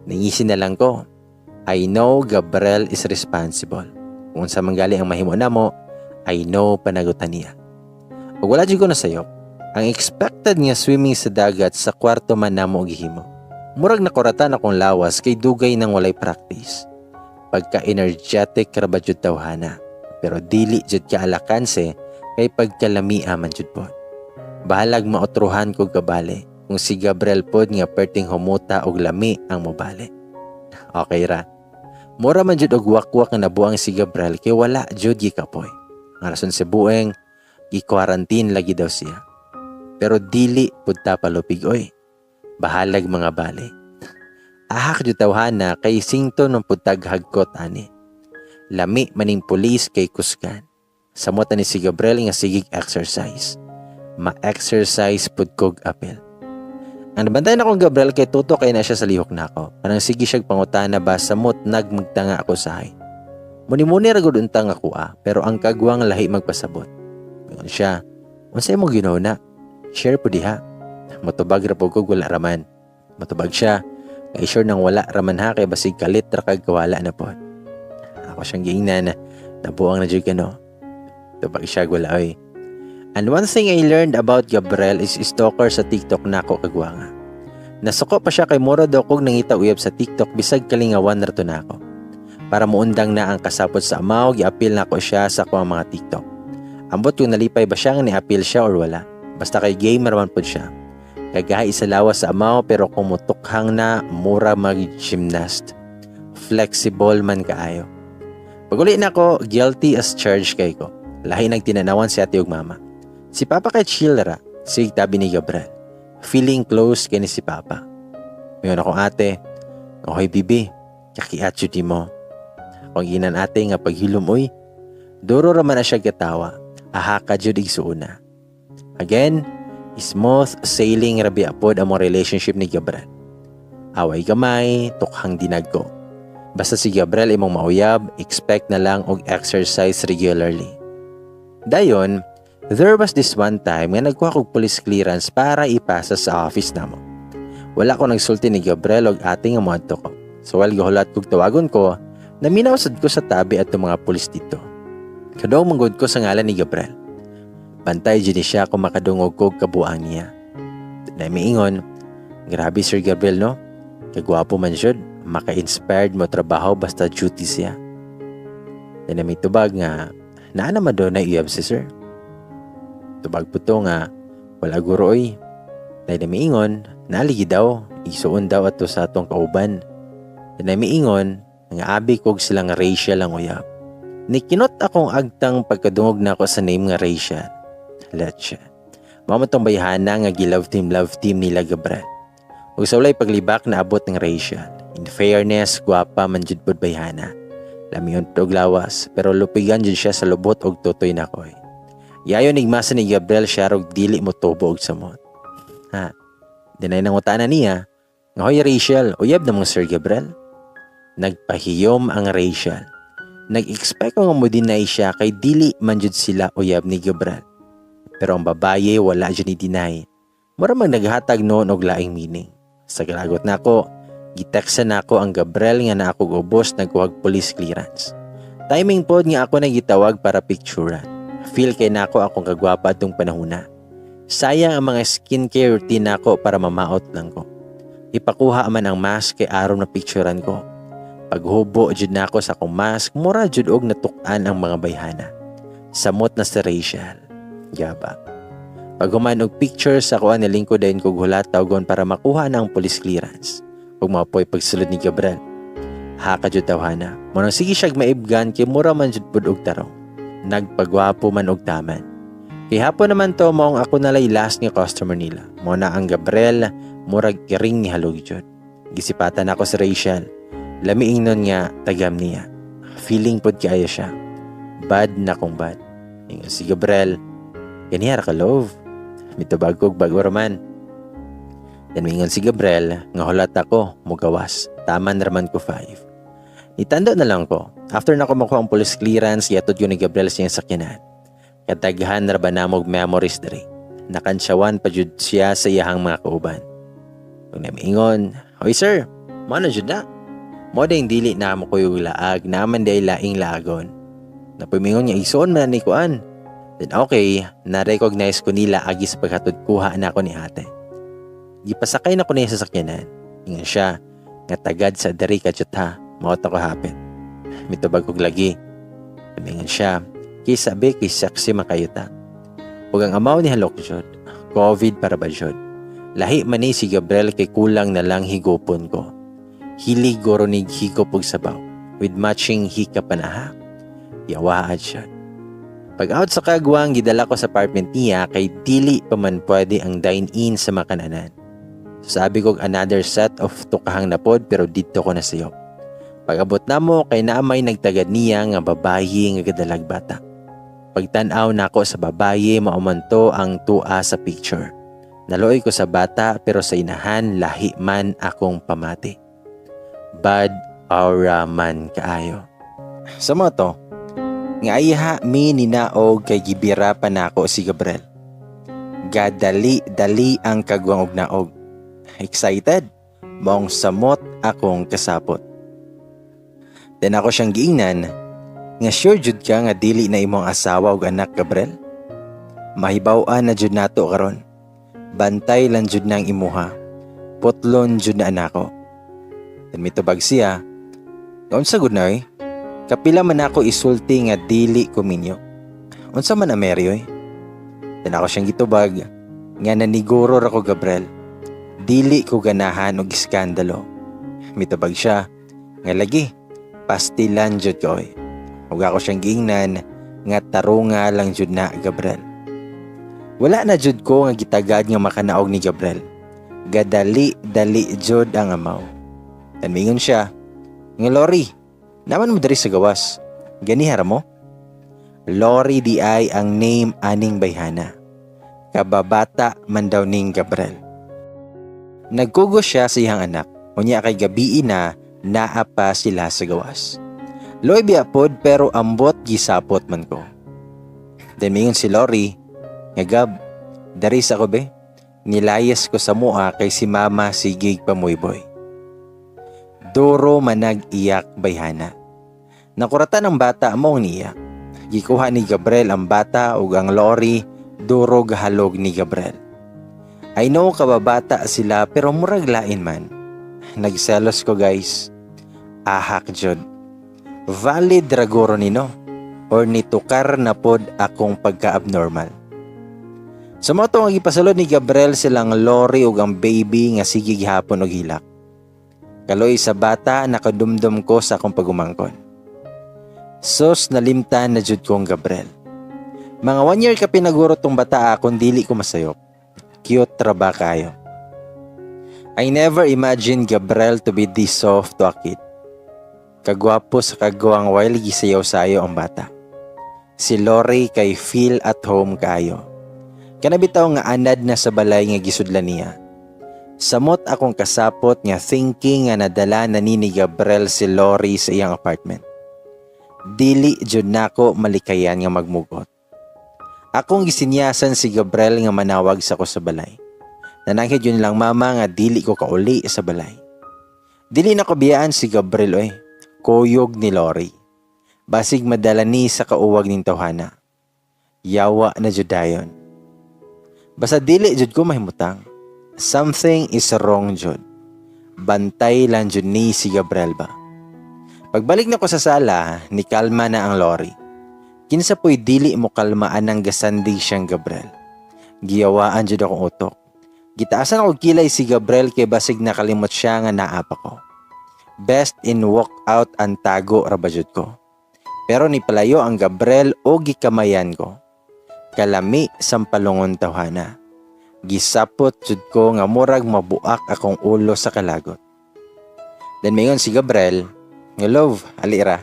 Nangisi na lang ko. I know Gabriel is responsible. Kung sa manggali ang mahimo namo, I know panagutan niya. Ug wala jud ko nasayop. Ang expected nga swimming sa dagat, sa kwarto man namo gihimo. Murag nakuratan akong lawas kay dugay nang walay practice. Pagka-energetic ra ba jud tawhana. Pero dili jud ka alakanse kay pagkalamia man jud pod. Bahalag maotruhan ko kabali kung si Gabriel pod nga perting humuta og lami ang mobali. Okay ra. Mura man jud og wakwak nga nabuang si Gabriel kay wala jud gikapoy. Ang rason si bueng, gi-quarantine lagi daw siya. Pero dili pud ta palupig oy. Bahalag mga bali. Ahak jud tawhana kay singto ng pud tag hagkot ani. Lami maning pulis kay kusgan. Samot ni si Gabriel nga sigig exercise. Ma-exercise pud kog apil. Ang nabantay na kong Gabriel kay tuto kay na siya sa lihok nako. Kanang sige siyag pangutana ba samot nagmagtanga ako sa hay. Muni-muni ra gud untang ako ah, pero ang kagwang lahi magpasabot. Ingon siya, "Unsay mo ginawa na? Share po diha." Motubag ra po kog wala raman. Motubag siya, kay sure nang wala raman ha, kay basig kalit ra kag kawala na pod. Ako siyang giingnan, "Nabuang na jud ka no?" Tubag siya, "Wala oy." And one thing I learned about Gabriel is stalker sa TikTok nako kagwanga. Nasuko pa siya kay mura daw kog nangita uyab sa TikTok bisag kalingawan ra to nako. Para muundang na ang kasapot sa amaw, giapil nako siya sa akong mga TikTok. Ambot kung nalipay ba siya nga ni-apil siya or wala. Basta kay gamer man pod siya. Kagahi sa lawas sa amaw, pero kung mutukhang na, mura mag-gymnast. Flexible man kaayo. Paguli na ko, guilty as charged kay ko. Lahi nagtinanawan si ate ug mama. Si papa kay chill ra, sig tabi ni Gabriel. Feeling close kay ni si papa. Mayon akong ate, "Okay bibi, kakiat jud mo." Akong giingnan, "Ate, nga paghilom oy." Duro ra man na siya gatawa. Aha ka jud igsuuna. Again, smooth sailing ra biya pod among relationship ni Gabriel. Away gamay, tukhang dinagko. Basta si Gabriel imong mauyab, expect na lang og exercise regularly. Dayon, there was this one time nga nagkuha kog police clearance para ipasa sa office namo. Wala ko nagsulti ni Gabriel og ate nga moadto ko. So while gahulat kog tawagon ko, naminaw sad ko sa tabi at mga pulis dito. Kadong manggod ko sa ngalan ni Gabriel. Bantay jud ni siya kung makadungog kog kabuang niya. Na miingon Grabe, Sir Gabriel, no? Kagwapo man jud, maka-inspired mo trabaho basta duty siya. Then may tubag nga, naa naman daw na uyab si sir. Tubag po to nga, wala guro oy. Dahil miingon, naligi daw, isuon daw ato sa atong kauban. Then miingon, nga abi kog silang Rachel ang uyab. Nikinot akong agtang pagkadungog nako sa name nga Rachel. Leche. Mao man tong bayhana nga gi-love team, love team nila Gabriel. Ug sa walay paglibak naabot ng Rachel. In fairness, gwapa man jud pud bayhana. Lamiyon og lawas, pero lupigan jud siya sa lubot og tutoy na koy. Yayo nigmasa ni Gabriel siya rog dili mo tubo og samot. Ha. Dinay nangutana niya, nga hoy Rachel, uyab na mong Sir Gabriel? Nagpahiyom ang Rachel. Nag-expect ko nga mo deny siya kay dili man jud sila uyab ni Gabriel. Pero ang babaye wala jud ni deny. Mura man naghatag noon og laing meaning. Sa galagot nako, giteksa nako ang Gabriel nga na ako ubos nagkuhag police clearance. Timing pod nga ako nagitawag para picturean. Feel kay nako akong kagwapa atong panahona. Sayang ang mga skincare routine nako para mamaot lang ko. Ipakuha man ang mask kay aron na picturean ko. Paghubo jud nako sa akong mask, mura jud og natuk-an ang mga bayhana. Samot na si Rachel. Gaba. Paghuman og picture sa kuan, nilingkod dayon kog hulat tawgon para makuha na ang police clearance. Ug mapoy pagsulod ni Gabriel. Haka jud tawhana. Mo nang sige siyag maibgan kay mura man jud pud og tarong. Nagpagwapo man og taman. Kay hapon naman to maong ako nalay last nga customer nila. Mo na ang Gabriel murag kiring ni halog jud. Gisipatan ako si Rachel. Lamiing nun nga tagam niya. Feeling pod kaayo siya. Bad na kong bad. Ingon si Gabriel, "Ganiha ra ka, love." Mitubag kog bago raman. Then mingon si Gabriel nga hulat ako, mugawas. Taman raman ko 5. Nitando na lang ko. After na ako makuha ang police clearance, yatod yun ni Gabriel siyang sakyanan. Kadaghan ra ba namog memories diri. Nakantsawan pa jud siya sa iyahang mga kauban. Kung namiingon, "Hoy sir, mo na jud na. Mo ding dili na mo kuyog laag, naman day laing laagon." Napumingon nga isuon man ni kuan. Then okay, na-recognize ko nila agi sa paghatod kuha na ako ni ate. Gipasakay na ko niya sa sakyanan. Ingon siya, nga tagad sa diri ka ha, maot ako hapit. Mitubag kog lagi. Ingon siya, kay sabi kay sexy makayuta. Ug ang amaw ni halok jud, COVID para ba jud. Lahi man ni si Gabriel kay kulang na lang higupon ko. Hilig goro ni higop og sabaw with matching hika panaha. Yawaad siya. Pag out sa kagwang, gidala ko sa apartment niya kay dili pa man pwede ang dine-in sa makananan. Sabi ko another set of tukahang napod pero dito ko na sayo. Pag-abot na mo kay naamay nagtagad niya nga babayi nga gadalag bata. Pagtan-aw nako sa babaye, mao man to ang tua sa picture. Naluoy ko sa bata pero sa inahan lahi man akong pamati. Bad aura man kaayo. Sa mga to, nga ayha mi ninaog kay gibira pa nako si Gabriel. Gadali-dali ang kagwang og naog. Excited, maong samot akong kasapot. Then ako siyang giingnan, nga sure jud ka nga dili na imong asawa ug anak, Gabriel? Mahibaw-an na jud nato karon. Bantay lang jud nang imuha. Putlon jud na anako. Then mitubag siya, "Unsa gud na oy? Kapila man ako isulti nga dili ko minyo. Unsa man Mary oy?" Then ako siyang gitubag nga naniguro ra ko, Gabriel. Dili ko ganahan og iskandalo. Mitubag siya nga lagi pastilan jud ko oy. Ug ako siyang giingnan nga tarunga lang jud na, Gabriel. Wala na jud ko nga gitagad nga makanaog ni Gabriel. Gadali-dali jud ang amaw. Then mingon siya, nga Lori, naman mo diri sa gawas. Ganihara mo? Lori di ay ang name aning bayhana. Kababata man daw ning Gabriel. Nagkugo siya sa iyang anak. Unya kay gabii na, naa pa sila sa gawas. Loy biya pod pero ambot gisapot man ko. Then mingon si Lori, nga Gab, dari sa ko be. Nilayas ko sa mua kay si mama sigig pamuyboy. Duro manag iyak bayhana. Nakuratan ang bata mo ang niiyak. Gikuha ni Gabriel ang bata ug ang Lori durog halog ni Gabriel. I know kababata sila pero murag lain man. Nagselos ko, guys. Ahak jud. Valid ra guro ni, no? Or nitukar na pod akong pagka-abnormal. So mao to nga gipasulod ni Gabriel silang Lori ug ang baby nga sige gihapon og hilak. Kaloy sa bata, nakadumdum ko sa akong pagumangkon. Sus, nalimtan na jud kong Gabriel. Mga 1 year ka pinaguro tong bata kung dili ko masayop. Cute ra ba kayo? I never imagined Gabriel to be this soft to a kid. Kagwapo sa kagwang while gisayaw-sayo ang bata. Si Lori kay feel at home kayo. Kana bitaw nga anad na sa balay nga gisudlan niya. Samot akong kasapot nga thinking nga nadala na ni Gabriel si Lori sa iyang apartment. Dili jud nako malikayan nga magmugot. Akong gisinyasan si Gabriel nga manawag sa ko sa balay. Nananghid jud lang mama nga dili ko kauli sa balay. Dili na ko biyaan si Gabriel oy. Kuyog ni Lori. Basig madala ni sa kauwag ning tawhana. Yawa na jud dayon. Basta dili jud ko mahimutang. Something is wrong jud. Bantay lang jud ni si Gabriel ba. Pagbalik na ko sa sala, ni kalma na ang Lori. Kinsa po'y dili mo kalmaan ang gasandig siyang Gabriel? Giyawaan jud akong utok. Gitaasan ako kilay si Gabriel kay basig nakalimot siya nga naa pa ko. Best in walk out ang tago ra ba jud ko. Pero ni palayo ang Gabriel o gikamayan ko. Kalami sampalungon tawhana. Gisapot jud ko nga murag mabuak akong ulo sa kalagot. Then mingon si Gabriel, nga, "Love, alira.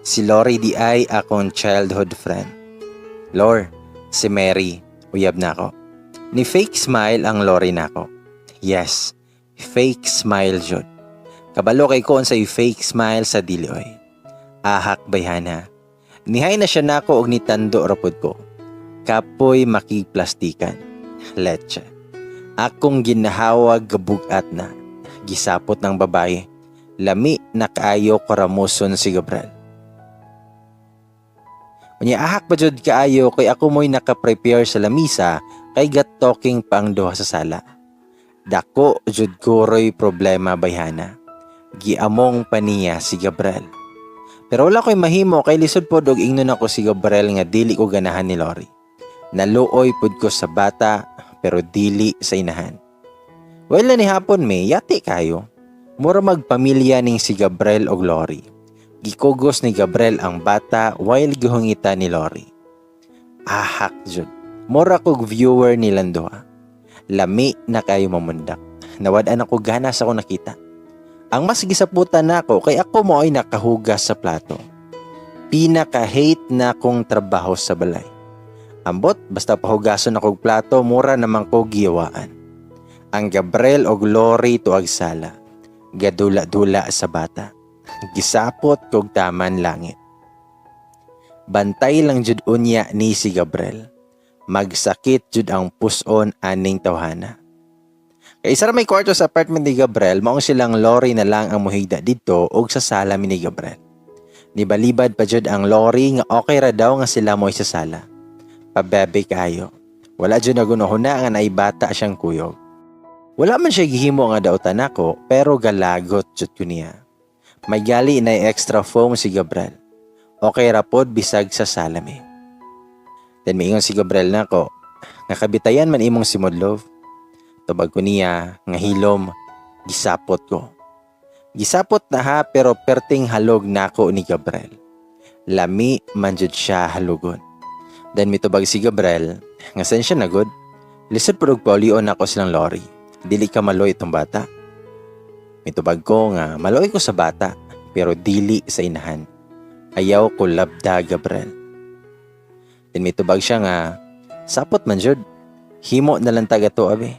Si Lori di ay akong childhood friend. Lor, si Mary, uyab na ako." Ni fake smile ang Lori nako. Yes, fake smile jud. Kabalo kay ko unsay fake smile sa dili oy. Ahak bayhana. Nihay na siya nako og nitando ra pud ko. Kapoy makigplastikan. Leche. Akong ginahawag gabugat na. Gisapot ng babae. Lami na kaayo karamuson si Gabriel. Unya ahak pa jud kaayo kay ako mo'y naka-prepare sa lamisa kay gat talking pa ang duha sa sala. Dako jud kuroy problema, bayhana. Giamong pa niya si Gabriel. Pero wala ko'y mahimo kay lisod pod og ingnon ako si Gabriel nga dili ko ganahan ni Lori. Naluoy pod ko sa bata pero dili sa inahan. Well, ni hapon may yati kayo. Mura magpamilya ning si Gabriel og Lori. Gikugos ni Gabriel ang bata while gihungita ni Lori. Ahak jud. Mura kog viewer nilang duha. Lami na kayo mamundak. Nawad-an ako gana sa akong nakita. Ang mas gisaputan nako kay ako mo ay nakahugas sa plato. Pinaka-hate na kong trabaho sa balay. Ambot, basta pahugason ako og plato, mura naman ko giyawaan. Ang Gabriel og Lori tuag sala. Gadula-dula sa bata. Gisapot kog taman langit. Bantay lang jud unya ni si Gabriel. Magsakit jud ang puson aning tawhana. Kay isa ra may kwarto sa apartment ni Gabriel, maong silang Lori na lang ang muhigda didto og sa sala mi ni Gabriel. Nibalibad pa jud ang Lori nga okay ra daw nga sila mo sa sala. Pabebe kayo. Wala jud nagunahuna nga naibata siyang kuyog. Wala man siya gihimo nga dautan nako pero galagot jud ko niya. May gali na extra foam si Gabriel. Okay ra pod bisag sa sala mi. Then miingon si Gabriel nako, nga, "Kabitayan man imong simod, love." Tubag ko niya nga, "Hilom." Gisapot ko. Gisapot na ha pero perting halog nako ni Gabriel. Lami man jud siya halugon. Then mitubag si Gabriel nga, "Sensya na gud. Lisod pud og paulion nako silang Lori. Dili ka maloy itong bata." Mitubag ko nga maloy ko sa bata pero dili sa inahan. Ayaw ko labda, Gabriel. Then mitubag siya nga, "Sapot man jud. Himo na lang taga to abi."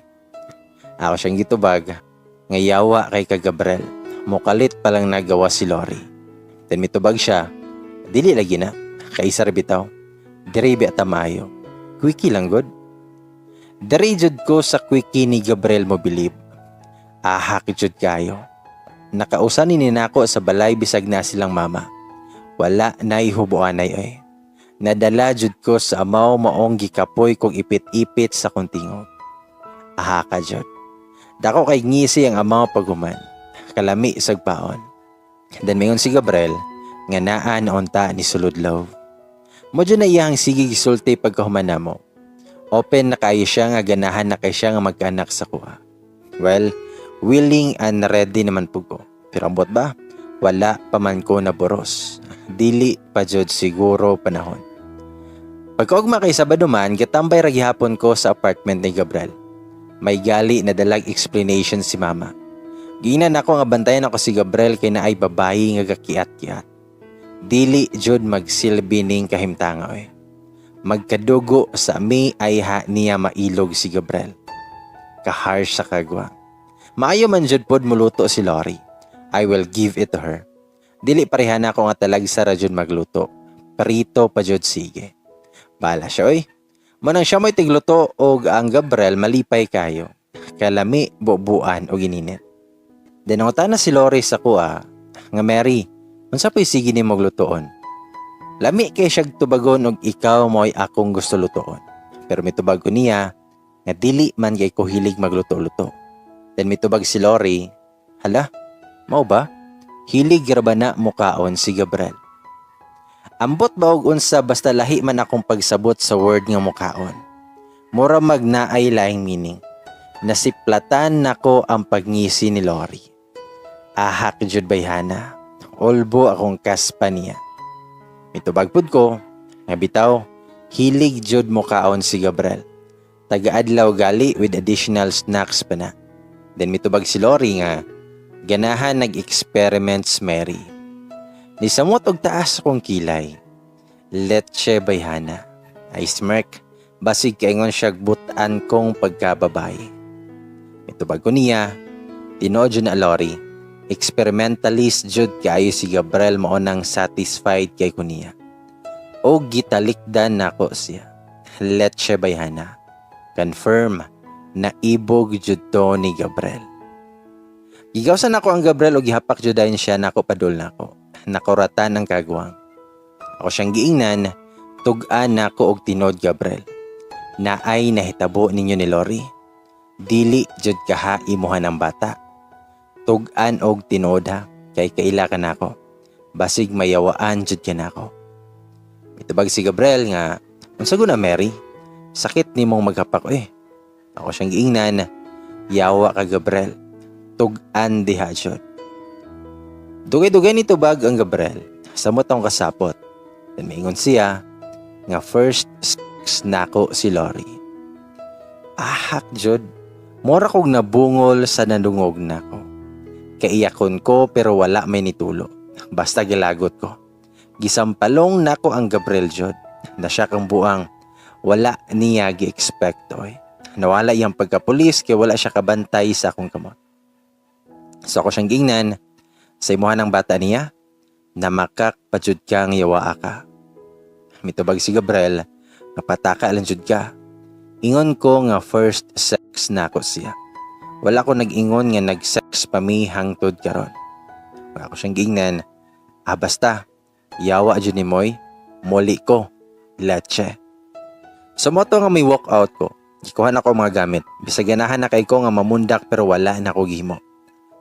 Ako siyang gitubag nga, "Yawa kay ka, Gabriel. Mukalit pa lang nagawa si Lori." Then mitubag siya, "Dili lagi na. Kaisa ra bitaw. Diri bi maayo. Quickie lang gud." Diri jud ko sa quickie ni Gabriel mo bilib. Ahak jud kayo. Nakausan ni nako sa balay bisag na silang mama. Wala na'y hubuanay oy. Nadala jud ko sa amaw maong gikapoy kong ipit-ipit sa kong tingog. Aha ka jud. Dako kay ngisi ang amaw paghuman. Kalami sag paon. Then mingon si Gabriel nga naa na unta ni sulod, love. Mao jud na iyang sige gisulti pagkahuman namo. Open na kayo siya nga ganahan na kay siya nga magkaanak sa kuha. Well, willing and ready naman pud ko. Pero ambot ba? Wala pa man ko na boros. Dili pa jud siguro panahon. Pagkaugma kay Sabado man, gatambay ra gihapon ko sa apartment ni Gabriel. May gali na dalag explanation si Mama. Giingnan ako nga bantayan ako si Gabriel kay naay babayi nga gakiat-kiat. Dili jud magsilbi ning kahimtanga oy. Magkadugo sa mi ay ha niya mailog si Gabriel. Ka-harsh sa kagwa. Maayo man jud pod muluto si Lori. I will give it to her. Dili pareha na ako nga talagsa ra jud magluto. Prito pa jud sige. Bala siya oy. Manang siya mo'y tigluto og ang Gabriel malipay kayo. Kalami bubuan og ininit. Then nangutana si Lori sa kuha nga, "Mary, unsa po'y sige nimo lutoon?" Lami kay siyag tubagon og ikaw mo'y akong gusto lutoon. Pero mitubag ko niya nga dili man kay ko hilig magluto-luto. Then mitubag si Lori, "Hala, mao ba? Hilig ra ba na mukaon si Gabriel?" Ambot ba og unsa, basta lahi man akong pagsabot sa word nga mukaon. Mura mag naay laing meaning. Nasiplatan nako ang pagngisi ni Lori. Ahak jud bayhana. Ulbo akong kaspa niya. Mitubag pud ko nga bitaw, hilig jud mukaon si Gabriel. Taga-adlaw gali with additional snacks pa na. Then mitubag si Lori nga ganahan nag-experiments, Mary. Nisamot og taas akong kilay. Letche bayhana. I smirk. Basig kaingon siya butan kong pagkababae. Mitubag ko niya, tinuod jud na, Lori. Experimentalist jud kaayo si Gabriel, mao nang satisfied kay ko niya. O gitalikdan nako siya. Letche bayhana. Confirm na ibog jud to ni Gabriel. Gigawsan nako ang Gabriel og gihapak jud dayon siya nako padul nako. Nakuratan ang kagwang. Ako siyang giingnan, tug-an nako og tinod, Gabriel. Naay nahitabo ninyo ni Lori. Dili jud kaha imuhan ang bata. Tug-an og tinuod ha, kay kaila ka nako. Basig mayawaan jud ka nako. Mitubag si Gabriel nga, "Unsa guna, Mary? Sakit nimong maghapak eh." Ako siyang giingnan, "Yawa ka, Gabriel. Tug-an diha jud." Dugay-dugay ni tubag ang Gabriel. Samot akong kasapot. Then maingon siya nga first sex nako si Lori. Ahak jud. Mura kog nabungol sa nadungog nako. Kaiyakon ko pero wala may nitulo. Basta gilagot ko. Gisampalong nako ang Gabriel jud. Na siya kang buang wala niya gi-expect oy. Nawala iyang pagkapulis kay wala siya kabantay sa akong kamot. So ako siyang gingnan, "Sa imuha ng bata niya, namakak pa jud kang yawaa ka." Mitubag si Gabriel, "Napataka lang jud ka. Ingon ko nga first sex nako siya. Wala ko nag-ingon nga nag-sex pa mi hangtod karon." Wala ko siyang gingnan, "Ah, basta, yawa jud ni moy, muli ko, leche." So mao to nga may walk out ko. Gikuha na ko ang mga gamit. Bisag ganahan na kay ko nga mamundak pero wala na ko gihimo.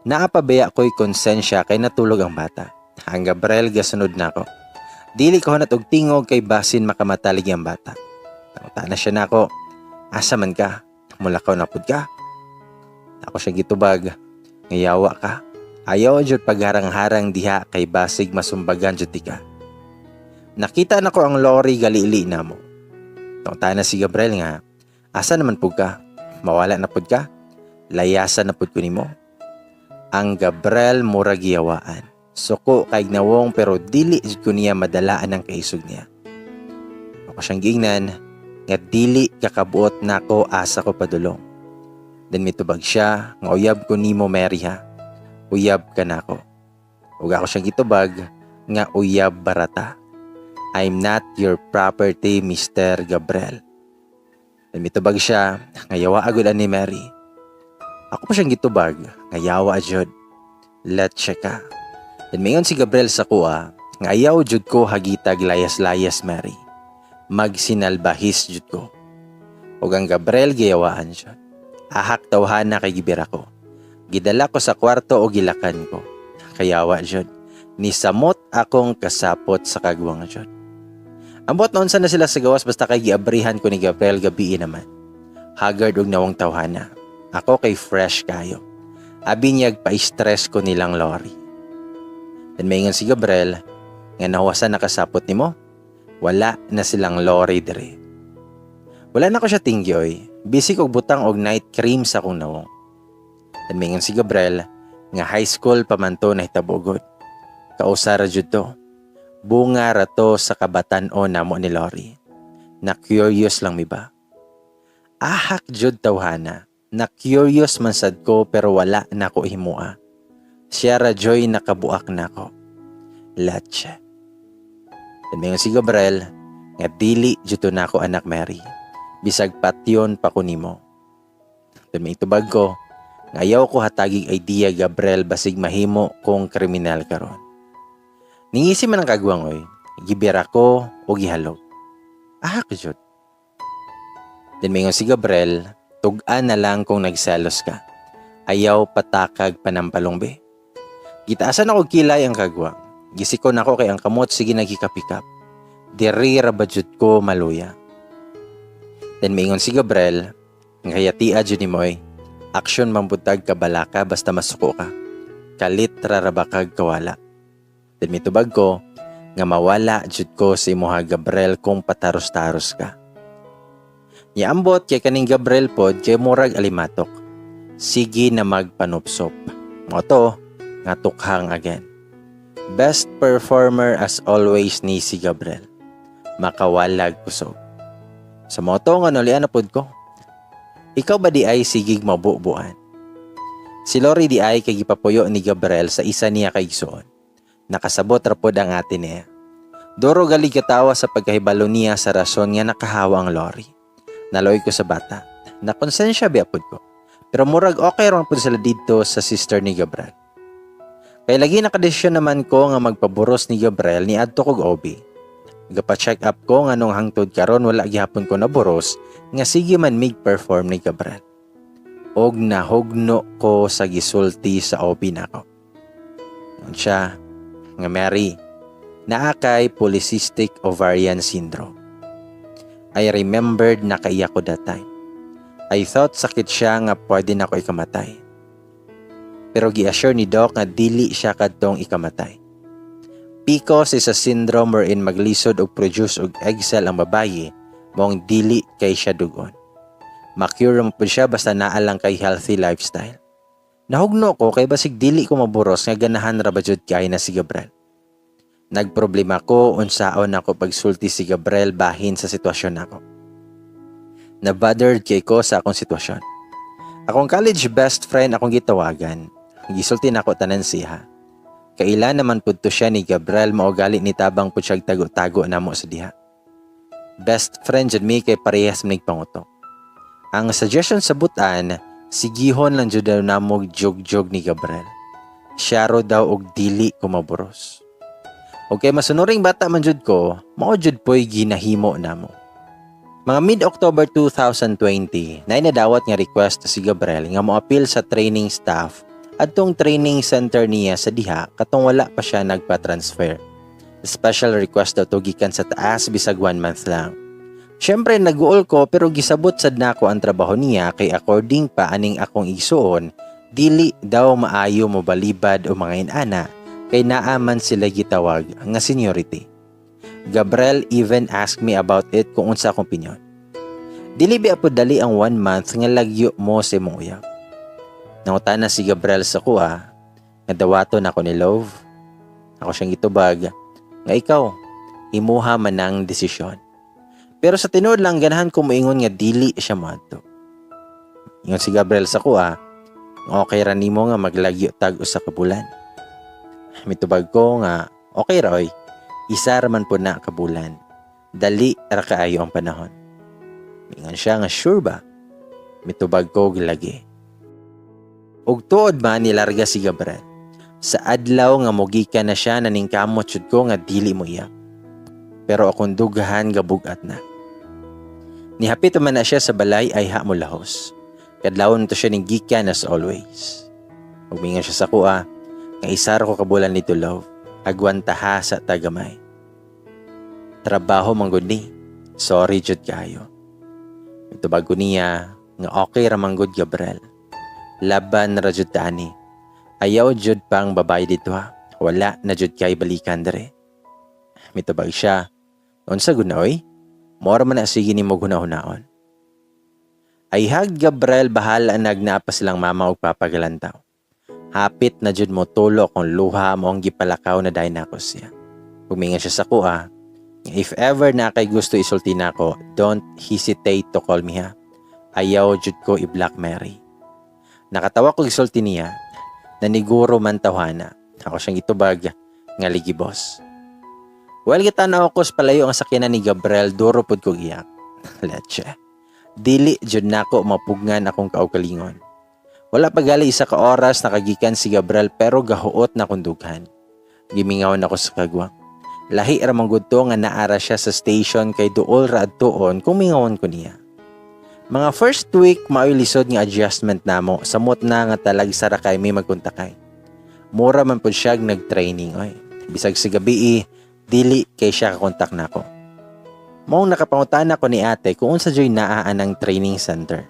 Naapabaya ko'y konsensya kay natulog ang bata. Ang Gabriel gasunod nako. Dili ko hunat og tingog kay basin makamatalig ang bata. Nangutana siya nako, "Asa man ka? Mulakaw na pud ka?" Ako siya gitubag, "Ngayawa ka. Ayaw jud pagharang-harang diha kay basig masumbagan jud ti ka." Nakita nako ang lorry galili namo. Nangutana si Gabriel nga, "Asa naman pud ka? Mawala na pud ka? Layasan na pud ko nimo." Ang Gabriel murag giyawaan. Suko kay nawong pero dili jud ko niya madalaan ang kaisog niya. Ako siyang giingnan nga dili kakabuot nako asa ko padulong. Then mitubag siya nga uyab ko nimo, Mary, ha. Uyab ka nako. Ug ako siyang gitubag nga uyab barata. I'm not your property, Mr. Gabriel. Then mitubag siya nga yawa agud ani, Mary. Ako pa siyang gitubag nga yawa jud. Letche ka. Then mingon si Gabriel sa kuha nga ayaw jud ko hagitag layas-layas, Mary. Magsinalbahis jud ko. Ug ang Gabriel giyawaan siya. Ahak, tawhana, kay gibira ko. Gidala ko sa kwarto o gilakan ko. Kayawa jud. Nisamot akong kasapot sa kagwang jud. Ambot noon sa na sila sa gawas, basta kay giabrihan ko ni Gabriel gabi naman. Haggard og nawong tawhana. Ako kay fresh kayo. Abi niyag pa-stress ko nilang Lori. Then maingon si Gabriel nga nahuwasan nakasapot nimo. Wala na silang Lori dire. Wala na ko siya tingyoy. Busy kog butang og night cream sa akong nawong. Then maingon si Gabriel nga high school pa man to nahitabo gud. Kausa ra jud to. Bunga ra to sa kabatan-on namo ni Lori. Na curious lang mi ba? Ahak jud, tawhana. Na curious man sad ko pero wala na ko himua. Siya ra juy nakabuak nako. Latche. Then maingon si Gabriel nga dili jud to nako, anak Mary. Bisag patyon pa ko nimo. Then may tubag ko nga ayaw ko hatagig idea, Gabriel, basig mahimo kong kriminal karon. Ningisi man ang kagwang oy, gibira ko o gihalog. Ah, jud. Then maingon si Gabriel, tug-an na lang kung nagselos ka. Ayaw patakag panampalong be. Gitaasan ako kilay ang kagwang. Gisikon ako kay ang kamot sige naghikap-hikap. Diri ra ba jud ko maluya. Then maingon si Gabriel, nga hayatia jud ni moy, aksyon mambutag kabalaka basta masuko ka. Kalit ra rabakag kawala. Then mitubag ko, nga mawala jud ko sa imuha, Gabriel, kung pataros-taros ka. Niambot kay kaning Gabriel pod kay murag alimatok. Sige na magpanupsop. Mao to, nga tukhang again. Best performer as always ni si Gabriel. Makawalag kusog. Sa mao to nga nulian na pod ko. Ikaw ba di ay sigig mabubuan? Si Lori di ay kay gipapuyo ni Gabriel sa isa niya kay igsuon. Nakasabot ra pod ang ate niya. Doro gali katawa sa pagkahibalo niya sa rason nga nakahawa ang Lori. Naloy ko sa bata. Nakonsensya biya pod ko. Pero murag okay ron pod sila didto sa sister ni Gabriel. Kay lagi nakadesisyon naman ko nga magpaburos ni Gabriel ni adto kog OB. Gapa-check up ko nga nung hangtod karon wala gihapon ko naburos nga sige man mig perform ni Gabriel. Og nahugno ko sa gisulti sa OB nako. Ingon siya nga, "Mary, naa kay polycystic ovarian syndrome." I remembered na kaiyak ko that time. I thought sakit siya nga pwede na ko ikamatay. Pero gi-assure ni Doc nga dili siya kadtong ikamatay. PCOS is a syndrome wherein maglisod og produce og egg cell ang babaye, maong dili kay siya dugon. Ma-cure mo pud siya basta naa lang kay healthy lifestyle. Nahugno ko kay basig dili ko maburos nga ganahan ra ba jud kay na si Gabriel. Nagproblema ko unsaon ako pagsulti si Gabriel bahin sa sitwasyon nako. Na-bothered kay ko sa akong sitwasyon. Akong college best friend akong gitawagan. Gisulti nako tanan siya. Kaila naman pud to siya ni Gabriel, mao gali ni tabang pud siya tago-tago namo sa diha. Best friend jud mi kay parehas mig pangutok. Ang suggestion sa butan, sigihon lang jud daw namo jog-jog ni Gabriel. Siya ro daw og dili ko maburos. Okay, masunuring bata man jud ko, mao jud po'y ginahimo namo. Mga mid-October 2020, na nadawat nga request si Gabriel nga moapil sa training staff adtong training center niya sa diha katong wala pa siya nagpa-transfer. Special request daw to gikan sa taas bisag one month lang. Siyempre nag-uol ko pero gisabot sad nako ang trabaho niya kay according pa aning akong igsuon, dili daw maayo mo balibad o mga inana kay naa man sila gitawag nga seniority. Gabriel even asked me about it kung unsa akong opinion. Dili biya po dali ang one month nga lagyo mo sa imong uyab. Nangutana si Gabriel sa kuha nga dawaton ako ni Love. Ako siyang gitubag nga ikaw, imuha man ang desisyon. Pero sa tinuod lang ganahan ko moingon nga dili siya moadto. Ingon si Gabriel sa kuha, okay ra nimo nga maglagyo tag usa ka bulan. Mitubag ko nga okay ra oy. Isa ra man po na ka bulan. Dali ra kaayo ang panahon. Mingon siya nga sure ba? Mitubag ko lagi. Ug tuod ba nilarga si Gabriel. Sa adlaw nga mogikan na siya, naningkamot jud ko nga dili mo iya. Pero akong dughan gabugat na. Nihapit man na siya sa balay ay ha mo lahos. Kadlawon to siya ning gikan as always. Ug mingon siya sa akoa nga isa ra ko kabulan nito, love. Agwanta ha sa tagamay. Trabaho man gud ni. Sorry jud kayo. Mitubag ko niya nga okay ra man gud, Gabriel. Laban ra jud ta ani. Ayaw jud pang babae dito ha. Wala na jud kay balikan dere. Mitubag siya. Unsa gud na oy? Mora man na sige nimo hunahunaon. I hugged Gabriel, bahala nag naa pa silang mama ug papa galantaw. Hapit na jud mo tulo kung luha mo ang gipalakaw na dayon nako siya. Ug mingon siya sa akoa, if ever na kay gusto isulti nako, don't hesitate to call me ha. Ayaw jud ko i-block Mary. Nakatawa ko gisulti niya, naniguro man tawhana. Ako siyang itubag nga ligi, boss. While gitanaw ko sa palayo ang sakyanan ni Gabriel, duro pud ko iyak. Leche. Dili jud nako mapugngan akong kaugalingon. Wala pa gali isa ka oras nakagikan si Gabriel pero gahuot na kong dughan. Gimingaw na ko sa kagwang. Lahi ra man gud to nga naara siya sa station kay duol ra adtuon kung mingawon ko niya. Mga first week maoy lisod nga adjustment namo, samot na nga talagsa ra kay may magkontakay. Mura man pud siya nag-training oy. Bisag sa gabi dili kay siya kakontak nako. Maong nakapangutana ko ni ate kung unsa joy naa anang training center.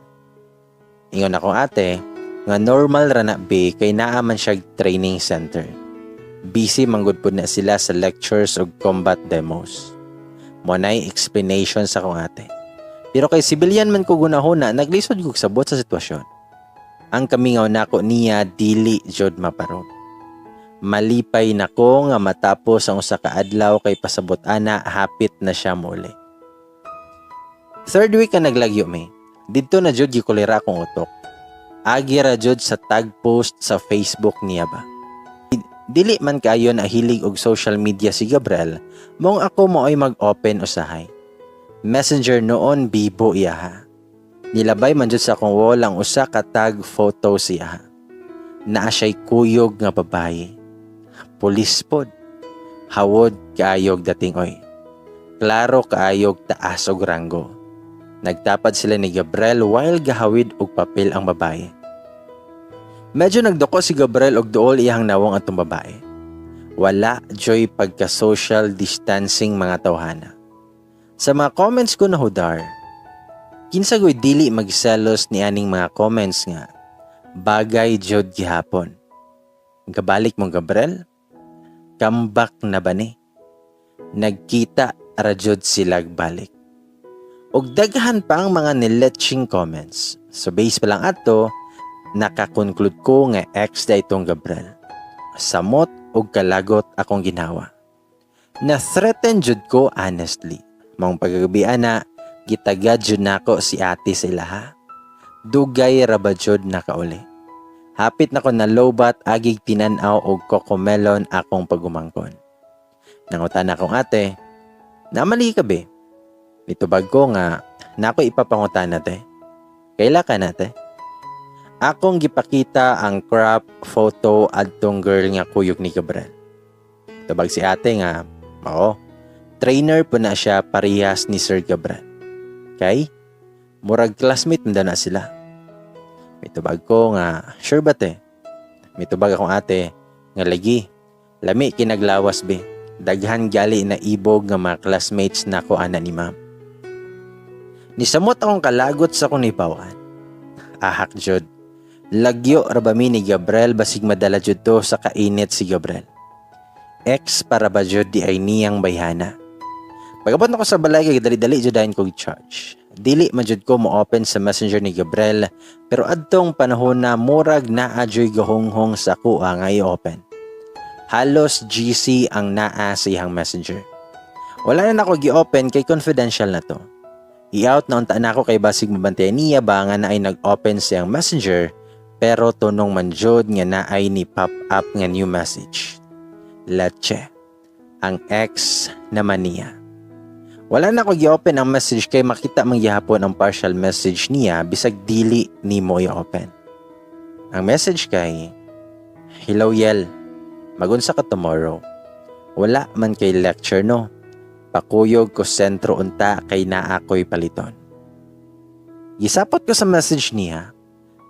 Ingon akong ate nga normal ra na be kay naa man siya training center. Busy manggod pud na sila sa lectures ug combat demos. Mo nay explanation sa akong ate. Pero kay civilian man ko gunahuna, naglisod kog sabot sa sitwasyon. Ang kamingaw nako niya dili jud maparob. Malipay na ko nga matapos ang usa ka adlaw kay pasabot ana hapit na siya muli. Third week ka naglagyo mi. Didto na jud gikulera akong utok. Agi ra jud sa tag post sa Facebook niya ba. Dili man kayo na hilig og social media si Gabriel, mong ako maoy mag-open usahay. Messenger noon bibo iya ha. Nilabay man jud sa akong wall ang usa ka tag photo siya. Naa siya'y kuyog nga babaye. Pulis pod. Hawod kaayog dating oy. Klaro kaayog taas og ranggo. Nagtapad sila ni Gabriel while gahawid og papel ang babae. Medyo nagduko si Gabriel og duol iyang nawong atong babae. Wala joy pagka social distancing, mga tawhana. Sa mga comments ko na hudar, kinsa goy dili magselos ni aning mga comments nga bagay jud gihapon. Gabalik mo, Gabriel? Comeback na ba ni? Nagkita ra jud sila balik. Og daghan pa ang mga niletching comments. So base pa lang ato, nakakonclude ko nga ex na itong Gabriel. Samot og kalagot akong ginawa. Na-threaten jud ko honestly. Maong pagkagabi ana, gitagad jud nako si ate sa ilaha. Dugay ra ba jud nakauli. Hapit na ko na lowbat agig tinan-aw og Cocomelon akong pagumangkon. Nangutan akong ate, "Namali ka be?" Nitubag ko nga, nako ipapangutan nate. Kaila ka nate? Akong gipakita ang crop photo adtong girl nga kuyog ni Gabriel. Tubag si ate nga, oo, trainer po na siya parehas ni Sir Gabriel. Kay, murag classmate man daw na sila. Mitubag ko nga, "Sure ba te?" Mitubag akong ate, nga lagi, lami kinaglawas be. Daghan gali na ibog nga mga classmates nako ana ni ma'am. Nisamot akong kalagot sa akong nahibaw-an. Ahak jud. Lagyo ra ba mi ni Gabriel, basig madala jud to sa kainit si Gabriel. Ex para ba jud di ay niyang bayhana. Pag-abot nako sa balay kay dali-dali jud dayon kog charge. Dili man jud ko mo-open sa Messenger ni Gabriel pero adtong panahon na murag naa joy gahonghong sa akoa nga i-open. Halos GC ang naa sa iyang Messenger. Wala na nako gi-open kay confidential na to. I-out na unta nako kay basig mabantayan niya ba nga naay nag-open sa iyang Messenger, pero tunong man jud nga naay ni pop up nga new message. Leche. Ang ex naman niya. Wala na ko gi-open ang message kay makita man gihapon ang partial message niya bisag dili nimo i-open. Ang message kay, "Hello Yel, magunsa ka tomorrow? Wala man kay lecture no. Pakuyog ko sentro unta kay naa ko'y paliton." Gisapot ko sa message niya.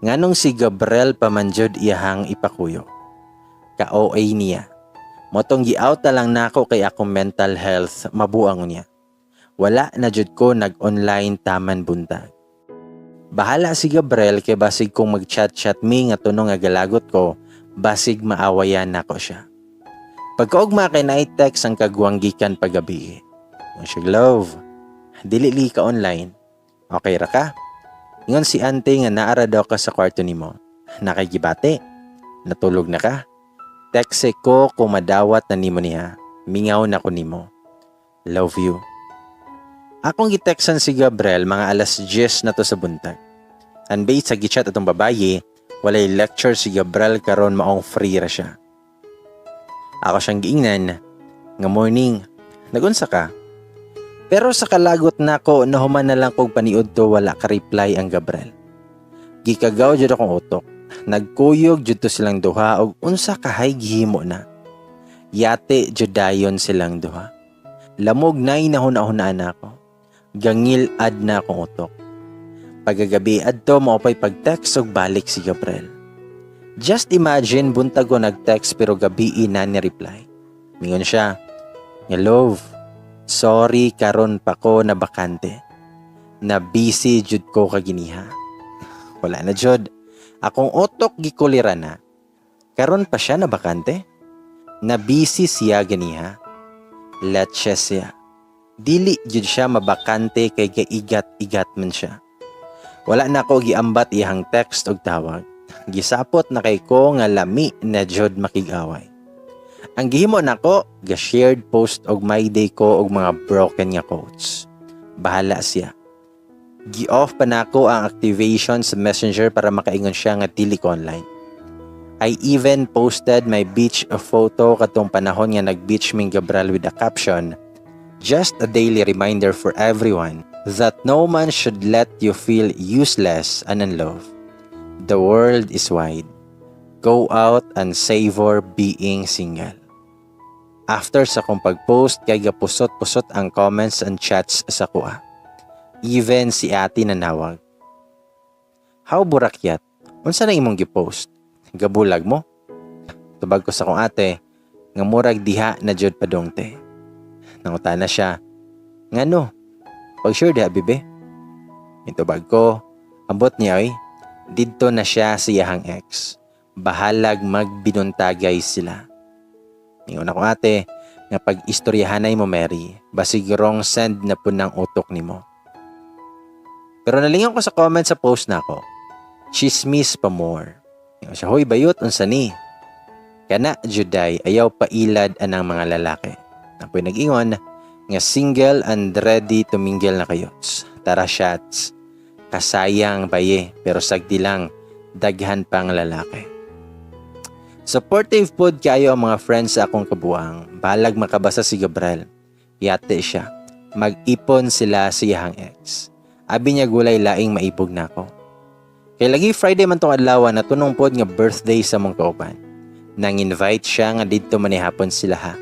Nganong si Gabriel pa man jud iyahang ipakuyog? Ka-OA niya. Mao tong gi-out na lang nako kay akong mental health mabuang niya. Wala na jud ko nag-online taman buntag. Bahala si Gabriel kay basig kung mag-chat-chat mi nga tuno nga galagot ko, basig maawayan nako siya. Pagkaugma kay naay text ang kagwang gikan pagabi. Ingon siya, "Love, dili li ka online. Okay ra ka? Ingon si ante nga naara daw ka sa kwarto nimo. Naa kay gibati. Natulog na ka? Text ko kung madawat na nimo niya. Mingaw na ko nimo. Love you." Akong gitextan si Gabriel mga alas 10 na to sa buntag. And based sa gichat atong babaye, walay lecture si Gabriel karon, maong free ra siya. Ako siyang giingnan nga, "Morning, nagunsa ka?" Pero sa kalagot nako, nahuman na lang kog paniud to, wala ka reply ang Gabriel. Gikagaw jud akong utok. Nagkuyog jud to silang duha og unsa kahay gihimo na. Yate jud dayon silang duha. Lamog nay nahuna-hunaan nako. Gangil-ad na akong utok. Pagkagabi adto, mao pay pag-text og balik si Gabriel. Just imagine, buntag ko nag-text pero gabi na ni reply. Mingon siya nga, "Love, sorry, karon pa ko na bakante. Na busy jud ko kaginiha." Wala na jud. Akong utok gikulira na. Karon pa siya na bakante? Na busy siya ganiha? Let's siya. Dili jud siya mabakante kay gaigat-igat man siya. Wala na ko giambat iyang text og tawag. Gisapot na kay ko nga lami na jud makig-away. Ang gihimo nako, ga-shared post og my day ko og mga broken nga quotes. Bahala siya. Gi-off pa nako ang activation sa Messenger para makaingon siya nga dili ko online. I even posted my beach photo katong panahon nga nag-beach ming Gabriel with a caption, "Just a daily reminder for everyone that no man should let you feel useless and unloved. The world is wide. Go out and savor being single." After sa kong pag-post kay gapusot-pusot ang comments and chats sa kuha. Even si ate nanawag. "How burakyat? Unsa na imong gipost? Gabulag mo?" Tubag ko sa kong ate nga murag diha na jud padong te. Nangutana siya, "Ngano? Pag sure diha, bibe?" Itubag ko, "Ambot niya oy, didto na siya sa iyahang ex. Bahalag magbinuntagay sila." Ingon ako ate, nga pag istoryahanay mo Mary, basig wrong send na po ng utok nimo. Pero nalingaw ko sa comment sa post nako. Chismis pa more. Ingon siya, "Hoy bayot, unsa ni? Kana juday, ayaw pailad anang mga lalaki." Ako'y nag-ingon nga single and ready to mingle na kayots. Tara, shots. Kasayang baye, pero sagdi lang, daghan pang lalaki. Supportive pod kayo ang mga friends sa akong kabuang. Balag makabasa si Gabriel. Yate siya. Mag-ipon sila sa iyahang ex. Abi niya gulay laing maibog na ako. Kay lagi Friday man tong adlaw na tunong pod nga birthday sa mong kauban. Nang invite siya nga didto manihapon sila ha.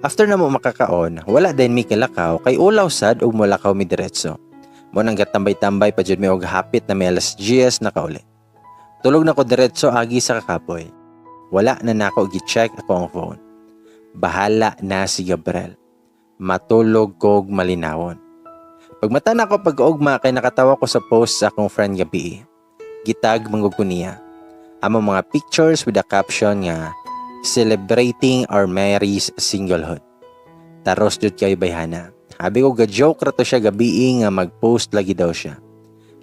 After na mo makakaon, wala din mi kalakaw kay ulaw sad ug mulakaw mi diretso. Mao nang gatambay-tambay pa jud mi og hapit na may alas 10 na kauli. Tulog na ko diretso agi sa kakapoy. Wala na nako gi-check ako ang phone. Bahala na si Gabriel. Matulog kog malinawon. Pagmata na ako pag-ugma kay nakatawa ko sa post sa akong friend gabi. Gitag manggug ko niya. Among mga pictures with a caption nga "Celebrating our Mary's Singlehood." Taros jud kayo bayhana. Abi ko ga-joke ra to siya gabi nga mag-post lagi daw siya.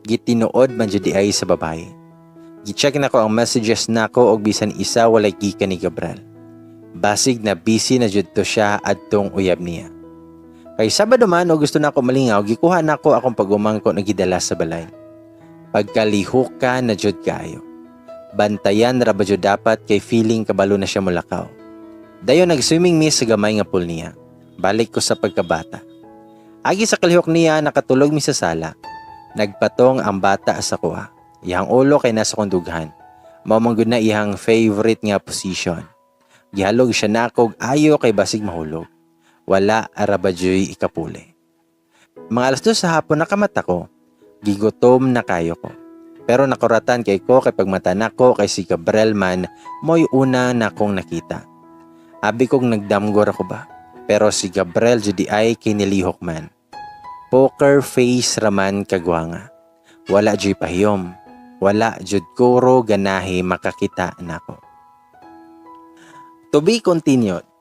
Gitinuod man jud ay sa babae. Gi-check nako ang messages nako og bisan isa walay gikan ni Gabriel. Basig na busy na jud to siya adtong uyab niya. Kay Sabado man o gusto na ako malingaw, gikuha nako akong pag-umangko na gidala sa balay. Pagkalihok na jud kaayo. Bantayan ra ba jud dapat kay feeling kabalo na siya mulakaw. Dayon nag-swimming mi sa gamay nga pool niya. Balik ko sa pagkabata. Agi sa kalihok niya, nakatulog mi sa sala. Nagpatong ang bata sa kuha. Iyang ulo kay nasa kong dughan. Mao man gud na iyang favorite nga position. Gihalog siya nako og ayo kay basig mahulog. Wala ra ba juy ikapuli. Mga alas 2 sa hapon nakamata ko. Gigutom na kayo ko. Pero nakuratan kay ko kay pagmata nako kay si Gabriel man mo'y una na kong nakita. Abi kong nagdamgor ako ba. Pero si Gabriel jud ay kinilihok man. Poker face raman kagwanga. Wala juy pahiyom. Wala jud kuro ganahi makakita nako. To be continued.